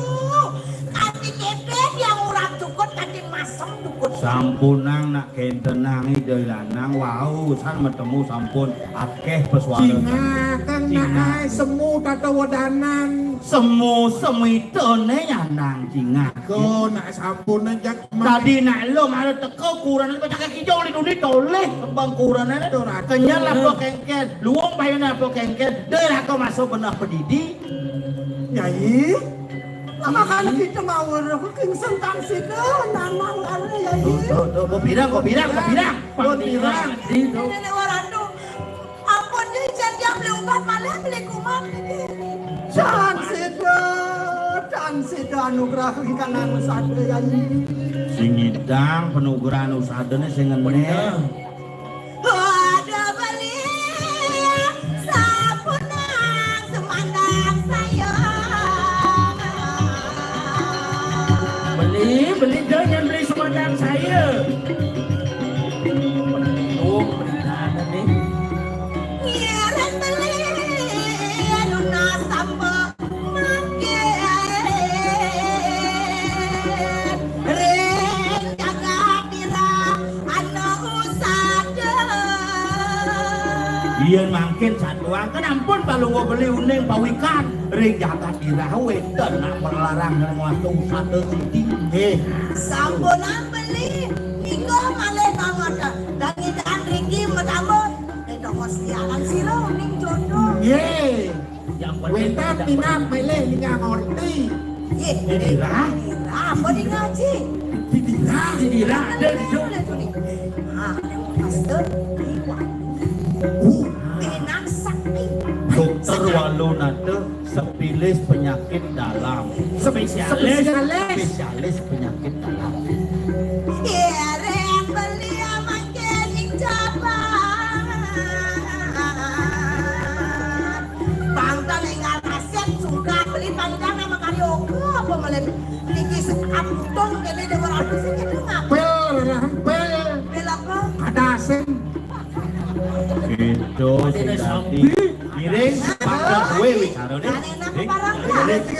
Kanti kepé tiang urap cukut, kanti masem cukut. Sampunang nak kéntenang ida lanang wau san matemu sampun akéh pesuara. Cingakan nak ai semu tata wedanan. Semu semitané nyanang cingak. Ko nak sampun jak. Tadi nak lo malah teka kurenan pacak kijang di dunia toleh kembang kurenan. Kenyal apa kéngkén, luung payun apa kéngkén, deh aku masuk benar pedidi. Nyai, apa kan kita mau roh kingsentang sida nanang are, Nyai? Tuh, tuh, tuh, kok pirang, kok pirang, kok pirang. Kok pirang. Nenek Warandu. Ampun, Nyai, jan dia beli ubat malih, beli kuman niki. Tan sida, tan sida anugrah ingkang anu sada, Nyai. Sing ngidang panugrahan usadané sing ngenéh. Ada beli sapunang sumandang saya. Beli, beli, jangan beli sumandang saya. Oh, pernikahan nih. Ngiring beli lunas tambah makin. Ring jagat ira ana usada. Yén mangkin satuang kan ampun palungguh beli uning pawikan ring jagat ira wénten nak perlarang ring waktu usada siti. Nggih. Sampunang beli, mingguh malih mawon. Dan ngidahan riki matambun. Nek tongos sialan sira ning jodoh. Nggih. Wénten minat milih ning ngerti. Nggih. Didira. Didira apa ning ngaji? Didira. Didira. Boleh, boleh, boleh. Ah, master, iwan. Uh. Minat sakti. Dokter Walunata. Spesialis penyakit dalam. Spesialis. Spesialis. Spesialis penyakit dalam. Ireng beli mangkin ing Japan. Bangsa ning ngarasé suka beli panjang nama karyoga apa malih niki seabutung kéné déwa ratu sing itu ngapa? Pil, pil. Pil apa? Ada asin. Itu sing dadi. Ngiring, bakal kowe wicarané. Ngiring.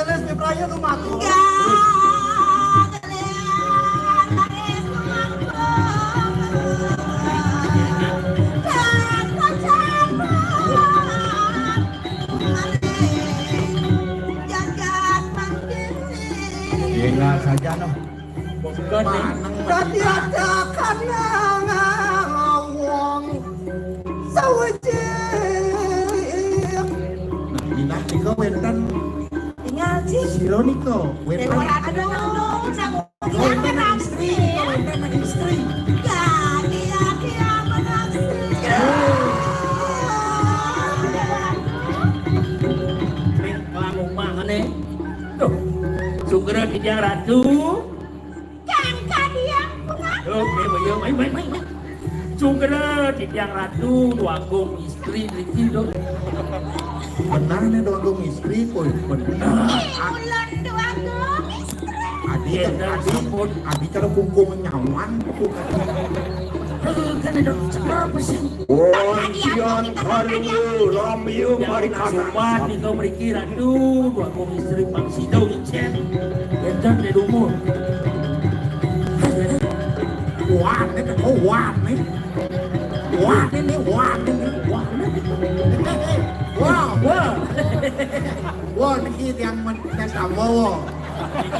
Enggak Aja noh. Bukan nih. Dadi ada kanang wong sawiji. Nah, Inah nika wénten. Tinggal sih. Sira nika wénten. Aduh, wénten anak istri, wénten anak istri. Dadi laki anak istri. Ning kelamuk mangane. Duh, sugra titiang ratu. Kang kadiang punah. Duh, ayo, ayo, ayo, ayo, ayo. Sugra titiang ratu, Dwagung istri niki, duh. Benar nih Dwagung istri, kok benar. Ih, ulun Dwagung istri. Adi kan, adi, adi cara kuku menyawan, kuku. Aduh, kan ada apa sih? Wong kian karya ramya marikana. Sopan nika mriki ratu, Dwagung istri pang sida icén. Édan dé dumun. Wah, ini kok wah nih. Wah, ini wah, ini wah. Wah, wah. Wah, niki yang men-, yang sama, wah.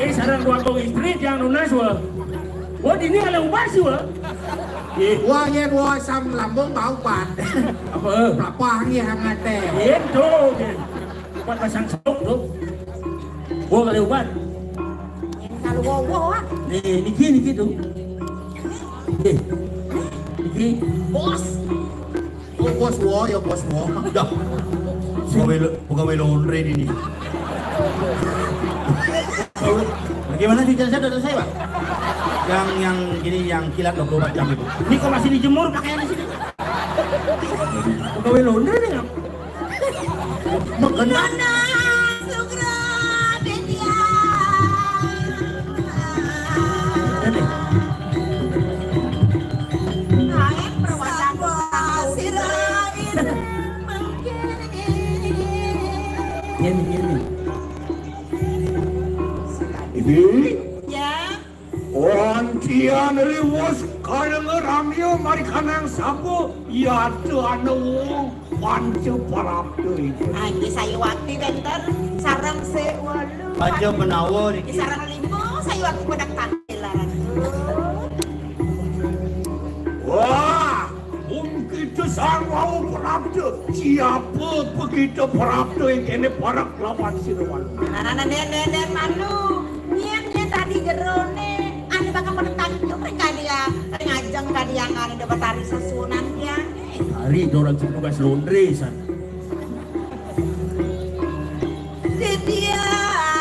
Iki sareng Dwagung istri yang nunas, wah. Wah, dini oleh ubah sih, wah. Ih. Wah, yén wah asam lambung bau pan. Apa? Pelapah nggih hangat téh. Yén tuh, yén. Kuat pasang stok tuh. Wah, kali ubat. Yén kalau wowo ah. Nih, niki, niki tuh. Nih. Niki. Bos. Oh, bos wo, ya bos wo. Ya. Pegawai lo-, pegawai laundry ini. Bagaimana cucian saya sudah selesai, Pak? Yang, yang gini, yang kilat dua puluh empat jam itu. Ini kok masih dijemur pakaian di sini? Pegawai laundry nih, Pak. Mengena. Nona Sugra Dedia. Ini. Naik perwakilan. Sapa sira ini mengkini. Ini, ini. Ini. Ya. Wantian riwus kareng ramya marikanang sapa yata ana wong panca prapta itu. Ah, inggih sayuwakti wénten sareng sik wolu. Panca Pandawa niki. Sareng lima sayuwakti padang tangkilaran. Wah, mungkin sang wau prapta. Siapa begitu prapta yang kene parak lawan sira wolu. Nah, nah, nah, nen, nen, nen, malu. Nyén, nyén tadi jerone, ane bakal menentang itu mereka dia. Ngajeng kadiangan udah batari sesunan dia. Hari itu orang sing tugas laundry san. Titiang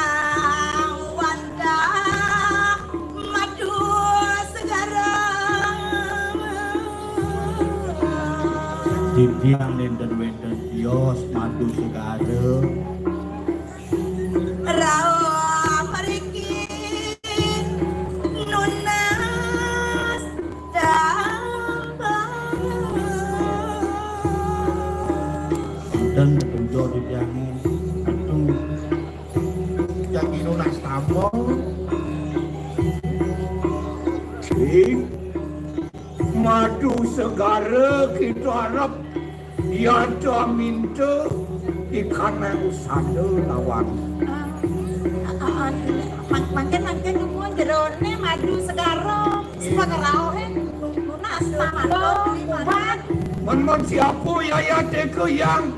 wantah madu segara. Titiang nénten wénten tios madu segara. Rauh mriki nunas tambah. Wonten petunjuk titiangé. Aduh. Yang nunas tambah. Sing madu segara kita arep yata minta ikan usada lawan. Ah, ah, ah, mak-, mangkin, mangkin nuwun jerone madu segara. Sepengerauhe nunas tamanto. Mun, mun siapa yaya teka yang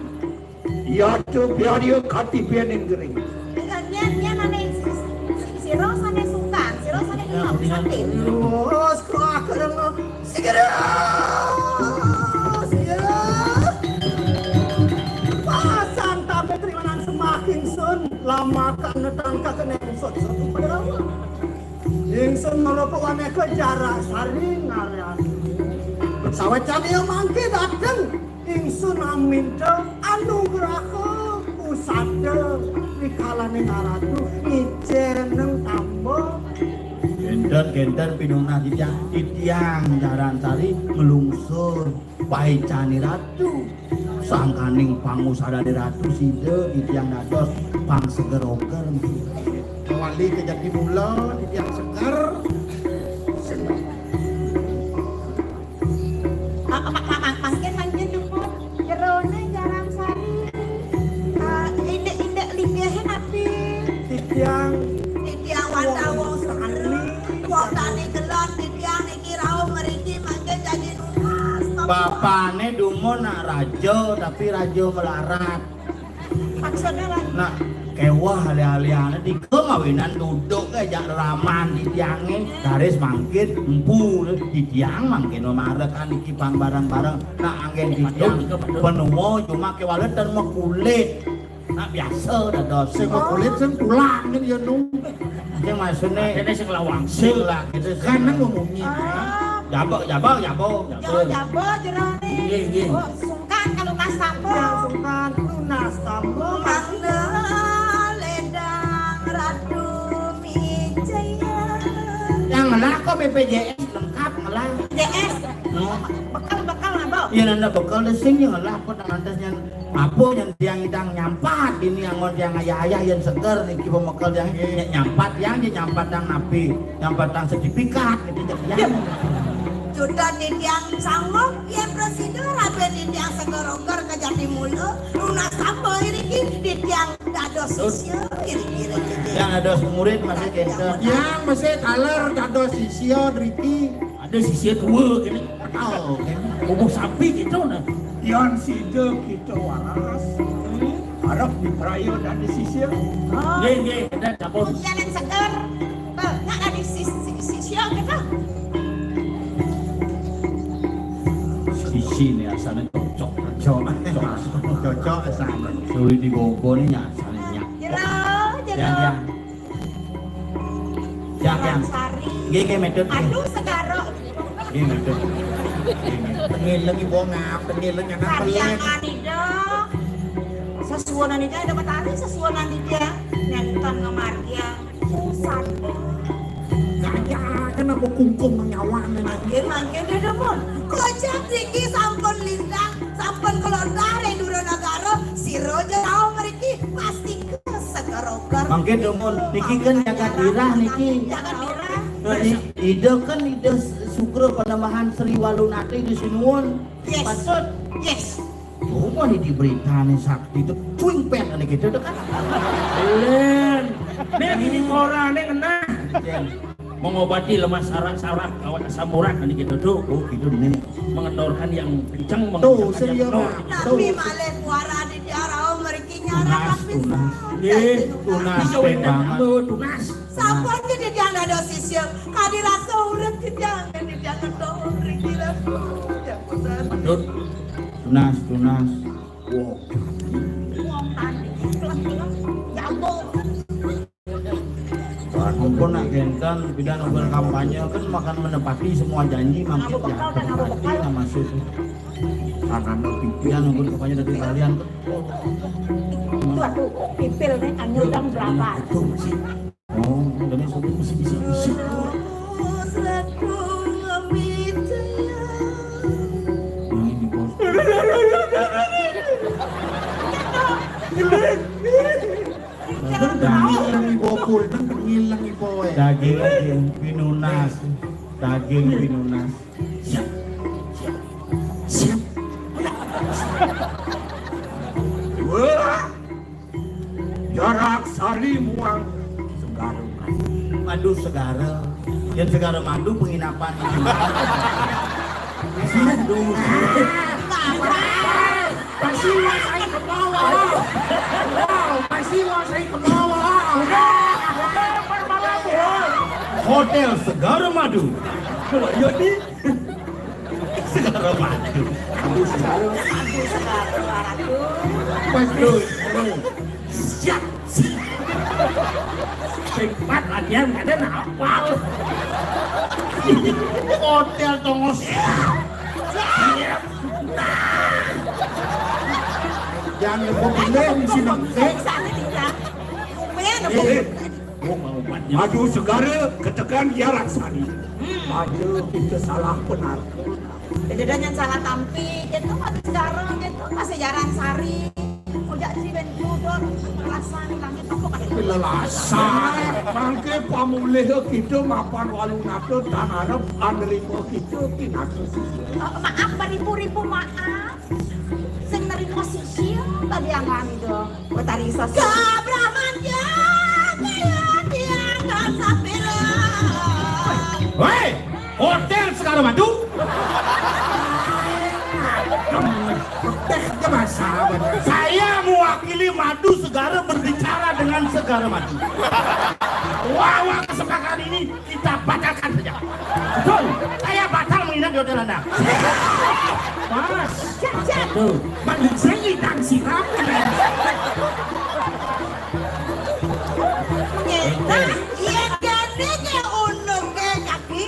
yata biaya katipian ing gering. Nyén, nyén ane si-, si-, sira sane sungkan, sira sane ilang, sane. Terus kelakareng segera, segera. Pasang tapi terimanan semakin sun, lamakan netangka kene sun, satu pada lawan. Ingsun nalapa waneka jarak sari ngaran. Sawetran iya mangke dateng, ingsun aminta anugraha pusada rikalaning aratu ngiceneng tamba. Kenten-kenten pinunah titiang, titiang jaran sari nglungsur paicane ratu. Sangkaning pangusadaning ratu sida titiang dados pangseger oger. Wali kejati mula titiang seger. Ah, ma-, ma-, ma-, mangkin, mangkin, Dumun. Jerone jaran sari. Ah, indik-indik linggihe napi? Titiang. Titiang wantah wong. Wong setengah Bapakné dumun nak raja, tapi raja melarat. Maksudnya lah. Nak kéweh alih-alihane, dika mawinan duduk aja raman di tiangé, garis mangkin empu di tiang mangkin marekan iki pang bareng-bareng. Nak anggén di tiang penuwa cuma kéwala ten mekulit. Nak biasa dados. Sing kulit sing pulang kan ya nu. Sing maksudnya sing lawang sing lah gitu. Kan nang ngomongin. Jabok, jabok, jabok. Jabok, jabok, jerone. Nggih, nggih. Oh, sungkan kalau kas tambah. Sungkan lunas tambah. Mangda ledang Ratu Mijaya. Yang ngelah kok B P J S lengkap ngelah. B P J S. Bekal, bekal apa? Iya, nanda bekal sing yang ngelah kok nang atasnya. Apa yang tiang idang nyampat ini anggon tiang ayah-ayah yang seger niki pemekel tiang nyampat tiang dia nyampat tang napi nyampat tang sertifikat gitu jadi yang sudah di tiang sanggup yang prosedur apa di tiang seger-oger ke jati mula lunas apa ini di tiang dados sisya kira-kira yang ada murid masih kenter yang masih taler dados sisya driki ada sisya dua ini Oh, kan? Bubuh sapi gitu nah. Yan sida kita waras. Harap diperaya dan disisir. Nggih, nggih, kita cabut. Jalan seger. Banyak dari sisi kita. Sisi ini asalnya cocok. Cocok. Cocok asalnya. Sulit digogo ini asalnya. Jero, jero. Ya, ya. Yang, yang. Sari. Nggih, nggih, medhot. Aduh, segara. Nggih, medhot. Nggih, nggih. Pengiling ibu ngap, pengiling anak Karyangan ida. Sesuunan ida ada betari, sesuunan ida. Nenten ngemargiang. Pusat. Kaya kenapa kungkung menyawan ini? Mangkin, mangkin, dia demun. Kocap tinggi sampun lintang, sampun kelontar yang dura negara, siro aja tahu meriki. Pasti Mangkin dumun niki kan jagat dirah niki. Jagat dirah. Nah, i- ida kan ida sugra panembahan Sri Walunata di Sinuwun. Yes. Patut. Yes. Cuma di berita nih sakti itu cuing pet nih gitu kan. Len. Nek ini korane ngenah. Jen. Mengobati lemah saraf-saraf awak asam urat nih gitu tuh. Oh gitu nih. Mengendorkan yang kencang. Tuh, mengendorkan serius, yang Mak. Tapi tuh. Malih muara di tiara meriki nyara tunas, tapi tunas. Nggih, tunas. Bisa banget. Tunas. Sampun gede yang ada sisya. Kadi rasa urip kita yang gede yang ngetok meriki lah. Ya, benar. Tunas, tunas. Wow. Wong tadi, kelem-kelem, jambul. Ampun nak genten, pidan ugal kampanye kan makan menepati semua janji makin jahat menepati nama susu. Karena pipian ugal kampanye dari kalian kan. Itu aku pipil nih, anu jam berapa? Itu masih. Oh, ini sudah masih bisa bisa. Nah, ini bos. Nang ngilangi bopul, nang ngilangi poe. Daging, daging pinunas, daging pinunas. Siap, siap, siap. Wah, jarak sari muang segara. Aduh segara, yang segara madu penginapan ini. Aduh. Pasiwa saya ke bawah. Wow, pasiwa saya ke bawah. Hotel Segara Madu. Coba, yuk, di. Segara Madu. Aduh, segara. Aduh, segara, aduh. Pas terus. Siap. Sing pat latihan kada apal. Hotel tongos. Jangan lupa beli di sini. Eh, eh. Aduh, segara ketekan dia raksani. Aduh, kita salah benar. Jadi dah yang salah tampi, gitu, masih sekarang, gitu, masih jarang sari. Ojak si ben duduk, alasan, langit, apa, kada tahu. Lelasan, mangke pamulih kita mapan walu nata tan arep anerima kita kinatu sisi. Eh, maaf, beribu-ribu maaf. Sing nerima sisi, tadi yang kami dong. Betari sasi. Kabraman ya, kaya dia tak sapira. Hei, hotel Segara Madu. Teh, dia bahasa apa? Saya mewakili Madu Segara berbicara dengan Segara Madu. Wah, wah, kesepakatan ini kita batalkan saja. Betul. Saya batal menginap di hotel Anda. Mas. Aduh. Manusia hitam sirap. Iya, jadi ke unduk ke kaki.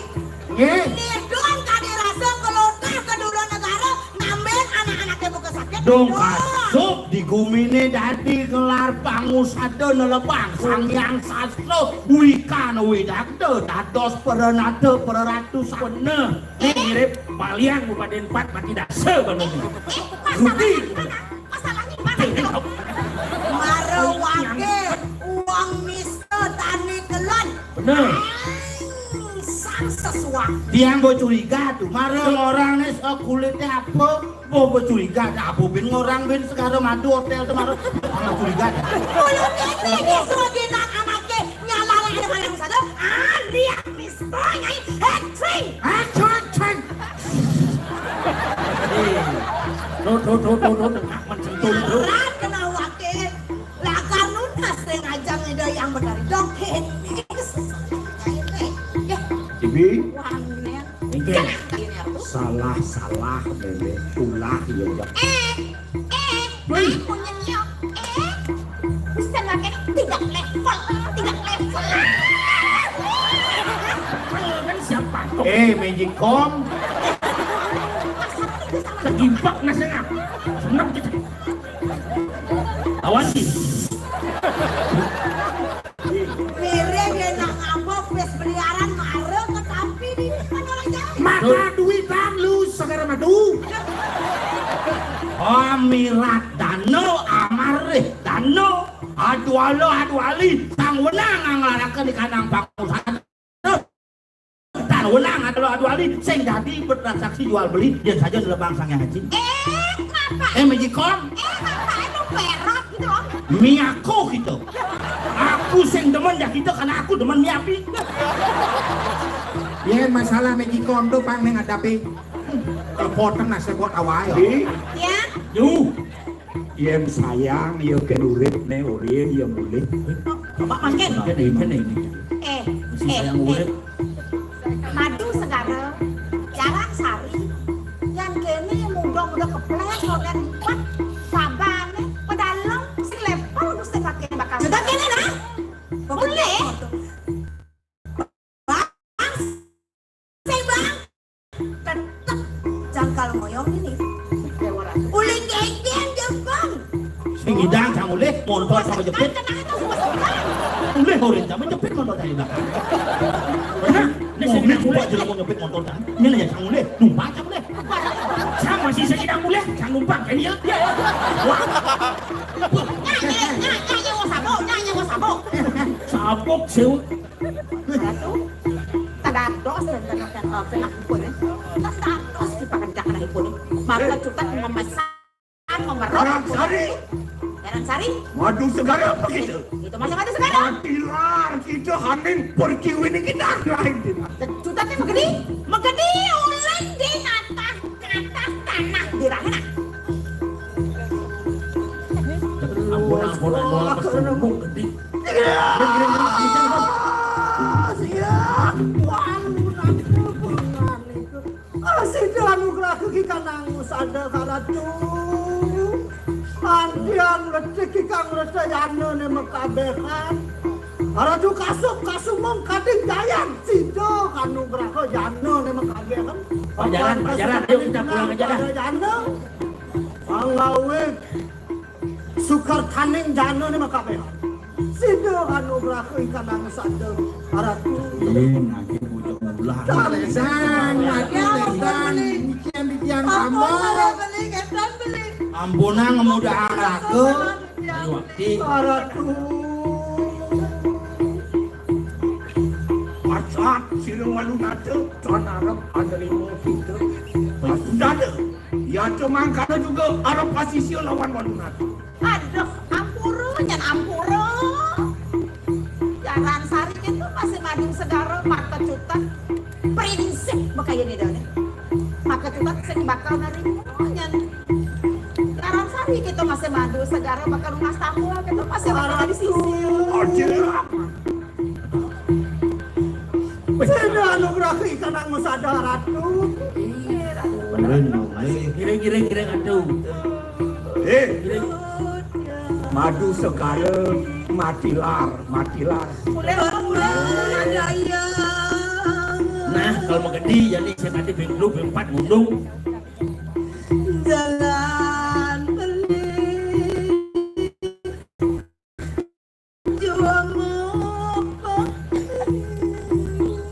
Nggih. Nidung kadi rasa kelotah ke dura negara ngambil anak-anaknya buka sakit. Dong kasuk di gumine dadi gelar pangusada nelebang Sang Hyang Sastra wikana widakta dados perenata pereratu sapena. Ini mirip maliang upaden empat mati dasa banget. Eh, masalahnya gimana? Masalahnya gimana itu? Mara wage uang mista tani kelon. Bener. Sang sesuang. Tiang bo curiga tuh, mara orang nih kulitnya apa? Bo bo curiga ada apa bin orang bin Segara Madu hotel tuh mara. Mara curiga. Kulitnya ini sudah anak-anaknya nyala ada yang sadar. Ah, dia mista nyai. Hei, cing. Hei, cing, cing. Tuh, tuh, tuh, tuh, tuh, tengah mencentung tuh. Berat kena wakil. Lagar nunas sing ajang ida yang benar. Dok, ini. Ya. Cibi. Wangnya. Nggih. Salah, salah, Nene. Ulah, ya, ya. Eh, eh, aku nyengok. Eh, bisa makan tidak level, tidak level. Kan siapa tuh? Eh, Magicom. Tergimpak nasanya. Senang kita. Awan sih. Mirip ya nak ngabok wis beliaran mara ke tapi di mana lagi? Mata duitan lu Segara Madu. Amirat dano, amarih dano, aduala aduali, sang wenang nglaraken di kanang pangusaha. Tan wenang atau adu ali sing dadi bertransaksi jual beli yen saja nelebang Sang Hyang Haji. Eh, kenapa? Eh, Magicom. Eh, kenapa itu perot gitu loh? Miako gitu. Aku sing demen ya gitu karena aku demen miapi. Yen masalah Magicom tuh pang ning adapi. Kepoteng nasi buat awal ya. Ya. Yuh. Yen sayang ya gen urip ne urip ya mulih. Bapak mangkin. Kene kene ini. Eh, Mesti eh, sayang eh. Urip. Madu Segara, Jaran Sari, yang kene muda-muda keples, roda lipat, babane, pedalem, sing level, mesti pakai bakal. Sudah kene, nah? Boleh. Bang, sing bang, tetep jangkal ngoyong ini. Uling genggen, jempol. Sing ngidang sang ulih, montor sama jepit. Ulih orin sama jepit montor tadi belakang. Nah, ini sing ngidang ulih aja mau jepit montor tadi. Ini aja sang ulih, numpang sang ulih. Sama sih sing ngidang ulih, sang numpang kan ya. Wah. Nyanyi, nyanyi, nyanyi, wah sabuk, nyanyi, wah sabuk. Sabuk, sewuk. Ratu, tadados dan tengah-tengah, eh, tengah ipun, eh. Tadados di pakan anak ipun, eh. Maka cutat memesan, memerok. Jaran Sari. Jaran Sari. Madu Segara apa kita? Itu masih Madu Segara. Matilar kita hanin perkiwini kita lain kita. Cutatnya megedi, megedi ulen di natah, natah tanah di rahena. Ampun, ampun, ampun, ampun, ampun, gede. Iya. Iya. Wah, lu nanti lu pengen itu. Ah, sida anugrah ke kita nangus ada karatu. Antian letik ikang letik jana ne mekabehan. Karatu kasuk kasumeng kading jayan sida anugrah ke jana ne mekabehan. Pajaran, pajaran, ayo kita pulang aja dah. Jana. Pangawit. Sukar taning jana ne makabehan. Sida anugrah ing kanang sada aratu. Yen ake bocah ulah. Lesan, ake lesan. Mician di tiang tambah. Ampunang ngemudahan raga. Aratu. Masak sira walu nata, tan arep anerima kita. Dada. Ya, cuma karena juga arep pasisir lawan walu nata. Aduh, ampura, nyan ampura. Jaran Sari itu masih Madu Segara, maka cutet. Prinsip bekayan ida ne. Maka cutet sing bakal nerima, nyan Masih madu segara bakal rumah tangga gitu, masih bakal di sisi. Sida anugrah ikan anu sadar Ratu. Iya, Ratu. Giring, giring, giring, atuh. Eh, madu segara matilar, matilar. Mulai, mulai, ada iya. Nah, kalau mau gede, jadi saya tadi bengkulu, bengpat, mundung. Jalan beli.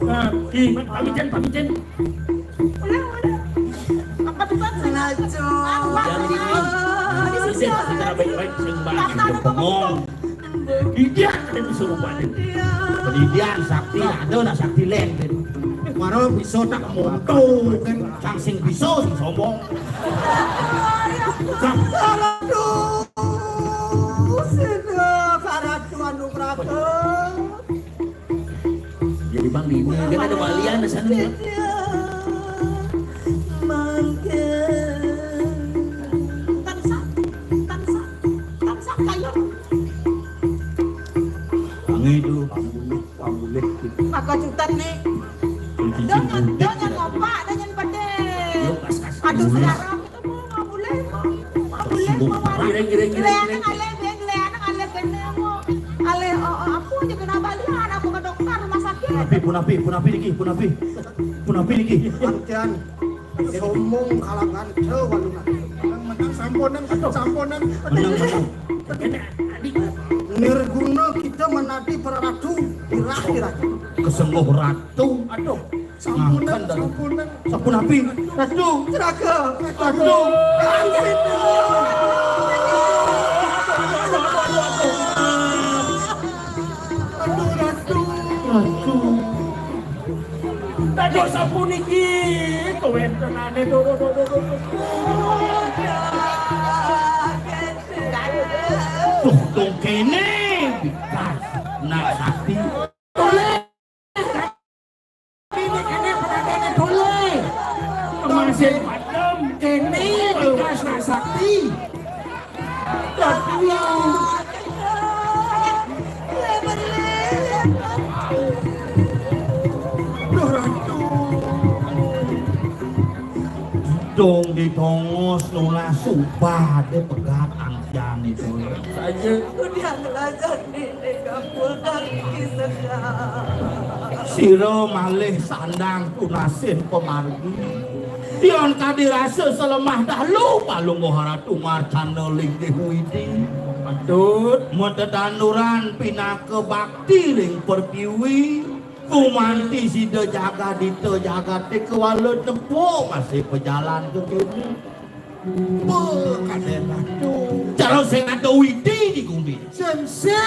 Nah, di, pamijen, pamijen. Udah, udah. Apa tuh, Bang? Jangan di, di sini, kita baik-baik, sing bahas, dia bengong. Di dia, kita bisa ubah, deh. Di dia, sakti, ada, nah, sakti, lain, deh. Mara bisa tak monto, kan? Sang sing bisa, sing sombong. Aduh, sida karatu anu brata. Jadi Bang Dini, kan ada balian di sana, ya? Mangga. Tansah, tansah, tansah kaya. Bang itu, Bang Dini. Pamulih gitu. Maka jutan nih. Jangan, jangan ngopak, jangan pedih. Aduh, saudara, kita mau pamulih, mau pamulih, mau mari. Gireng, gireng, gireng, gireng. Alih, alih, kena mau. Alih, oh, oh, aku aja kena balian, aku ke dokter rumah sakit. Punapi, punapi, punapi niki, punapi. Punapi niki. Antian. Sombong kalangan, jauh walungan. Menang, menang, samponan, samponan. Menang, menang. Nirguna kita menadi para ratu, irah, irah. Kesembuh ratu. Aduh, samponan, samponan. Sampun api. Ratu. Celaka. Ratu. Aduh, ratu. Ratu. Dados sapuniki kawéntenane, do, do, do. Duh, dong kéné. Bikas. Nak sakti. Toleh. Ini kéné penadane toleh. Kemasin padem. Kéné bikas nak sakti. Ratu. Duh, Ratu. Dong ditongos nunas ubade pegat angkian itu. Saja. Udah ngelajar nih, kabul dari kisah. Sira malih sandang tunasin pamargi. Yén kadi rasa selemah dalu, Palungguh Ratu Marcana linggih Widi. Patut. Matetanduran pinaka bakti ring pertiwi, gumanti sida jagadita jagaté kewala nempuh masih pejalan kéné. Beuh, kadén Ratu. Cara sing ada Widi di gumi. Sing sing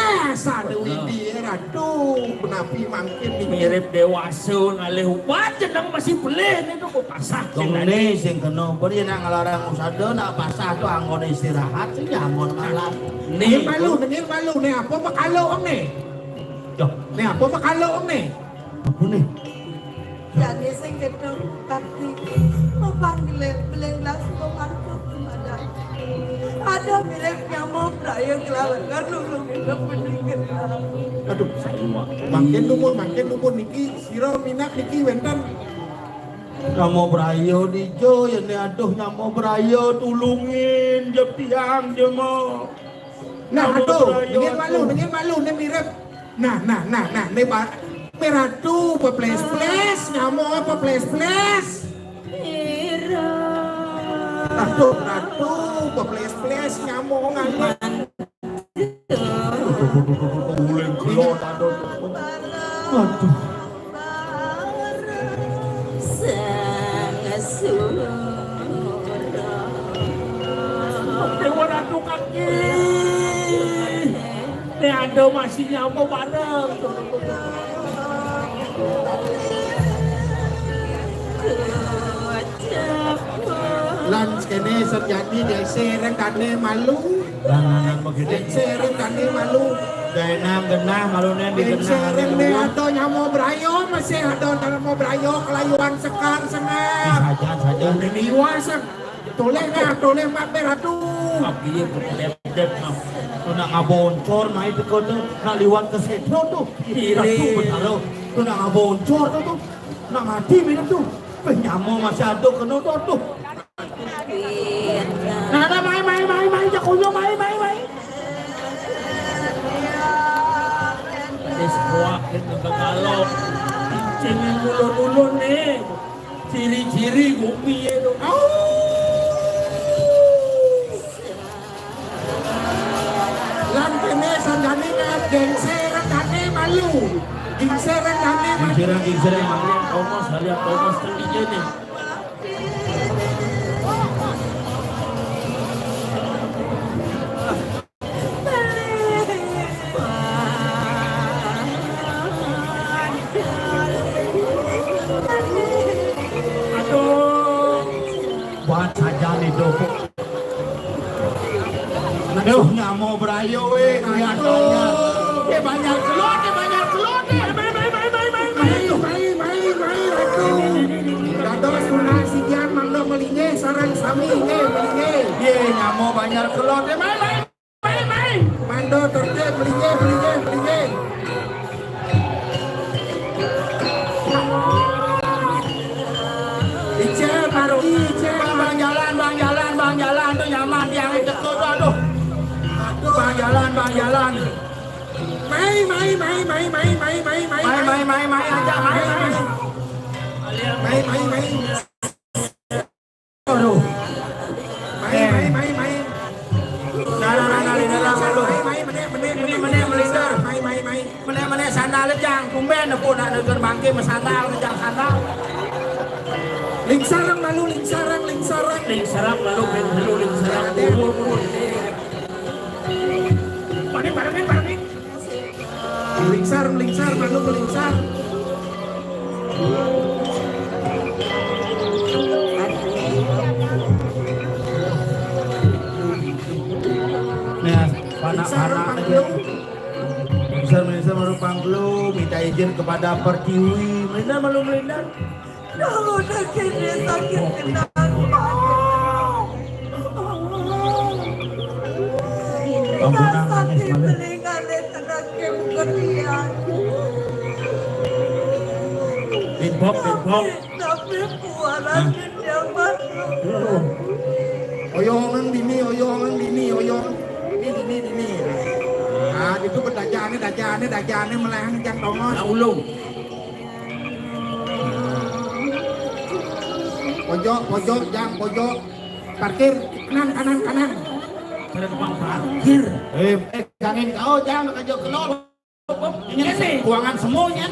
ada Widi, Ratu. Punapi mangkin niki? Mirip dewasa ngalih ubat, jeneng masih belih nih tuh, kok pasah. Dong sing né tadi. Sing kena beri nak ngelarang usada, nak pasah tuh anggon istirahat, sing anggon malam. Nih, nengil malu, tuh. Nengil malu, nih apa makalo nih? Duh. Nih apa makalo nih? Apa nih? Jani sing gedhe bakti, pepanggilan beling las pemarga kumadan. Ada mirip nyama praya kelawan nulung hidup peninggalan. Aduh, sayuwa. Mangkin numun, mangkin numun niki, sira minat niki wénten. Nyama braya dija, yén aduh nyama braya tulungin, jep tiang jema. Nah, nyama aduh, braya nengil malu, tuh. Nengil malu, né mirip. Nah, nah, nah, nah, né ba-, né Ratu peplés-plés, nyama peplés-plés. Ira. Aduh, Ratu peplés-plés, nyama nganti. Uling gelot, aduh. Aduh. Sang Sura. Déwa Ratu kaki. Né ada masih nyapa bareng. Lan kéné sejati désé rek kané malu. Lan, lan, lan, begini. Désé rek kané malu. Genah, genah, maluné di genah. Désé rek né ada nyama braya, masih ada nyama braya, kelayuan sekar, sengar. Sajan, sajan. Ini iwasan. Toleh nah, toleh mat meh ratu. Apiye kok ledek nah. Tu nak ngaboncor mai teko tu, nak liwat ke setro tu. Ih, ratu betara. Tu nak ngaboncor tu tu. Nak mati meh tu. Beh, nyama masih ada kena tu tu. Nah, nah, mai, mai, mai, mai, jakonyo, mai, mai, mai. Ada sebuah kita kalau. Jangan ulun-ulun nih. Ciri-ciri gumi itu. Au. Lan kene sandane kan gengseran dane malu. Gengseran dane malu. Gengseran, gengseran. Halian Thomas, halian Thomas tadinya nih. Aduh, buat saja nih, Dok. Aduh, nyamo berayo, weh, kelihatannya. Eh, banyak kelot, eh, banyak kelot, eh. Mai, mai, mai, mai, mai, mai. Mai, mai, mai, mai, ratu. Dados tunas sikian mangda melinggih sareng sami, eh, melinggih. Ye, nyamo banyak kelot, eh, mai, mai, mai, mai. Mangda tertib, melinggih, melinggih, melinggih. Icen, baru Icen. Bang, bang, jalan, bang, jalan, bang, jalan. Tuh nyaman, tiang itu tuh, tuh, aduh. Aduh, bang, jalan, bang, jalan. Mai, mai, mai, mai, mai, mai, mai, mai. Mai, mai, mai, mai, aja, mai, mai. Mai, mai, mai. Aduh. Mai, mai, mai, mai. Nah, nah, nah, nah, nah, nah, nah, lu. Mai, mai, menek, menek, menek, menek, melintar. Mai, mai, mai. Menek, menek, sandal, jang. Tumben, aku nak nonton bangke, mesandal, jang sandal. Lingsarang malu, lingsarang, lingsarang. Lingsarang malu, malu, lingsarang. Urun, urun. Panik, panik, panik. Melingsar, melingsar, malu melingsar. Nah, panak-panak aja. Melingsar, melingsar, malu pangkelu, minta izin kepada pertiwi. Melindar, malu melindar. Kalau udah gini sakit kenapa? Ampun, Nang, nangis balik. Telinga deh, tenang, kayak bukan dia. Bibok, bibok. Tapi, tapi puaran dia masuk. Oyo nang dini, oyo nang dini, oyo. Dini, dini, dini. Nah, itu bedajane, dajane, dajane melehang jang tongos. Ya, ulung. Pojok, pojok, jang, pojok. Parkir, kanan, kanan, kanan. Ada tukang parkir. Eh, eh, jangan kau, jang, kajok kelor. Ini kuangan semuanya.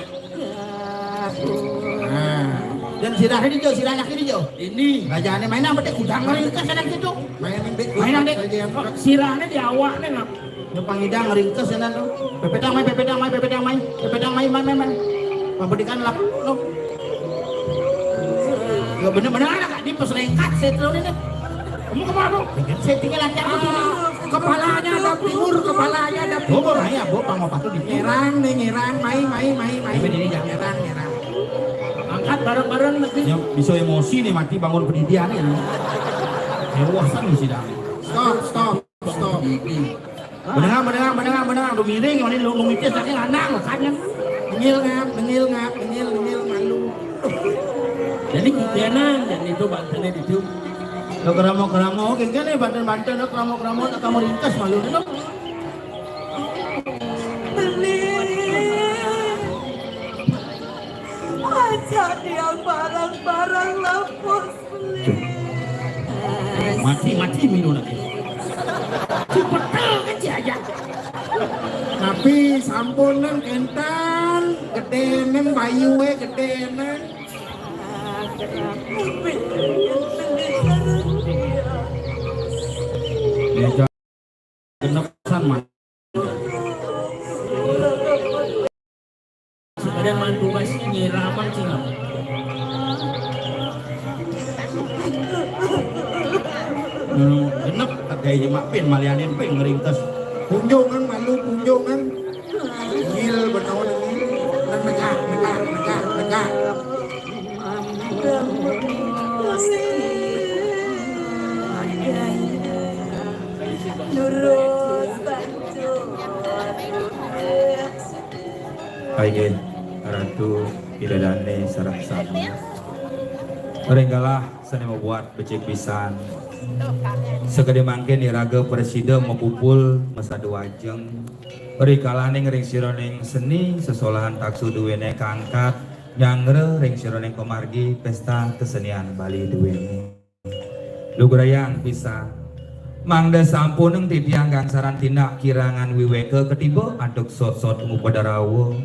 Nah, dan sirahnya di jo, sirahnya kiri jo. Ini. Rajaannya mainan, betul, kudang kali itu, sana situ. Mainan, dek. Mainan, dek. Sirahnya di awaknya, ngap. Yo pangidang ringkes ya, nan, tu. Pepedang mai, pepedang mai, pepedang mai, pepedang mai, mai, mai, mai. Pambedikan lap, tu. Yo bener-bener anak di pos lengkat setro ini. Kamu kemana, tu? Settingnya lancar tu. Kepalanya ada timur, kepalanya ada timur. Bobo, mai, ya, bo, pangopatu di. Nyerang nih, nyerang, mai, mai, mai, mai. Ini, ini, jangan. Nyerang, nyerang. Angkat bareng-bareng nanti. Yang bisa emosi nih, mati bangun pendidian nih. Hewasan nih sidang. Stop, stop, stop. Menengah, menengah, menengah, menengah. Udah miring, mana lu, lu mitis lagi lanang, kan? Nengil ngap, nengil ngap, nengil, nengil malu. Jadi kikianan, jadi itu bantennya itu. Lo keramo-keramo, oke, kan nih, banten-banten, lo keramo-keramo, nak kamu ringkas malu, lo. Beli. Aja dia barang-barang lapus. Mati, mati, minum lagi. Cepetan aja, aja. Tapi sampunan kentan, gedenan, bayue gedenan. Dia genep san, man. Sekalian mantu kasih nyiraman sih, ngap. Hmm, genep, kata ini mak pin, malianin pin, ngeringkes. Punjungan malu, punjungan. Ngil betul ini. Negak, negak, negak, negak. Inggih, Ratu Ida Dané sareng sami. Ring galah sané mabuat becik pisan. Sakadi mangkin iraga prasida mapupul masadu ajeng. Rikalaning ring sajeroning seni sesolahan taksu duéné kaangkat nyanggra ring sajeroning pamargi pésta kesenian Bali duéné. Lugrayang pisan. Mangda sampunang titiang gangsaran tindak kirangan wiwéka katiba antuk sotsot ngupadarawa.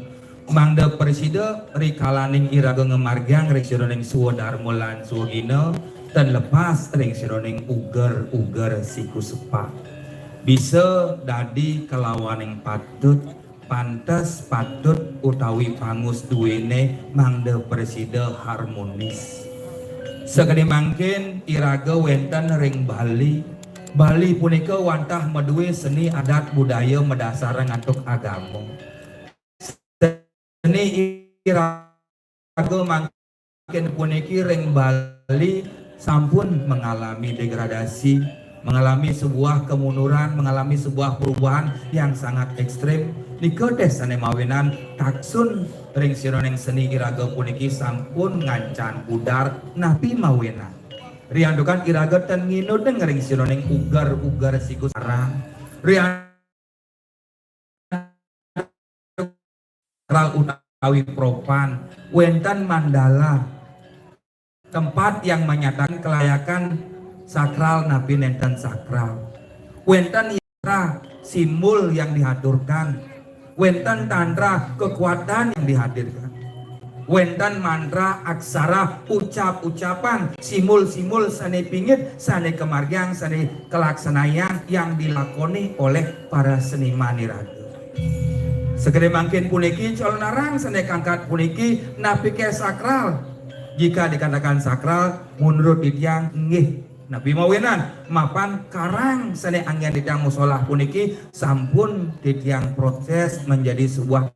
Mangda prasida rikalaning iraga ngamargiang ring sajeroning swadarma lan swagina, tan lepas ring sajeroning uger-uger siku sepat. Bisa dadi kalawaning patut, pantes, patut utawi pangus duéné mangda prasida harmonis. Sakadi mangkin iraga wénten ring Bali. Bali punika wantah madué seni adat budaya madasarang antuk agama. Seni iraga mangkin puniki ring Bali sampun mengalami degradasi, mengalami sebuah kemunduran, mengalami sebuah perubahan yang sangat ekstrim. Nika téh sané mawinan taksun ring sajeroning seni iraga puniki sampun ngancan pudar napi mawinan. Riantukan iraga ten nginut ring sajeroning uger-uger siku sarang. Rian sakral utawi propan, wénten mandala, tempat yang menyatakan kelayakan sakral napi nénten sakral. Wénten yantra, simbol yang dihaturkan. Wénten tantra, kekuatan yang dihadirkan. Wénten mantra, aksara, ucap-ucapan, simbol-simbol sané pingit, sané kamargiang, sané kalaksanayang yang dilakoni oleh para seniman iraga. Sakadi mangkin puniki calonarang sané kaangkat puniki napiké sakral? Jika dikatakan sakral, menurut titiang nggih. Napi mawinan, mapan karang sané anggén titiang musolah puniki sampun titiang proses menjadi sebuah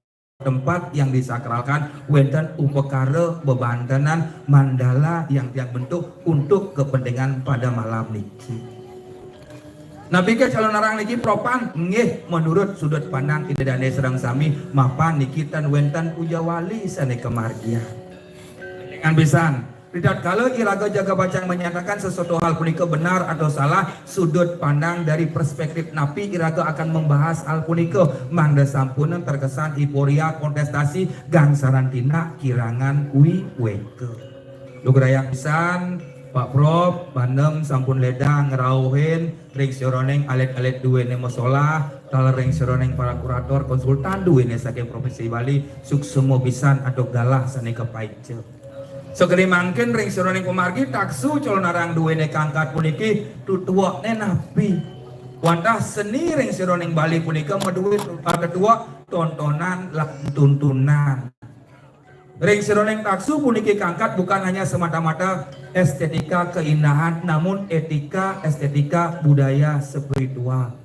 tempat yang disakralkan, wénten upakara bebantenan mandala yang tiang bentuk untuk kepentingan pada malam niki. Napiké calonarang niki propan? Nggih, menurut sudut pandang Ida Dané sareng sami, mapan niki ten wénten pujawali sané kamargiang. Dengan pisan, ritatkala iraga jaga pacang menyatakan sesuatu hal punika benar atau salah, sudut pandang dari perspektif napi iraga akan membahas hal punika, mangda sampunang terkesan euforia, kontestasi, gangsaran tindak kirangan wiwéka. Lugrayang pisan, Pak Prof, Bandem sampun ledang ngrauhin ring sajeroning alit-alit duéné musolah, taler ring sajeroning para kurator, konsultan duéné saking Provinsi Bali, suksma pisan antuk galah sané kapaica. Sakadi mangkin ring sajeroning pamargi taksu calonarang duéné kaangkat puniki tutuekné napi? Wantah seni ring sajeroning Bali punika madué tutuek, tontonan lan tuntunan. Ring sajeroning taksu puniki kaangkat bukan hanya semata-mata estetika keindahan, namun etika, estetika, budaya, spiritual.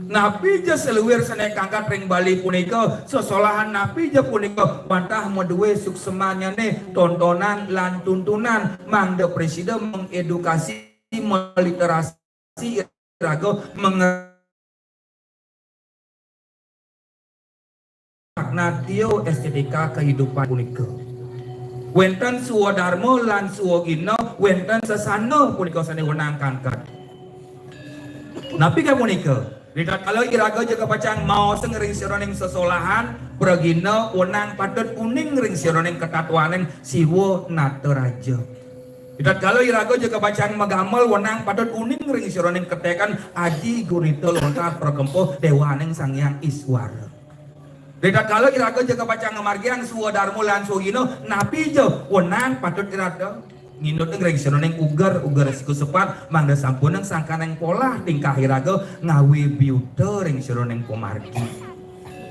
Napi ja saluir sané kaangkat ring Bali punika, sesolahan napi ja punika wantah madué suksmannyané, tontonan lan tuntunan, mangda prasida mengedukasi, meliterasi iraga, menge-, natio estetika kehidupan punika. Wénten swadarma lan swagina, wénten sesana punika sané wenang kaangkat. Napi ka punika? Ritatkala iraga jaga pacang maosang ring sajeroning sesolahan, pragina wenang patut uning ring sajeroning katatwaning Siwa Nataraja. Ritatkala iraga jaga pacang magamel wenang patut uning ring sajeroning ketékan Aji Gurita lontar prakempuh déwaning Sang Hyang Iswara. Ritatkala iraga jaga pacang ngamargiang swadarma lan swagina, napi ja wenang patut iraga nginut ring sajeroning uger-uger siku sepat, mangda sampunang sangkaning polah tingkah iraga ngawi biuta ring sajeroning pamargi.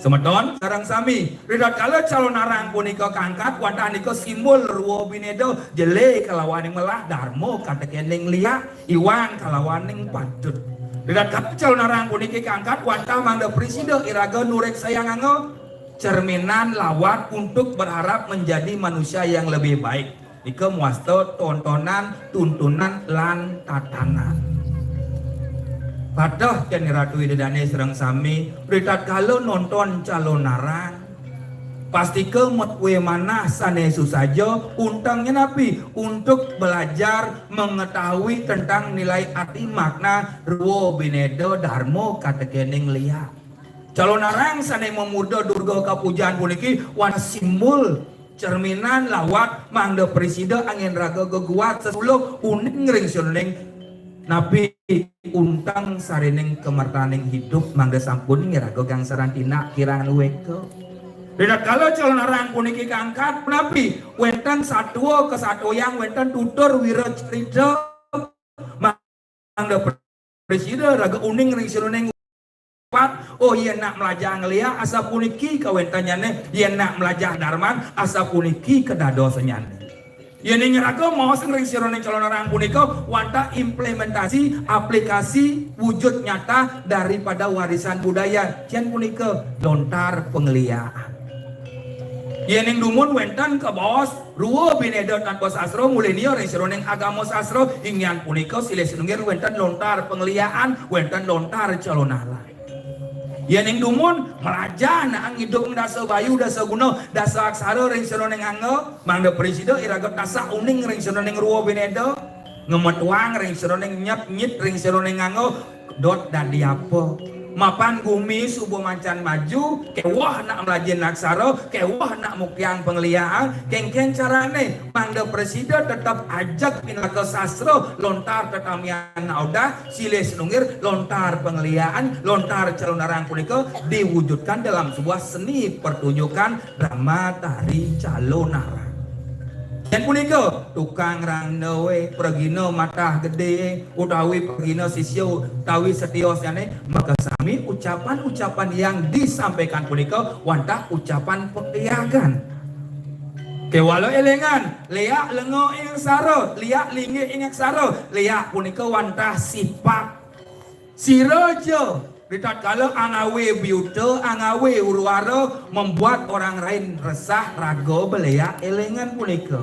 Semeton sareng sami, ritatkala calonarang punika kaangkat, wantah nika simbol rwa binéda, jelé kalawaning melah, darma katekéning liak, iwang kalawaning patut. Ritatkala calonarang puniki kaangkat, wantah mangda prasida iraga nuréksayang angga cerminan lawat untuk berharap menjadi manusia yang lebih baik. Nika mawasta tontonan, tuntunan, lan tatanan. Pateh, cén Ratu Ida Dané sareng sami, ritatkala nonton calonarang, pastika met wé manah sané susaja, untengnyané napi? Untuk belajar mengetahui tentang nilai arti makna rwa binéda darma katekéning liak. Calonarang sané mamurda Durga kapujan puniki wantah simbol cerminan lawat mangda prasida anggén raga geguat sesuluh uning ring sajeroning napi unteng sarining kamertaning idup mangda sampun iraga gangsaran tindak kirang luweka. Ritatkala calonarang puniki kaangkat, punapi? Wénten satua kasatuayang, wénten tutur wira carita mangda prasida raga uning ring sajeroning pat, oh, yén nak mlajah ngliak, asapuniki kawéntennyané, yén nak mlajah darman, asapuniki kadadosannyané. Yéning raga maos ring sajeroning calonarang punika wantah implementasi, aplikasi, wujud nyata daripada warisan budaya, cén punika lontar pangliakan. Yéning dumun wénten kabaos rwa binéda tanpa sastra, mulinia ring sajeroning agama sastra, inggih punika silih sinunggil wénten lontar pangliakan, wénten lontar calonarang. Yéning dumun mlajah nak ngidupang dasa bayu, dasa guna, dasa aksara ring sajeroning angga, mangda prasida iraga tasak uning ring sajeroning rwa binéda, ngemetuang ring sajeroning nyet-nyit ring sajeroning angga, dot dadi apa? Mapan gumi suba macan maju, kéweh nak mlajahin aksara, kéweh nak muktiang pangliakan, kénkén carané mangda prasida tetep ajeg pinaka sastra lontar tetamian audah, silih sinunggil lontar pangliakan, lontar calonarang punika diwujudkan dalam sebuah seni pertunjukan drama tari calonarang. Yén punika tukang randawé, pragina matah gedé, utawi pragina sisya utawi setiosnyané, makasami ucapan-ucapan yang disampaikan punika wantah ucapan pengeliagan. Kéwala élingang, liak lenga ing aksara, liak linggih ing aksara, liak punika wantah sipat. Sira ja ritatkala angawé biuta, angawé huru-hara, membuat orang lain resah, raga beliak élingang punika.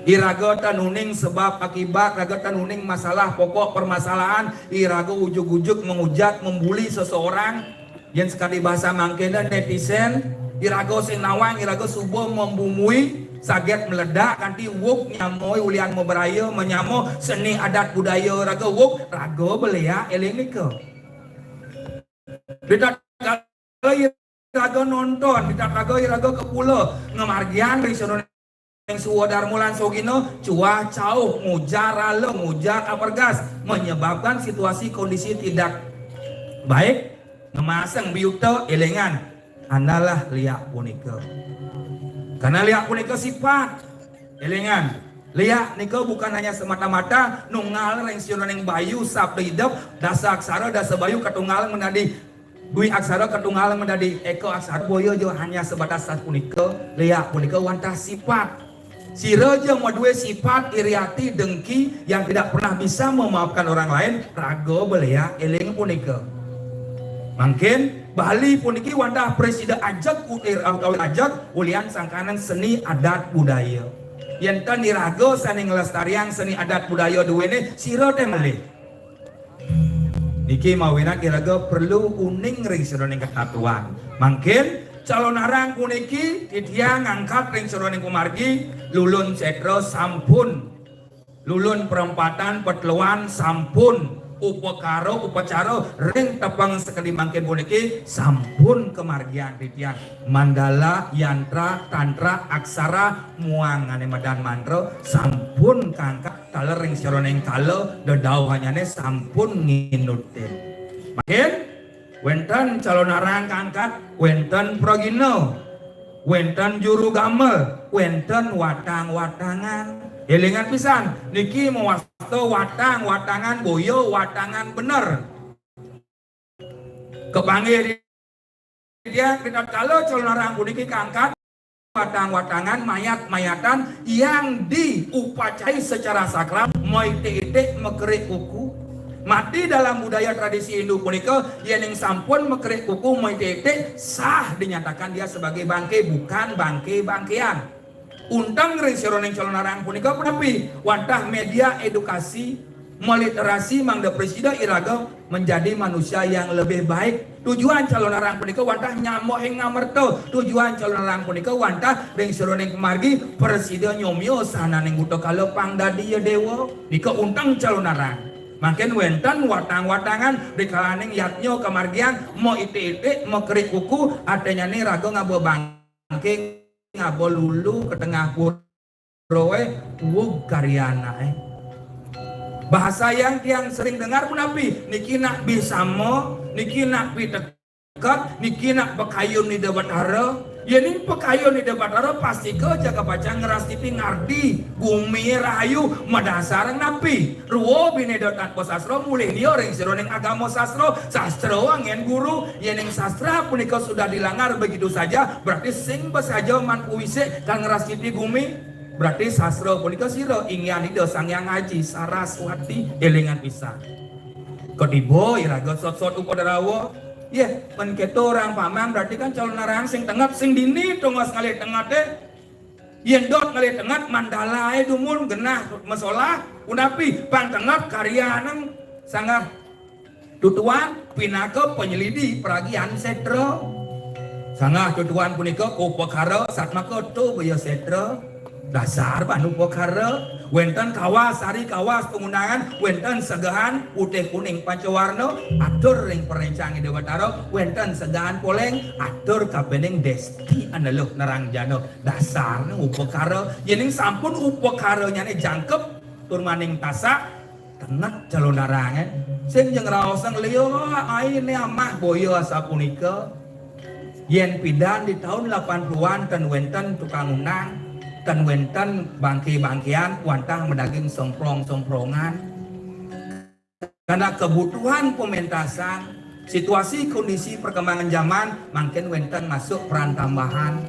Iraga tan uning sebab akibat, raga tan uning masalah pokok permasalahan, iraga ujug-ujug menghujat, membuli seseorang. Yén sakadi basa mangkéné netizen, iraga sing nawang, iraga suba membumui, saget meledak, kanti wug nyamoi ulian mabraya, manyama seni adat budaya raga wug, raga beliak éling nika. Ritatkala iraga nonton, ritatkala iraga kapula ngamargiang ring sajeroning swadarma lan sogina, cuah cauh, ngujar rala, ngujar apergas, menyebabkan situasi kondisi tidak baik, ngamasang biuta, élingang, andalah liak punika. Karena liak punika sipat, élingang. Liak nika bukan hanya semata-mata nunggal ring sajeroning bayu sabda idep, dasa aksara, dasa bayu katunggal menjadi dwi aksara, katunggal menjadi eka aksara, boya ja hanya sebatas sapunika, liak punika wantah sipat. Sira ja madué sipat iri ati, dengki, yang tidak pernah bisa memaafkan orang lain, raga beliak éling punika. Mangkin Bali puniki wantah prasida ajeg, utir, utawi ajeg ulian sangkaning seni adat budaya. Yén tan iraga sané nglestariang seni adat budaya duéné, sira té malih. Niki mawinan iraga perlu uning ring sajeroning katatuan. Mangkin calonarang puniki titiang ngangkat ring sajeroning pamargi, Lulun Setra sampun, Lulun Perempatan Petluan sampun, upakara upacara ring tepeng sakadi mangkin puniki sampun kamargiang titiang. Mandala, yantra, tantra, aksara, muang ané madan mantra sampun kaangkat taler ring sajeroning kala, dedauhannyané sampun nginutin. Mangkin wénten calonarang kaangkat, wénten pragina, wénten juru gamel, wénten watang-watangan. Élingang pisan, niki mawasta watang-watangan, boya watangan bener. Kapanggih titiang, ritatkala calonarang puniki kaangkat, watang-watangan, mayat-mayatan yang diupacarai secara sakral, maitik-itik, makerik kuku. Mati dalam budaya tradisi Hindu punika, yéning sampun makerik kuku, maitik-itik, sah dinyatakan dia sebagai bangké, bukan bangké-bangkéan. Unteng ring sajeroning calonarang punika punapi? Wantah média édukasi, meliterasi mangda prasida iraga menjadi manusia yang lebih baik. Tujuan calonarang punika wantah nyambahin ngamerta. Tujuan calonarang punika wantah ring sajeroning pamargi prasida nyomia sahananing buta kala pang dadi ya dewa. Nika unteng calonarang. Mangkin wenten watang-watangan rikalaning yadnya kamargiang maitik-itik, makerik kuku, artinyane raga ngaba bangking, ngaba lulu ka tengah pura, eh, uug karya anake. Bahasa yang tiang sering dengar punapi, niki nak bisama, niki nak piteket, niki nak pakayun Ida Batara. Yening pakayun Ida Batara pastika jaga pacang ngrastiti ngardi, gumi rahayu, madasar napi? Rwa bineda tanpa sastra mulih liya ring sajeroning agama sastra, sastra anggen guru, yening sastra punika sudah dilanggar begitu saja, berarti sing pasaja man pawisik kal ngrastiti gumi. Berarti sastra punika sira inggihan Ida Sang Hyang Aji Saraswati, elingan pisan. Kadiba iraga sot-sot upadarawa. Yeh, men keto orang pamang berarti kan calonarang sing tenget, sing dini tongos ngalih tengete. Yen dot ngalih tenget mandalae dumun genah masolah, punapi pang tenget karyanang sanggah tutuan pinaka panyelidi pragian setra. Sanggah tutuan punika upakara satmaka tu baya setra. Dasar ban upakara, wenten kawas, sari kawas pangundangan, wenten segehan putih kuning pancawarna, atur ring parencang Ida Batara, wenten segehan poleng, atur kapining desti aneluh nerang jana. Dasarne upakara, yening sampun upakaranyane jangkep tur maning tasak, tenget calonarang, eh. Sing ja ngraosang liya, aine amah boya asapunika. Yen pidan di taun lapan puluhan ten wenten tukang undang, ten wenten bangke-bangkean, wantah madaging songprong-songprongan. Karena kebutuhan pementasan, situasi kondisi perkembangan zaman, mangkin wenten masuk peran tambahan,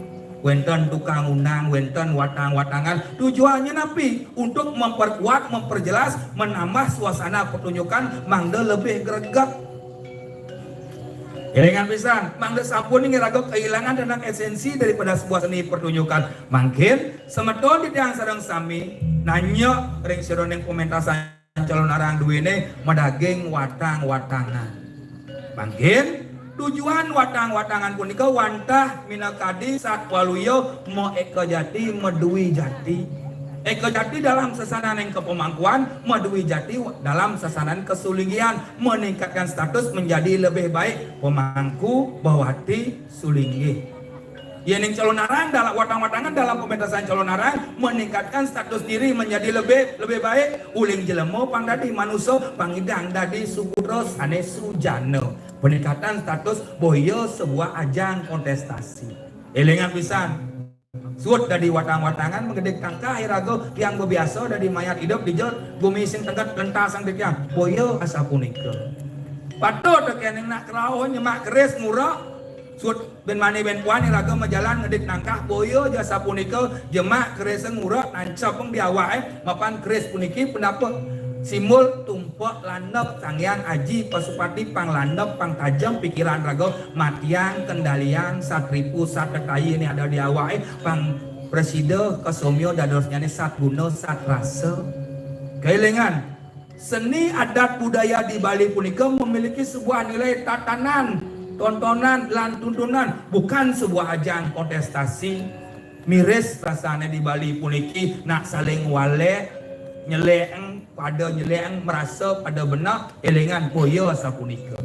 wenten tukang undang, wenten watang-watangan. Tujuannya napi? Untuk memperkuat, memperjelas, menambah suasana pertunjukan mangda lebih greget. Elingan pisan, mangda sampun iraga kehilangan tentang esensi daripada sebuah seni pertunjukan. Mangkin semeton titiang sareng sami nanya ring sajeroning pementasan calonarang duene madaging watang-watangan. Mangkin tujuan watang-watangan punika wantah minakadi satwaluya maeka jati, madui jati. Eka jati dalam sasananing kapamangkuan, madui jati dalam sasanan kasulinggihan, meningkatkan status menjadi lebih baik pamangku, bawati, sulinggih. Yening calonarang dalam watang-watangan dalam pementasan calonarang meningkatkan status diri menjadi lebih, lebih baik, uling jelema pang dadi manusa, pang nyidang dadi suputra sane sujana. Peningkatan status boya sebuah ajang kontestasi. Elingan pisan. Suud dadi watang-watangan, magedik tangkah iraga, tiang bebiasa dadi mayat idup dija gumi sing tenget lentasang titiang. Boya asapunika. Patut kening nak kerauh nyemak keris ngura. Suud ben mani ben puan iraga majalan ngedik tangkah, boya ja asapunika, jemak keris ngura nancep di awake, eh. Mapan keris puniki penapa? Simbol tumpek landep Sang Hyang Aji Pasupati, pang landep, pang tajem pikiran raga, matiang, kendaliang, satripu, satetayine ada di awake, eh. Pang prasida kasomya dadosnyane satguna, satrasa. Kelingan, seni adat budaya di Bali punika memiliki sebuah nilai tatanan, tontonan, lan tuntunan, bukan sebuah ajang kontestasi. Miris rasane di Bali puniki nak saling walek, nyelekeng, pada nyelekeng, merasa pada beneh, elingan boya sapunika.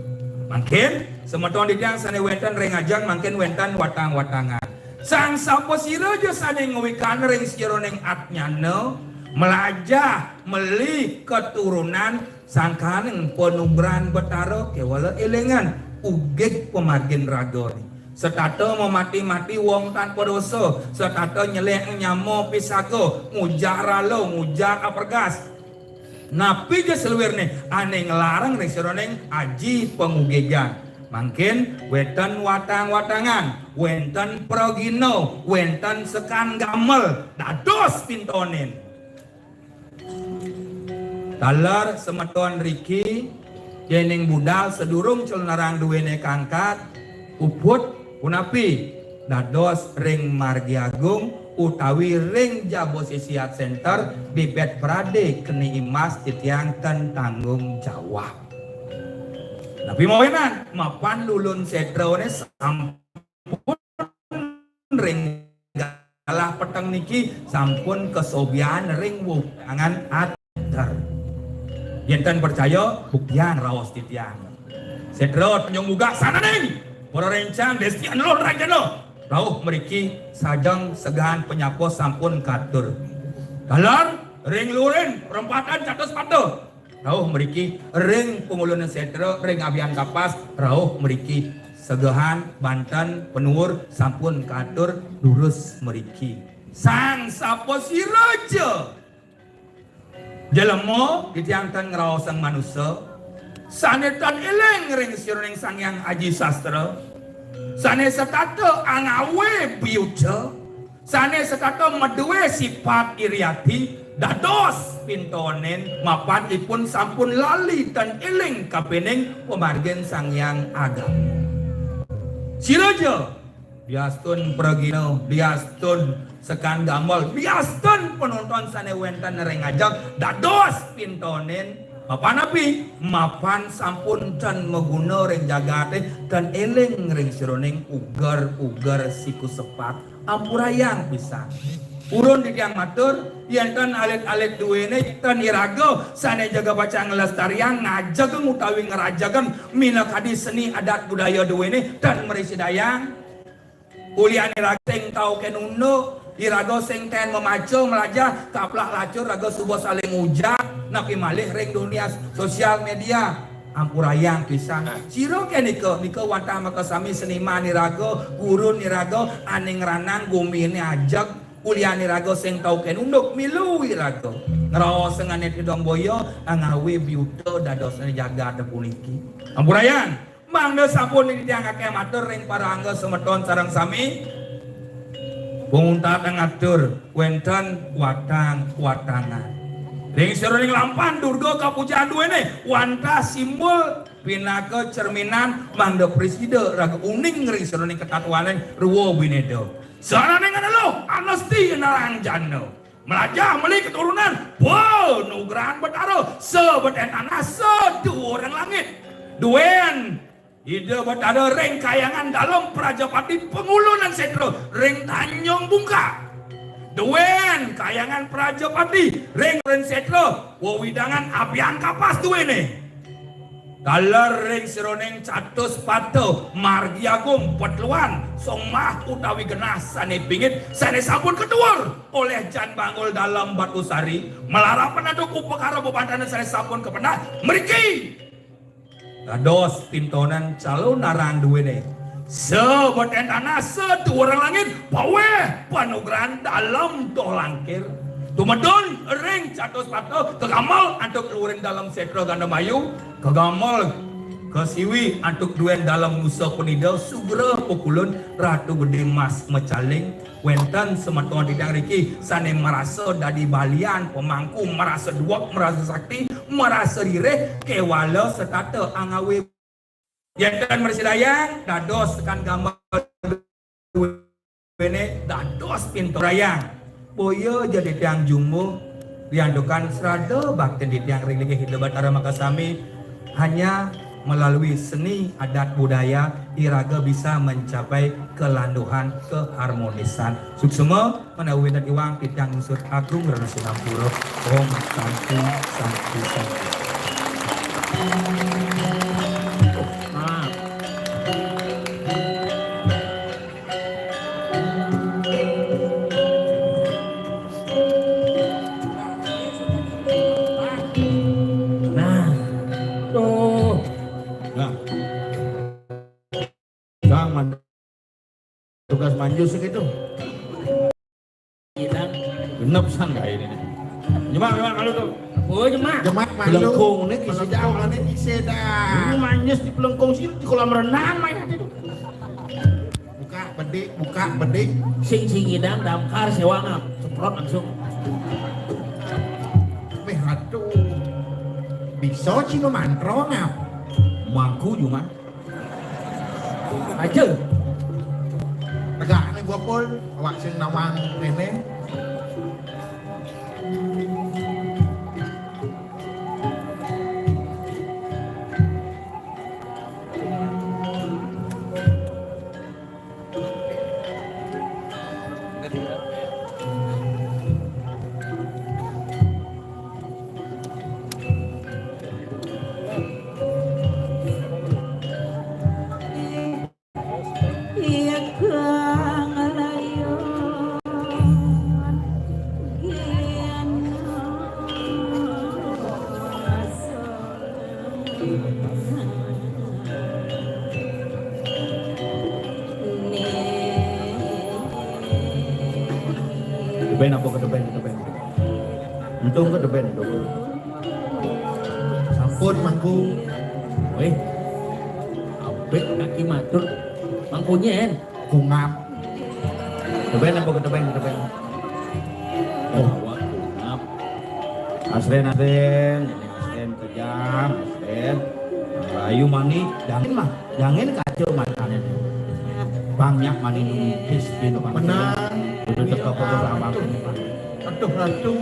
Mangkin semeton titiang sane wenten ring ajeng, mangkin wenten watang-watangan. Sang sapasira ja sane ngwikan ring sajeroning atnyana, mlajah, meli, keturunan, sangkaning panugrahan Betara, kewala elingan, ugig pamargin ragane. Setata mamati-mati wong tanpa dosa, setata nyelek nyama pisaga, ngujar rala, ngujar apergas. Napi ja saluirne ane nglarang ring sajeroning aji pangugigan. Mangkin wenten watang-watangan, wenten pragina, wenten sekan gamel, dados pintonin. Taler semeton riki, yening budal sadurung calonarang duene kangkat, puput punapi? Dados ring margi agung, utawi ring Jaba Sisi Art Center, bibit pradé keni imas titiang ten tanggung jawab. Napi mawinan, mapan Lulun Sétrané sampun ring galah peteng niki sampun kasobian ring wewidangan ater. Yén ten percaya, buktiang raos titiang. Sétra Tanjung Bugak sananing para réncangan Désti Anelon Ranjana rauh mriki sajeng segehan panyapa sampun katur. Taler ring lurin perempatan Catus Pata rauh mriki, ring Pangulunan Sétra, ring Abian Kapas rauh mriki, segehan banten penuur sampun katur durus mriki. Sang sapasira ja jelema titiang ten ngraosang manusa, sané tan éling ring sajeroning Sang Hyang Aji Sastra, sané setata angawé biuca, sané setata madué sipat iri ati, dados pintonin mapan ipun sampun lali tan éling kapining pamargin Sang Hyang Agama. Sira ja, diastun pragina, diastun sekan gambel, diastun panonton sané wénten ring ajeng, dados pintonin mapan napi? Mapan sampun tan maguna ring jagaté, tan éling ring sajeroning uger-uger siku sepat. Ampurayang pisan. Purun titiang matur, yén tan alit-alit duéné, tan iraga sané jaga pacang nglestariang, ngajegin utawi ngrajegan minakadi seni adat budaya duéné, tan mrasidayang. Ulian iraga sing tau kén unduk, iraga sing ten mamaca, malajah, kaplak lacur, raga suba saling ujak, napi malih ring dunia sosial média. Ampurayang pisan. Sira ké nika, nika wantah makasami seniman iraga, gurun iraga, ané ngranang guminé ajeg, ulian iraga sing tau kén unduk, milu iraga ngraosang ané tidong boya, angawé biuta dadosné jagat puniki. Ampurayang, mangda sampun titiang akéh matur ring parangga semeton sareng sami. Panguntat ngatur wénten watang-watangan. Ring sajeroning lampan Durga kapujaan duéné, wantah simbol pinaka cerminan mangda prasida raga uning ring sajeroning katatwaning rwa bhinéda. Sananing aneluh, anesti narang jana. Malajah meli keturunan, panugrahan Betara, sabetén tanah, saduuring langit. Duén Ida Betara ring Kahyangan Dalem Prajapati Pangulunan Sétra ring Tanjung Bungkak. Duén Kahyangan Prajapati ring Lurin Sétra, wewidangan Abian Kapas duéné. Taler ring sajeroning Catus Pata, Margi Agung, Petluan, songmah utawi genah sané pingit, sané sampun katuur olih Jan Bangul Dalem Batusari, malarapan antuk upakara bebantanan sané sampun kapendak, mriki dados pintonan calon narang duéné. Sabetén tanah, saduuring langit, pawéh panugrahan Dalem Toh Langkir. Tumedun ring Catus Pata, kagamel antuk lurin Dalem Sétra Gandamayu, kagamel kasiwi antuk duén Dalem Nusa Penida, sugra pukulun Ratu Gedé Mas Macaling, wénten semeton titiang riki sané marasa dadi balian pamangku, marasa dueg, marasa sakti, marasa ririh, kéwala setata angawé. Yén tan mrasidayang, dados tekan gambar duéné, dados pintonin. Boya ja titiang jumbuh, riantukan srada baktin titiang ring linggih Ida Batara makasami, hanya melalui seni adat budaya, iraga bisa mencapai kelanduhan, keharmonisan. Suksma, menawi wénten iwang, titiang ngunjuk agung rena sinampura. Om Santi, Santi, Santi. Nah. Nah. Tuh. Nah. Sang man-, tugas manjus gitu. Genep sang kayak ini. Nyemak, nyemak kalau tuh. Oh, nyemak. Nyemak malu. Pelengkung nih, kisida, pelengkung. Ini manjus di pelengkung sini di kolam renang, main itu. Buka bedik, buka bedik. Sing, sing idang damkar sewangap, semprot langsung. Weh, aduh. Bisa cino mantrong apa? Mangku cuma. Aja. Tegak nih, Pol, awak sing nawang rene. Kedeben apa kedeben, kedeben? Untung kedeben, untung. Sampun, Mangku. Weh. Apik kaki matur. Mangkunyen. Kungap. Kedeben apa kedeben, kedeben? Oh, kungap. Asren, asren. Asren kejang, asren. Ayu mani, jangin mah. Jangin kaca matane. Banyak mani nipis di depan. Menang. Udah teka pokok abang. Aduh, aduh.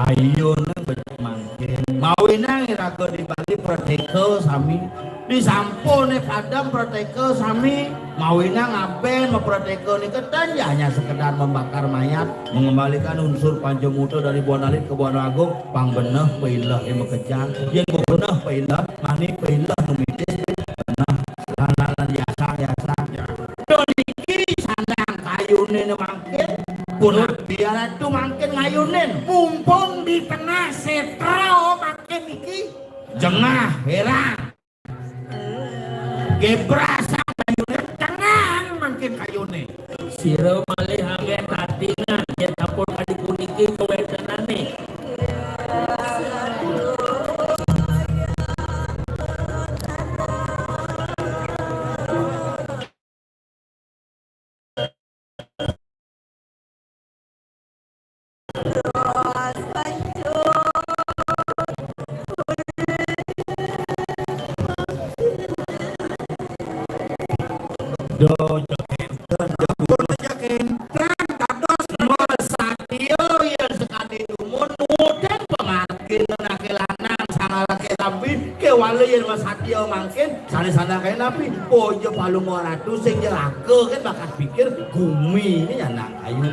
Ayo nang becik mangkin. Mawinang iraga di Bali pratekel sami. Disampune padem pratekel sami. Mawinang aben maprateka nika tan ya hanya sekedar membakar mayat, mengembalikan unsur pancamuta dari Buana Alit ke Buana Agung, pang beneh pailehe makejang. Yen beneh pailehe, mani pailehe numitis, beneh. Lan, lan, lan, yasa, yasa. Do niki sandang kayune ne mangkin, pun biar atu mangkin ngayunin. Mumpung di tengah setra mangkin niki. Jengah, herang. Gebrasan kayune, tenang mangkin kayune. Sira malih anggen tatingan, yen sampun kadi puniki kawentenane. Do jekenten, do jekenten, dados masatia yen sekadi dumun nuwutin pangartin ake lanang sang alake tampi kewala yen masatia mangkin sane sandang kaya napi? Bojo Palungguh Ratu sing jelaka kan bakat pikir gumi ini anak ayu.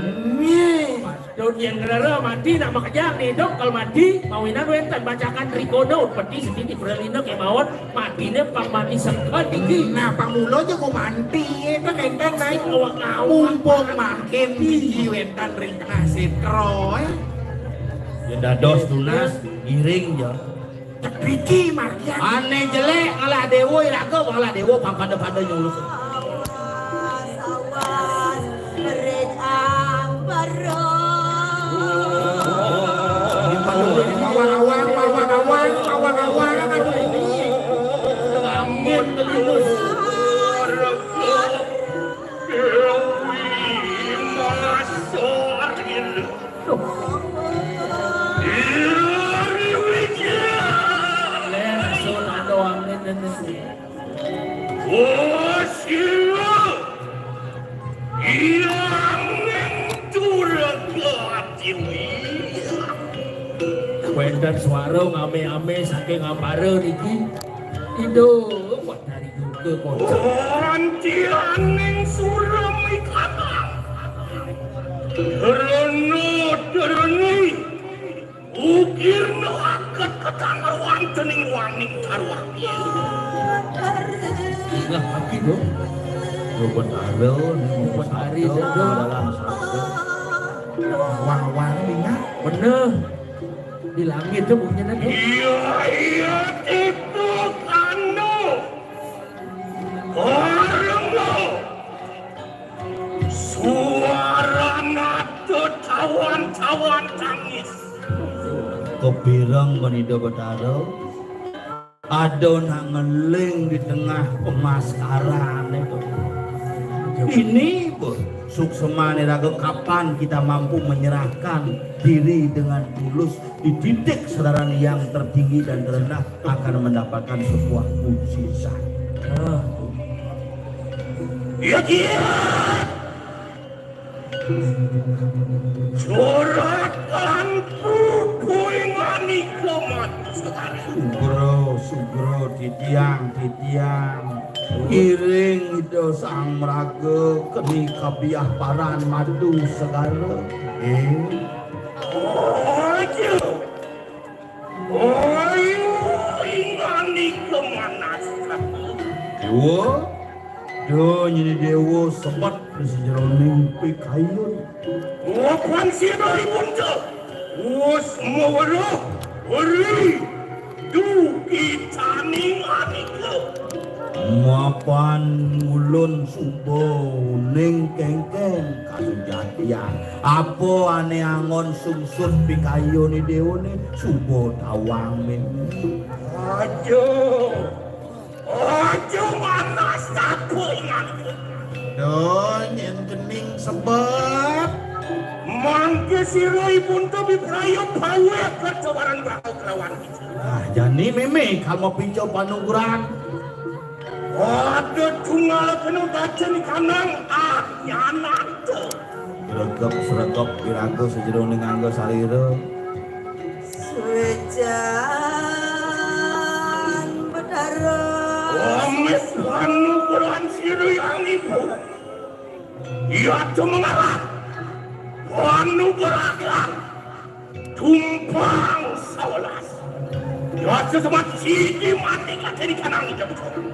Don yen ngrereh mati nak makejang nih, Dok. Kalau mati, mawinan wenten bacakan Trigono, peti, setiti, pralina, kemawon, matine pang mati seket iki. Nah, pamula aja kok mati, itu kenten naik awak-awak. Mumpung mangkin iki wenten ring tengah setra, eh. Ya dados tunas, giring ya. Cedriki margian. Ane jelek ngelah dewa iraga, ngelah dewa pang pada-pada nyuluk. Ring ampera. Mawar-awar, mawar-awar, mawar-awar, aduh. Ampun, Dewi Masaril. Iri Wijaya. Ler, sun, ando, angin, dan nasi. Oh, sila. Iya, angin, turun ke hati. Wenten suara ngame-ame saking ampara niki. Indo, Batari Durga kocak. Antianing surem ikatan. Rena dereni. Ukirna aket ketang wantening waning karwakya. Ingat lagi, Bro. Rupa taro, rupa tari, dalam sabda. Wang-wang ingat. Bener. Di langit tuh bunyinya tuh. Iya, iya, itu kanu. Karena suara nada tawan-tawan tangis. Kepireng Benida Betara. Ada nak ngeling di tengah pemaskaran itu. Ini, Bos, suksemané raga, kapan kita mampu menyerahkan diri dengan tulus, dididik sedaran yang tertinggi dan terendah, akan mendapatkan sebuah mujizat. Ah. Iya, iya. Surat lan buku ing anika mati sekarang. Sugro, sugro, titiang, titiang. Iring Ida Sang Mraga keni kabiah paran madu segara. Eh. Aja. Ayo, ing anika manas. Dewa, do nyini dewa sebet di sejeroning pikayun. Wapan sira ibunda. Wus mawara, weri, dukitaning anika. Mapan ulun suba uning kengkeng kasujatian. Apa ané angon sungsut pikayuné déwané suba tawang mémé. Aja. Aja manas apa ingat. Duh, nyén kening sebet. Mangké sira ibun to bipraya pawéh kerta barang bakal kelawan. Ah, jani mémé kal mapica panugrahan. Ada tunggal kena kaca ni kanang, ah, nyanak to. Sregep-sregep iraga sajeroning angga sarira. Suécan Betara. Amit panugrahan sira yang ibu. Iya to mengalah. Panugrahan. Tumpang sawelas. Rasa semat siji mati kateni kanang ida betul.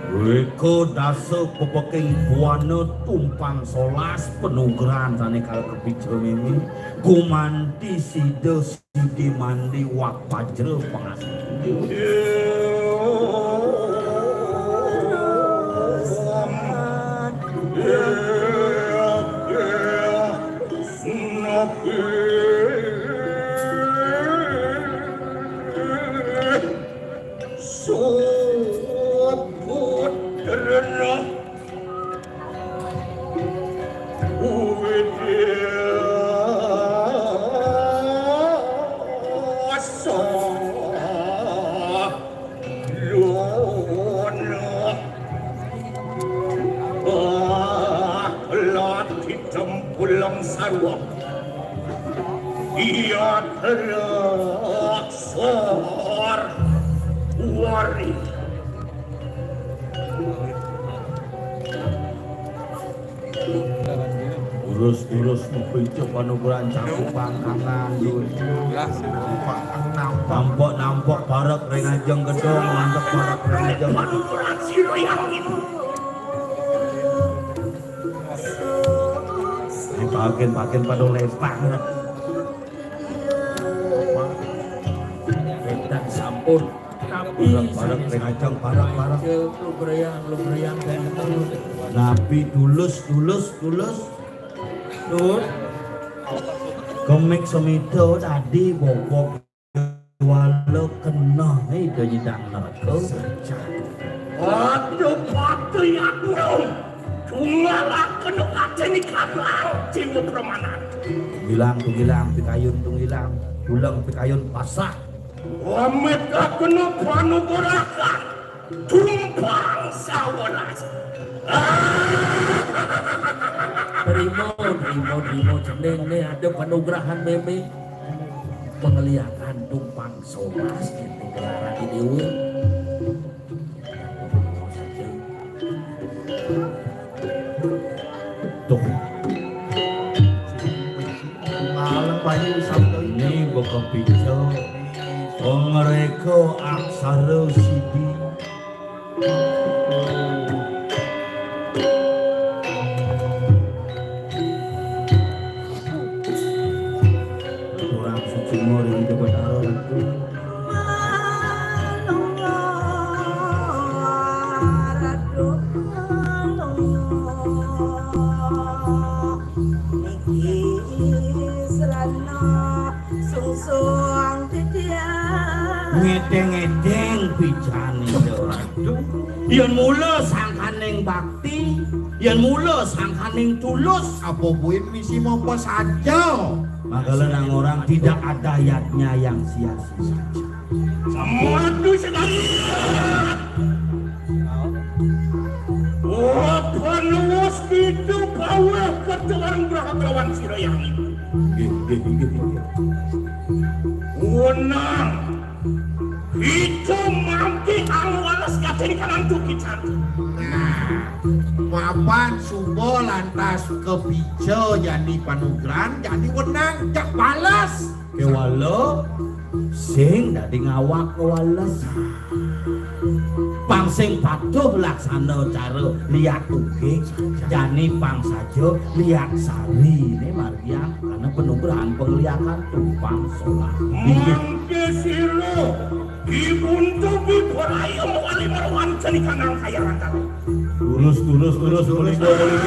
Wéka dasa pepeking buana tumpang solas panugrahan sané kal kapica mémé gumanti sida sidi mandi wak pajra pangasih. Suputrana Widya Luna. Ah, lati tempulang sarwa. Iya teraksar wari. Urus-urus mupica panugrahan cakupan tangan duit. Nampok-nampok parek ring ajeng gedong, mandek parek ring ajeng gedong. Ini pakin-pakin pada lempang. Kita sampun. Tapi parek, parek, sanes ring ajeng, parek, parek. Lubrayang, lubrayang, kayak gitu. Napi tulus, tulus, tulus. Tulus. Kemik semita tadi bobok wala kena, eh, ida nyidang neraka. Aduh, pati aku. Tunggal kena kateni kabang, jiwa permanan. Tunggilang, tunggilang, pikayun, tunggilang. Tulung pikayun pasah. Amit kakena panugrahan tumpang sawelas. Terima, terima, terima. Jeneng né ada panugrahan mémé. Pengliakan tumpang sawelas gitu gelaran di dewa. Tuh. Malang banyu sabda ini. Ini bakal pica. Pengreka aksara sidi. Orang sumur yang coba taruh itu. Niki serana sungsung titiang. Ngedeng-ngedeng pican ida. Aduh. Yén mula sangkaning bakti, yén mula sangkaning tulus. Apa buin misi mapa saja? Maka lenang orang tidak ada yadnya yang sia-sia. Samadu sekali. Apa nuwus pitu paweh ketelan berhagawan sira yang ibu. Nggih, nggih, nggih, nggih. Wenang. Itu mangke angwales kating kanan tuki cantik. Nah, mapan suba lantas kepija jani panugrahan, jani wenang jak bales. Kewala sing dadi ngawak kewales. Pang sing patuh laksana cara liat tugih, jani pang saja liat sari ne margiang karena panugrahan pangliakan tumpang solah. Inggih. Mangke sira dibuntubi beraya mawali marwan jani kanang kaya rantau. Lurus, lurus, lurus, lurus, lurus.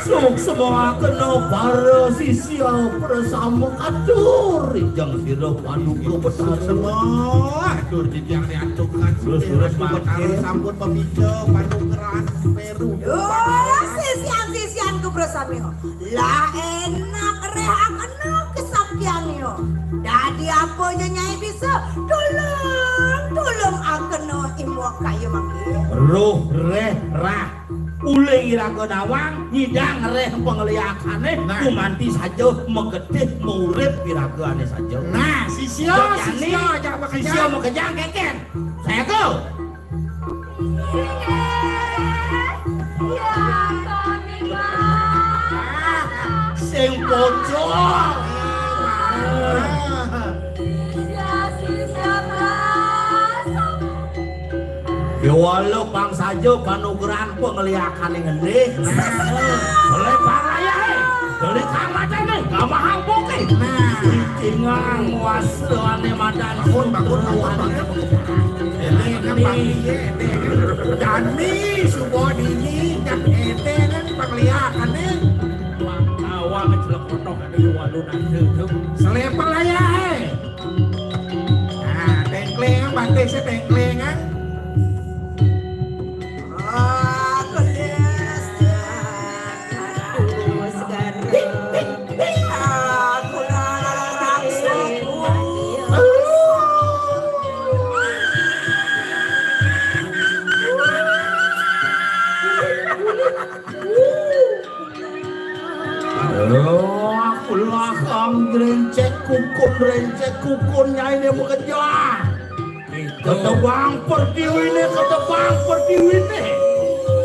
Suksma kena para sisya prasama atur rijang sira paduka betara. Semua atur titiang diantukan. Lurus, lurus, Batara sampun pamica panugrahan peru. Duh, sisian-sisian ku prasama. Lah enak reh akena kesaktian yo. Dadi apa je nyai bisa? Tulung, tulung akena imbok kayu mangke. Roh reh rah. Uling iraga nawang nyidang reh pangliakane. Nah. Gumanti saja magetih maurip iragane saja. Nah, sisya, jani sisya aja makejang. Sisya makejang keken. Saya go. Sing pocong. Kewala pang saja panugrahan pangliakane ngendih. Nah, oleh pang layahe. Dadi kang matene, gamahang poke. Nah. Ingang wasrane madan. Bangun, bangun, bangun, bangun. Ini kan pang iye, ini. Dani suba dini, jak ete kan pangliakane. Awang jelek kono kene walu nang duduk. Selepel aja, eh. Nah, tengkling, batisnya tengkling, kan? Lah, kang rencek kukun, rencek kukun, nyaine makejang. Ketebang pertiwine, ketebang pertiwine.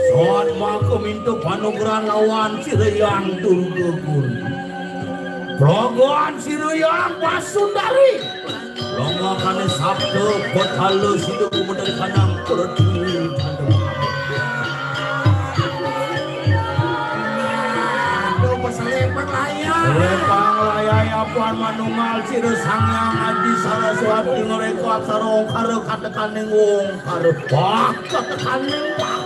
Saat maka minta panugrahan lawan Sira Hyang Durga Guru. Pragaan Sira Hyang Pasundari. Longokane sabda betala sida gumeter kanang pertiwi. Aduh, peselepang layar. Lepang layar apan manunggal Sira Sang Hyang Adi Saraswati ngreka aksara ongkara katekaning ongkara. Wah, katekaning wah.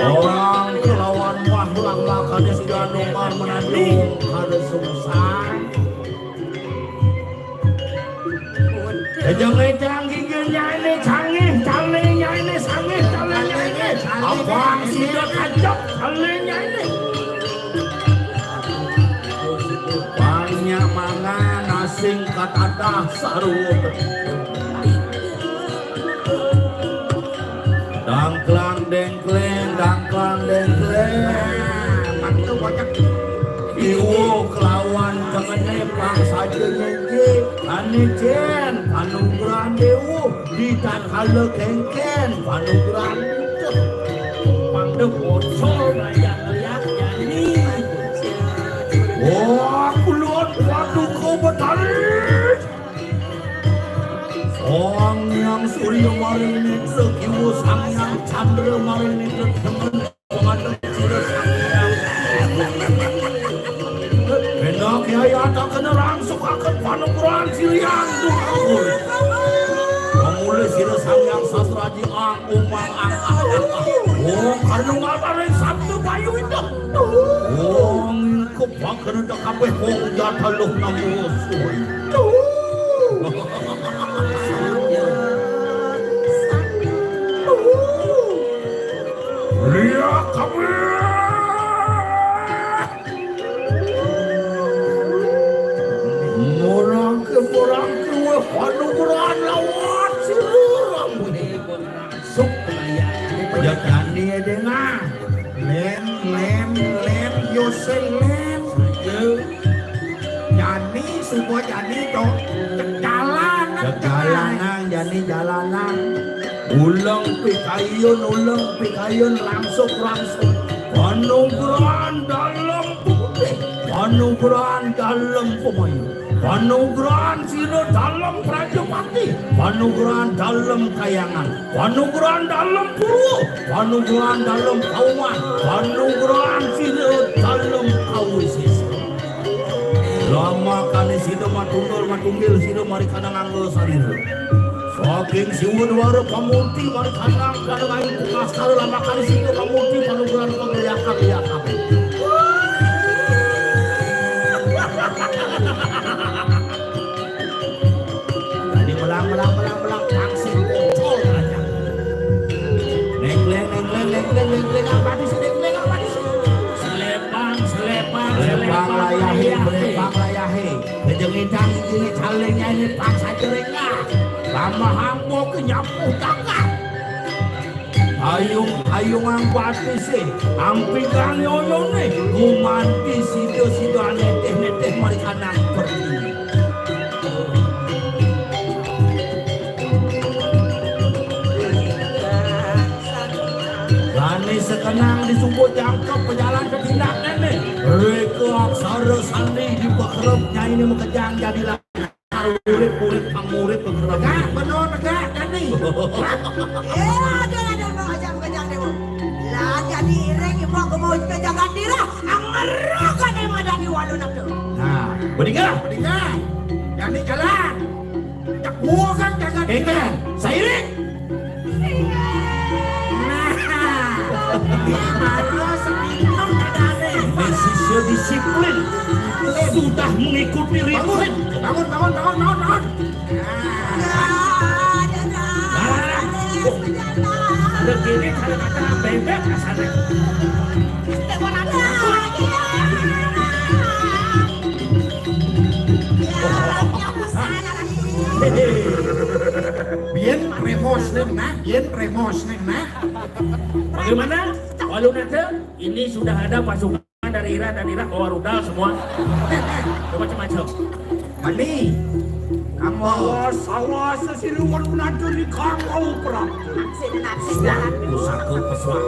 Orang kelawan wah langkane sida nunggal menanti ongkara sungsang. Ejang-ejang gigir nyaine cangih, cale nyaine sangih, cale nyaine. Abang sida kajep, cale nyaine. Banyak mangan asing katadah sarua. Dangklang dengkleng, dangklang dengkleng. Nah, mantu bocah. Iwo kelawan tengene pang saja ngeje. Ane jen, panugrahan dewa. Di tatkala kengken, panugrahan butuh. Pang de bocor, layak-layak nyanyi. Wah, kulon paduka betari. Sang Hyang Surya maring netra kiwa, Sang Hyang Candra maring netra demen, pangadeg sira Sang Hyang. Enak yaya tak kena rangsukaken panugrahan Sira Hyang Durga. Pamula sira Sang Hyang Sastraji ang umang ang ang. Wong karena ngalarin sabda bayu itu. Wong Kepakena kabeh wong jatah luh nang musuh. Ya jani ya deh nah. Lem, lem, lem, yo sing lem. Yo. Jani, suba jani to. Jalanan, jalanan, jani jalanan. Uleng pikayun, uleng pikayun, langsung, langsung. Panugrahan dalem putih, panugrahan dalem pemayu, panugrahan sira dalem prajapati, panugrahan dalem kayangan, panugrahan dalem purwa, panugrahan dalem kauman, panugrahan sira dalem kawisesa. Lamakane sira matunggal matunggil sira mari kana nganggo sarira. Saking siwa dwara pamurti mari kana kana ngayu pukaskara lamakane sira pamurti panugrahan pagriyakan riyakan. Dadi melang, melang, melang, melang, tangsih pocol aja. Nengkleng, nengkleng, nengkleng, nengkleng, apa di sini? Nengkleng apa di sini? Selepang, selepang, selepang layahe, selepang layahe. Kejengitang iki caling nyanyi paksa jerengah. Lama hambo ke nyapu tangan. Ayung, ayung ang batise, ang pigang yoyone, gumanti sida-sida neteh-neteh mari kanan pertiwi. Rani sekenang disubut jangkep pejalan ketindak nene. Reka aksara sandi dipekerep nyaine makejang jadilah murid-murid pang murid bekerep. Tegak, bener tegak, jani. Eh, ada, ada, ada, aja makejang dewa. Lah, jani iring ibu kemau ke jagat dira. Angerok ada yang ada di walu nak tu. Nah, bedinga, bedinga. Jani jalan. Cak mua kan jagat dira. Sairing. Nah, ini baru sepintung ada nih. Ini siswa disiplin. Sudah mengikuti ritme. Bangun, bangun, bangun, bangun, bangun. Nah, nah, nah. Udah gini kalau kata bebek rasanya. Bien remos nih, nah. Bien remos nih, nah. Bagaimana? Walu Nata, ini sudah ada pasukan dari Ira dan Ira bawa rudal semua. Udah macam-macam. Mani, kamu. Awas, awas, sesiluman menantu di kamu perang. Pusaka pesuang. Pesuang.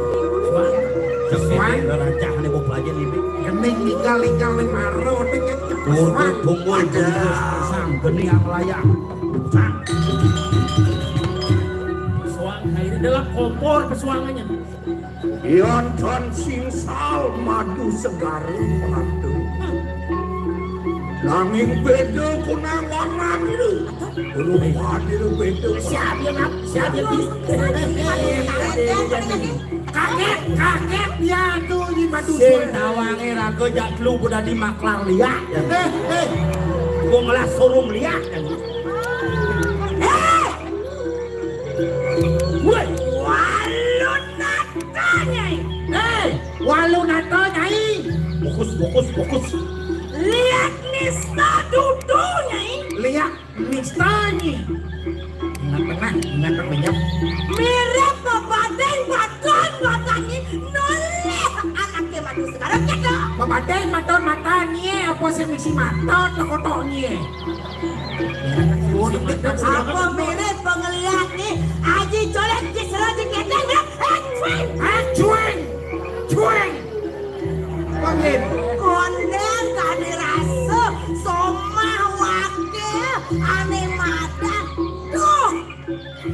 Pesuang. Raja ini mau belajar ini. Kening nikal-nikal nih maro nih. Tunggu, tunggu, tunggu. Sang geni yang melayang. Sang. Pesuang ini dalam kompor pesuangannya. Yan tan singsal madu segara penantu. Nanging beda kunang warnan itu. Rupa itu beda. Siap ya, Mak? Siap ya, Bi? Kaget, kaget ya tuh di madu. Sing tawange raga jak telu udah di maklar liak. Eh, eh. Gua ngelah showroom liak. Eh! Woi, Walu Nata, Nyai. Eh, Walu Nata, Nyai. Fokus, fokus, fokus. Lihat nista dudu, Nyai. Lihat nista, Nyai. Ingat tenang, ingat tenang. Mirip pebanding baton matane nolih anake madu segara gitu. Pebanding baton matane apa sing misi maton kotoke. Apa mirip pengeliat nih? Aji colek di sela di keteng ya. Hei, cuing. Hei, cuing. Cuing. Panggil. Kondel tadi rasa somah wakil ane madan. Duh.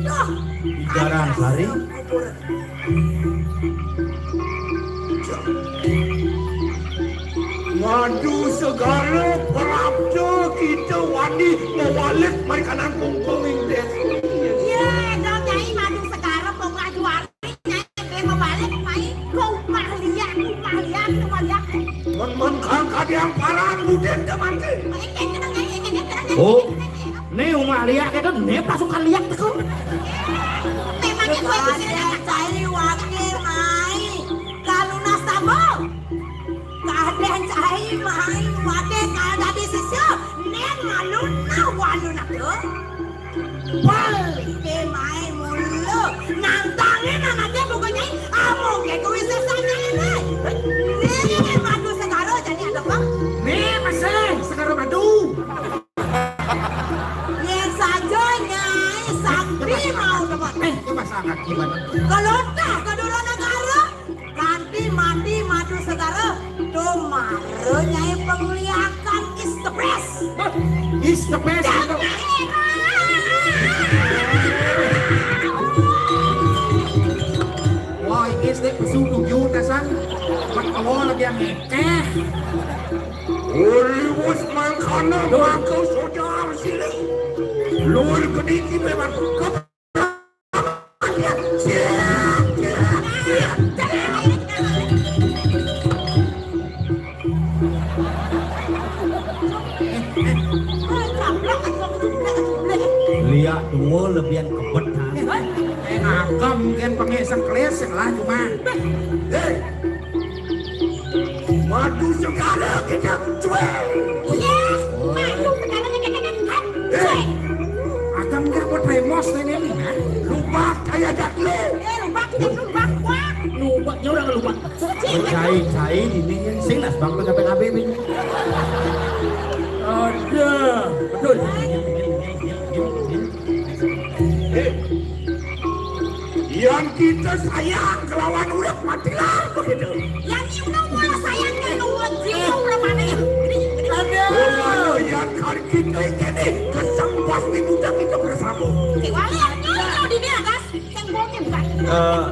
Duh. Bicara sari. Madu segara prapta kita wani mawalik mari kanan kungkung ing desa. Iya, dong, Nyai, madu segara pokok juara, Nyai, dia mawalik, Nyai, ke upah liak, upah liak, upah liak. Mon, mon, kang kadiang parang budin teman ke. Nyai, Nyai, Nyai, Nyai, Nyai, Nyai, Nyai. Oh. Nyai, Nyai, Nyai. Ni umah liak itu, ni pasukan liak itu. Memangnya kau itu sih ada cai wakil, Mai. Kalunas tambah. Kadén cai main wadé kal dadi sisya, nén malu nah walu nah tuh. Bal, ké main mulu, nantangin anaknya pokoknya Tahu teman. Eh, coba sangat gimana? Kalau tak kedua negara, nanti mati madu segara, tuh mare nyai pengliakan is the best. Is the best itu. Wah, iki sik pesu tujuh tasan. Mat awo lagi yang ngekeh. Uli wis mangkana mangko sodar sini. Luar kediki memang kep. Liak dua lebihan kebet, ha. Eh, ngakam mungkin pengen sengkles lah cuma. Hei. Madu segala kita cuek. Iya, madu segala kita cuek. Hei. Akam nggak buat remos ini, ha? Lubak kayak dak lu. Eh, lubak kita lubak, wah. Lubaknya orang lubak. Cai, cai, ini sing nas bang P K P ini. Ada, betul. Eh, yang kita sayang kelawan urip matilah begitu. Yang kita mulai sayangnya nunggu jiwa udah mana ya? Ini, ini. Ada. Oh, yang kali kita ini kesempatan di muda kita bersama. Wali yang nyuruh di dia, Gas. Yang gua bukan. Eh,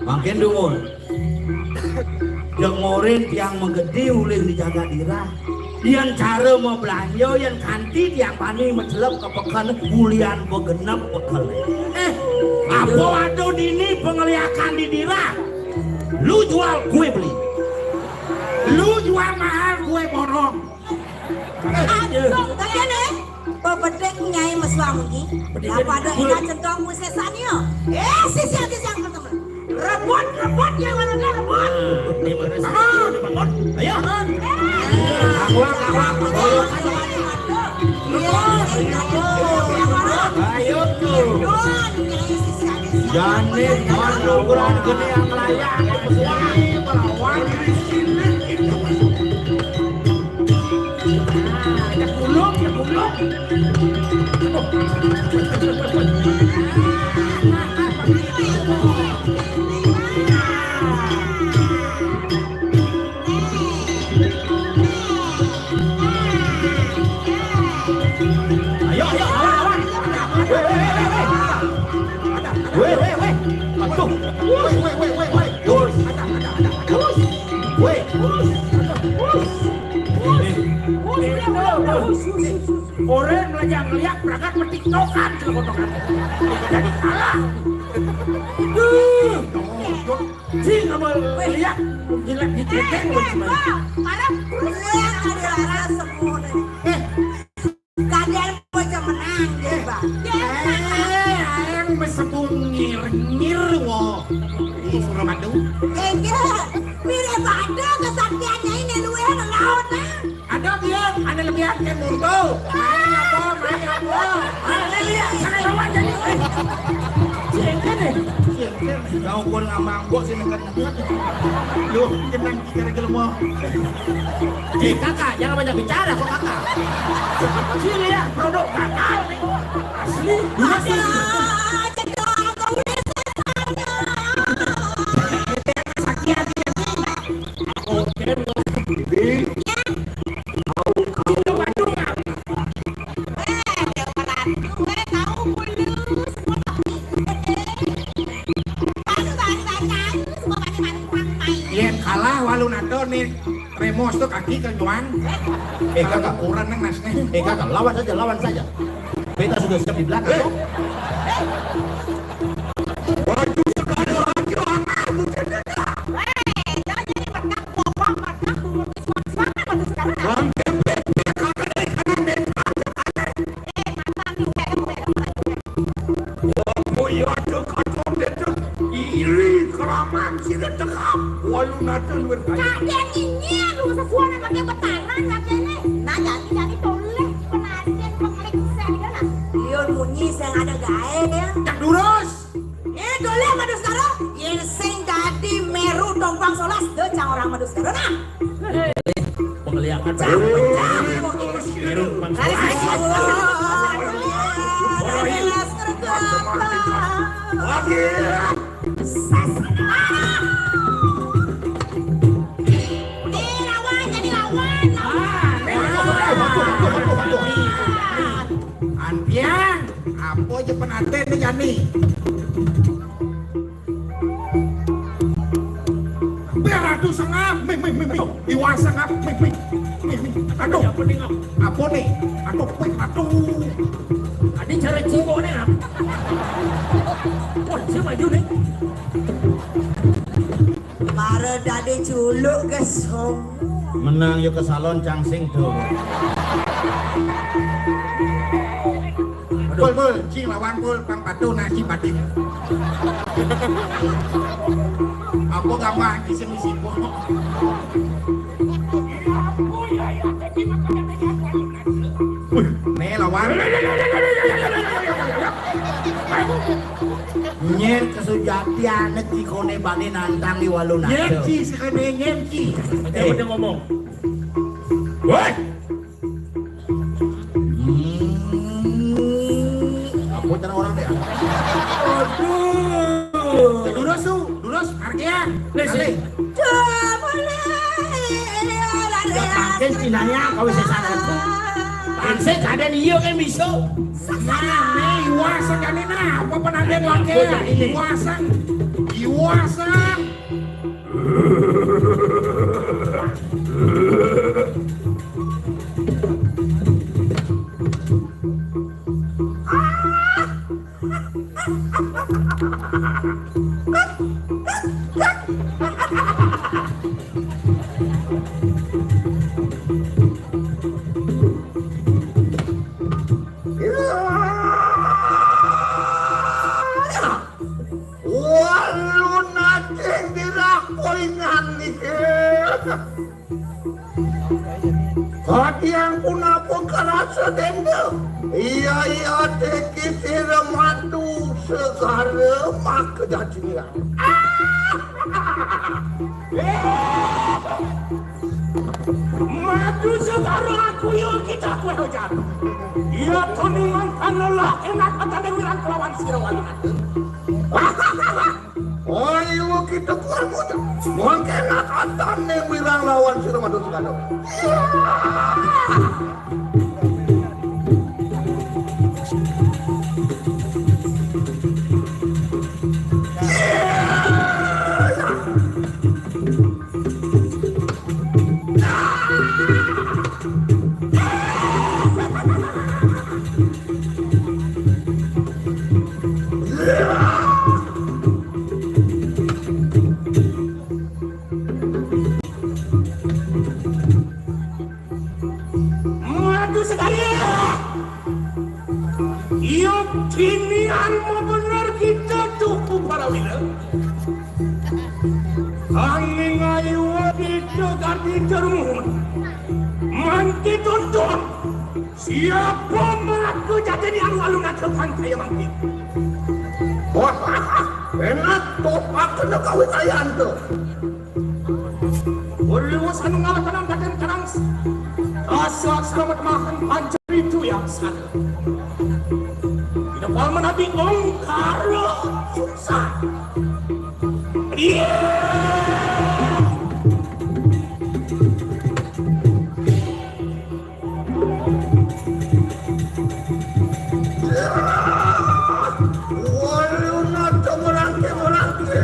makin dumun. Dengorin tiang magedi ulih di jagat Irah. Yén cara mablanja, yén kanti tiang bani macelep ka peken, ulian begenep bekel. Eh, apa ada dini pangeliakan di Dirah? Lu jual, gue beli. Lu jual mahal, gue borong. Aduh, kalian, eh? Pebedik nyai mesuang iki. Apa ada ikan centong wisesanya? Eh, sisi hati siang ketemu. Rebut, rebut, ya, mana dia rebut? Ini mana sih? Bangun. Ayo. Bangun. Lawan, lawan. Ayo, ayo. Ayo, tuh. Jani, mana ukuran gede yang layak? Wah, melawan. Ah, ya gulung, ya gulung. Ayo, ayo, lawan, lawan. Weh, weh, weh, weh. Weh, weh, weh, weh. Aduh. Weh, weh, weh, weh, weh. Terus. Ada, ada, ada, ada. Terus. Weh. Terus. Terus. Ini. Terus. Orang belajar ngeliat berangkat petik tokan ke kotokan. Jadi kalah. Duh. Sing sama lihat jilat di cekeng. Para terus ada rasa semua. Eh. Kadén bocah menang, ya, Bang. Eh, aing mesebung ngir-ngir, wo. Di Suramadu. Enggak. Mirip ada kesaktiannya ini, lu yang lawan, nah. Ada dia, ada lebihan kan mutu. Main apa, main apa? Ah, ini lihat, sana lawan jadi. Eh, si Engken nih. Si Engken. Kau pun ngamang, gua sih neket-neket. Lu, jenang. Gara-gara mau. Eh, kakak, jangan banyak bicara kok, kakak. Sini ya, produk kakak. Asli. Asli. Oke, ini. Itu Bandung, ah. Eh, Dewa Ratu, eh, tahu mulus. Yén kalah walu nato nih, Remos tuh kaki kejuang. Eh, kakak. Ukuran nang nasnya. Eh, kakak, lawan saja, lawan saja. Beta sudah siap di belakang. Eh. Waduh, sekali lagi, anak, bukan. Eh, jangan jadi berkak, bobok, berkak, bobok, semangat, semangat, semangat, sekarang. Bang, oh iya, ada kacang dedek. Iri keramat sira tekap. Walu nata luwih kaya. Kadén ini lu sesuai pakai betaran katanya. Nah, jadi jadi toleh penantian penglik saya dia nah. Liun munyi saya ada gaé ya. Cak durus. Eh, toleh pada sekarang. Yén sing dadi meru tompang solas, de cang orang madu sekarang nah. Pengeliakan. Meru tompang solas. Aduh, aduh, aduh, aduh, aduh, aduh, aduh. Lagi. Sas. Ah! Ni lawan, jadi lawan, lawan. Ah, ni. Waduh, waduh, waduh, waduh. Antian, apa aja penanten ni jani? Biar aduh sengap, mih, mih, mih, mih. Iwang sengap, mih, mih, mih, mih. Aduh, apa ni, ngap? Apa ni? Aduh, mih, aduh. Adi cara cibok ni, ngap? Wah, siapa maju ni? Mara dadi culuk ke song. Menang yo ke salon cangsing tu. Pul, pul, cing lawan pul, pang patuh nasi batin. Apa gambar kisah misi pul? Wih, ne lawan. Nyen kesujatian ne tiko ne bane nantang di walu nyen nado. Ci sekene nyen ci. Dia udah ngomong. Woi. Hmm. Apa cara orang deh? Aduh. Durus tu, durus, artian. Lesi. Duh, boleh. Ya, pakai Cinanya, kau bisa sana tu. Pansé kadén iya kan bisa. Nah, nih, iwak sekali nah, apa penanten wakil? Iwasang. Iwasang. Walu nacing dirakoingan niki. Kadiang punapa karasa denda? Iya, iya, tiki sira madu segara maka jajingan. Maju segara aku yo kita kue hujan. Iya, tuningan kanelah enak atane wirang kelawan sira walu. Ayo kita kuat muda. Mungkin atane wirang lawan sira madu segara. Madu sekali. Iyo kinian bener kita tuh para wila. Angin ayu kita ganti termun. Manti tuntun. Siapa melaku jadi di alun-alun atau pantai manti? Wah, enak tuh, aku nak kawin ayam tuh. Uli wus anu ngalahkan angkatan karang. Asa selamat makan pancar itu yang sana. Tidak pal menabi ongkara susah. Iya. Walu nata merangke-merangke.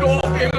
Open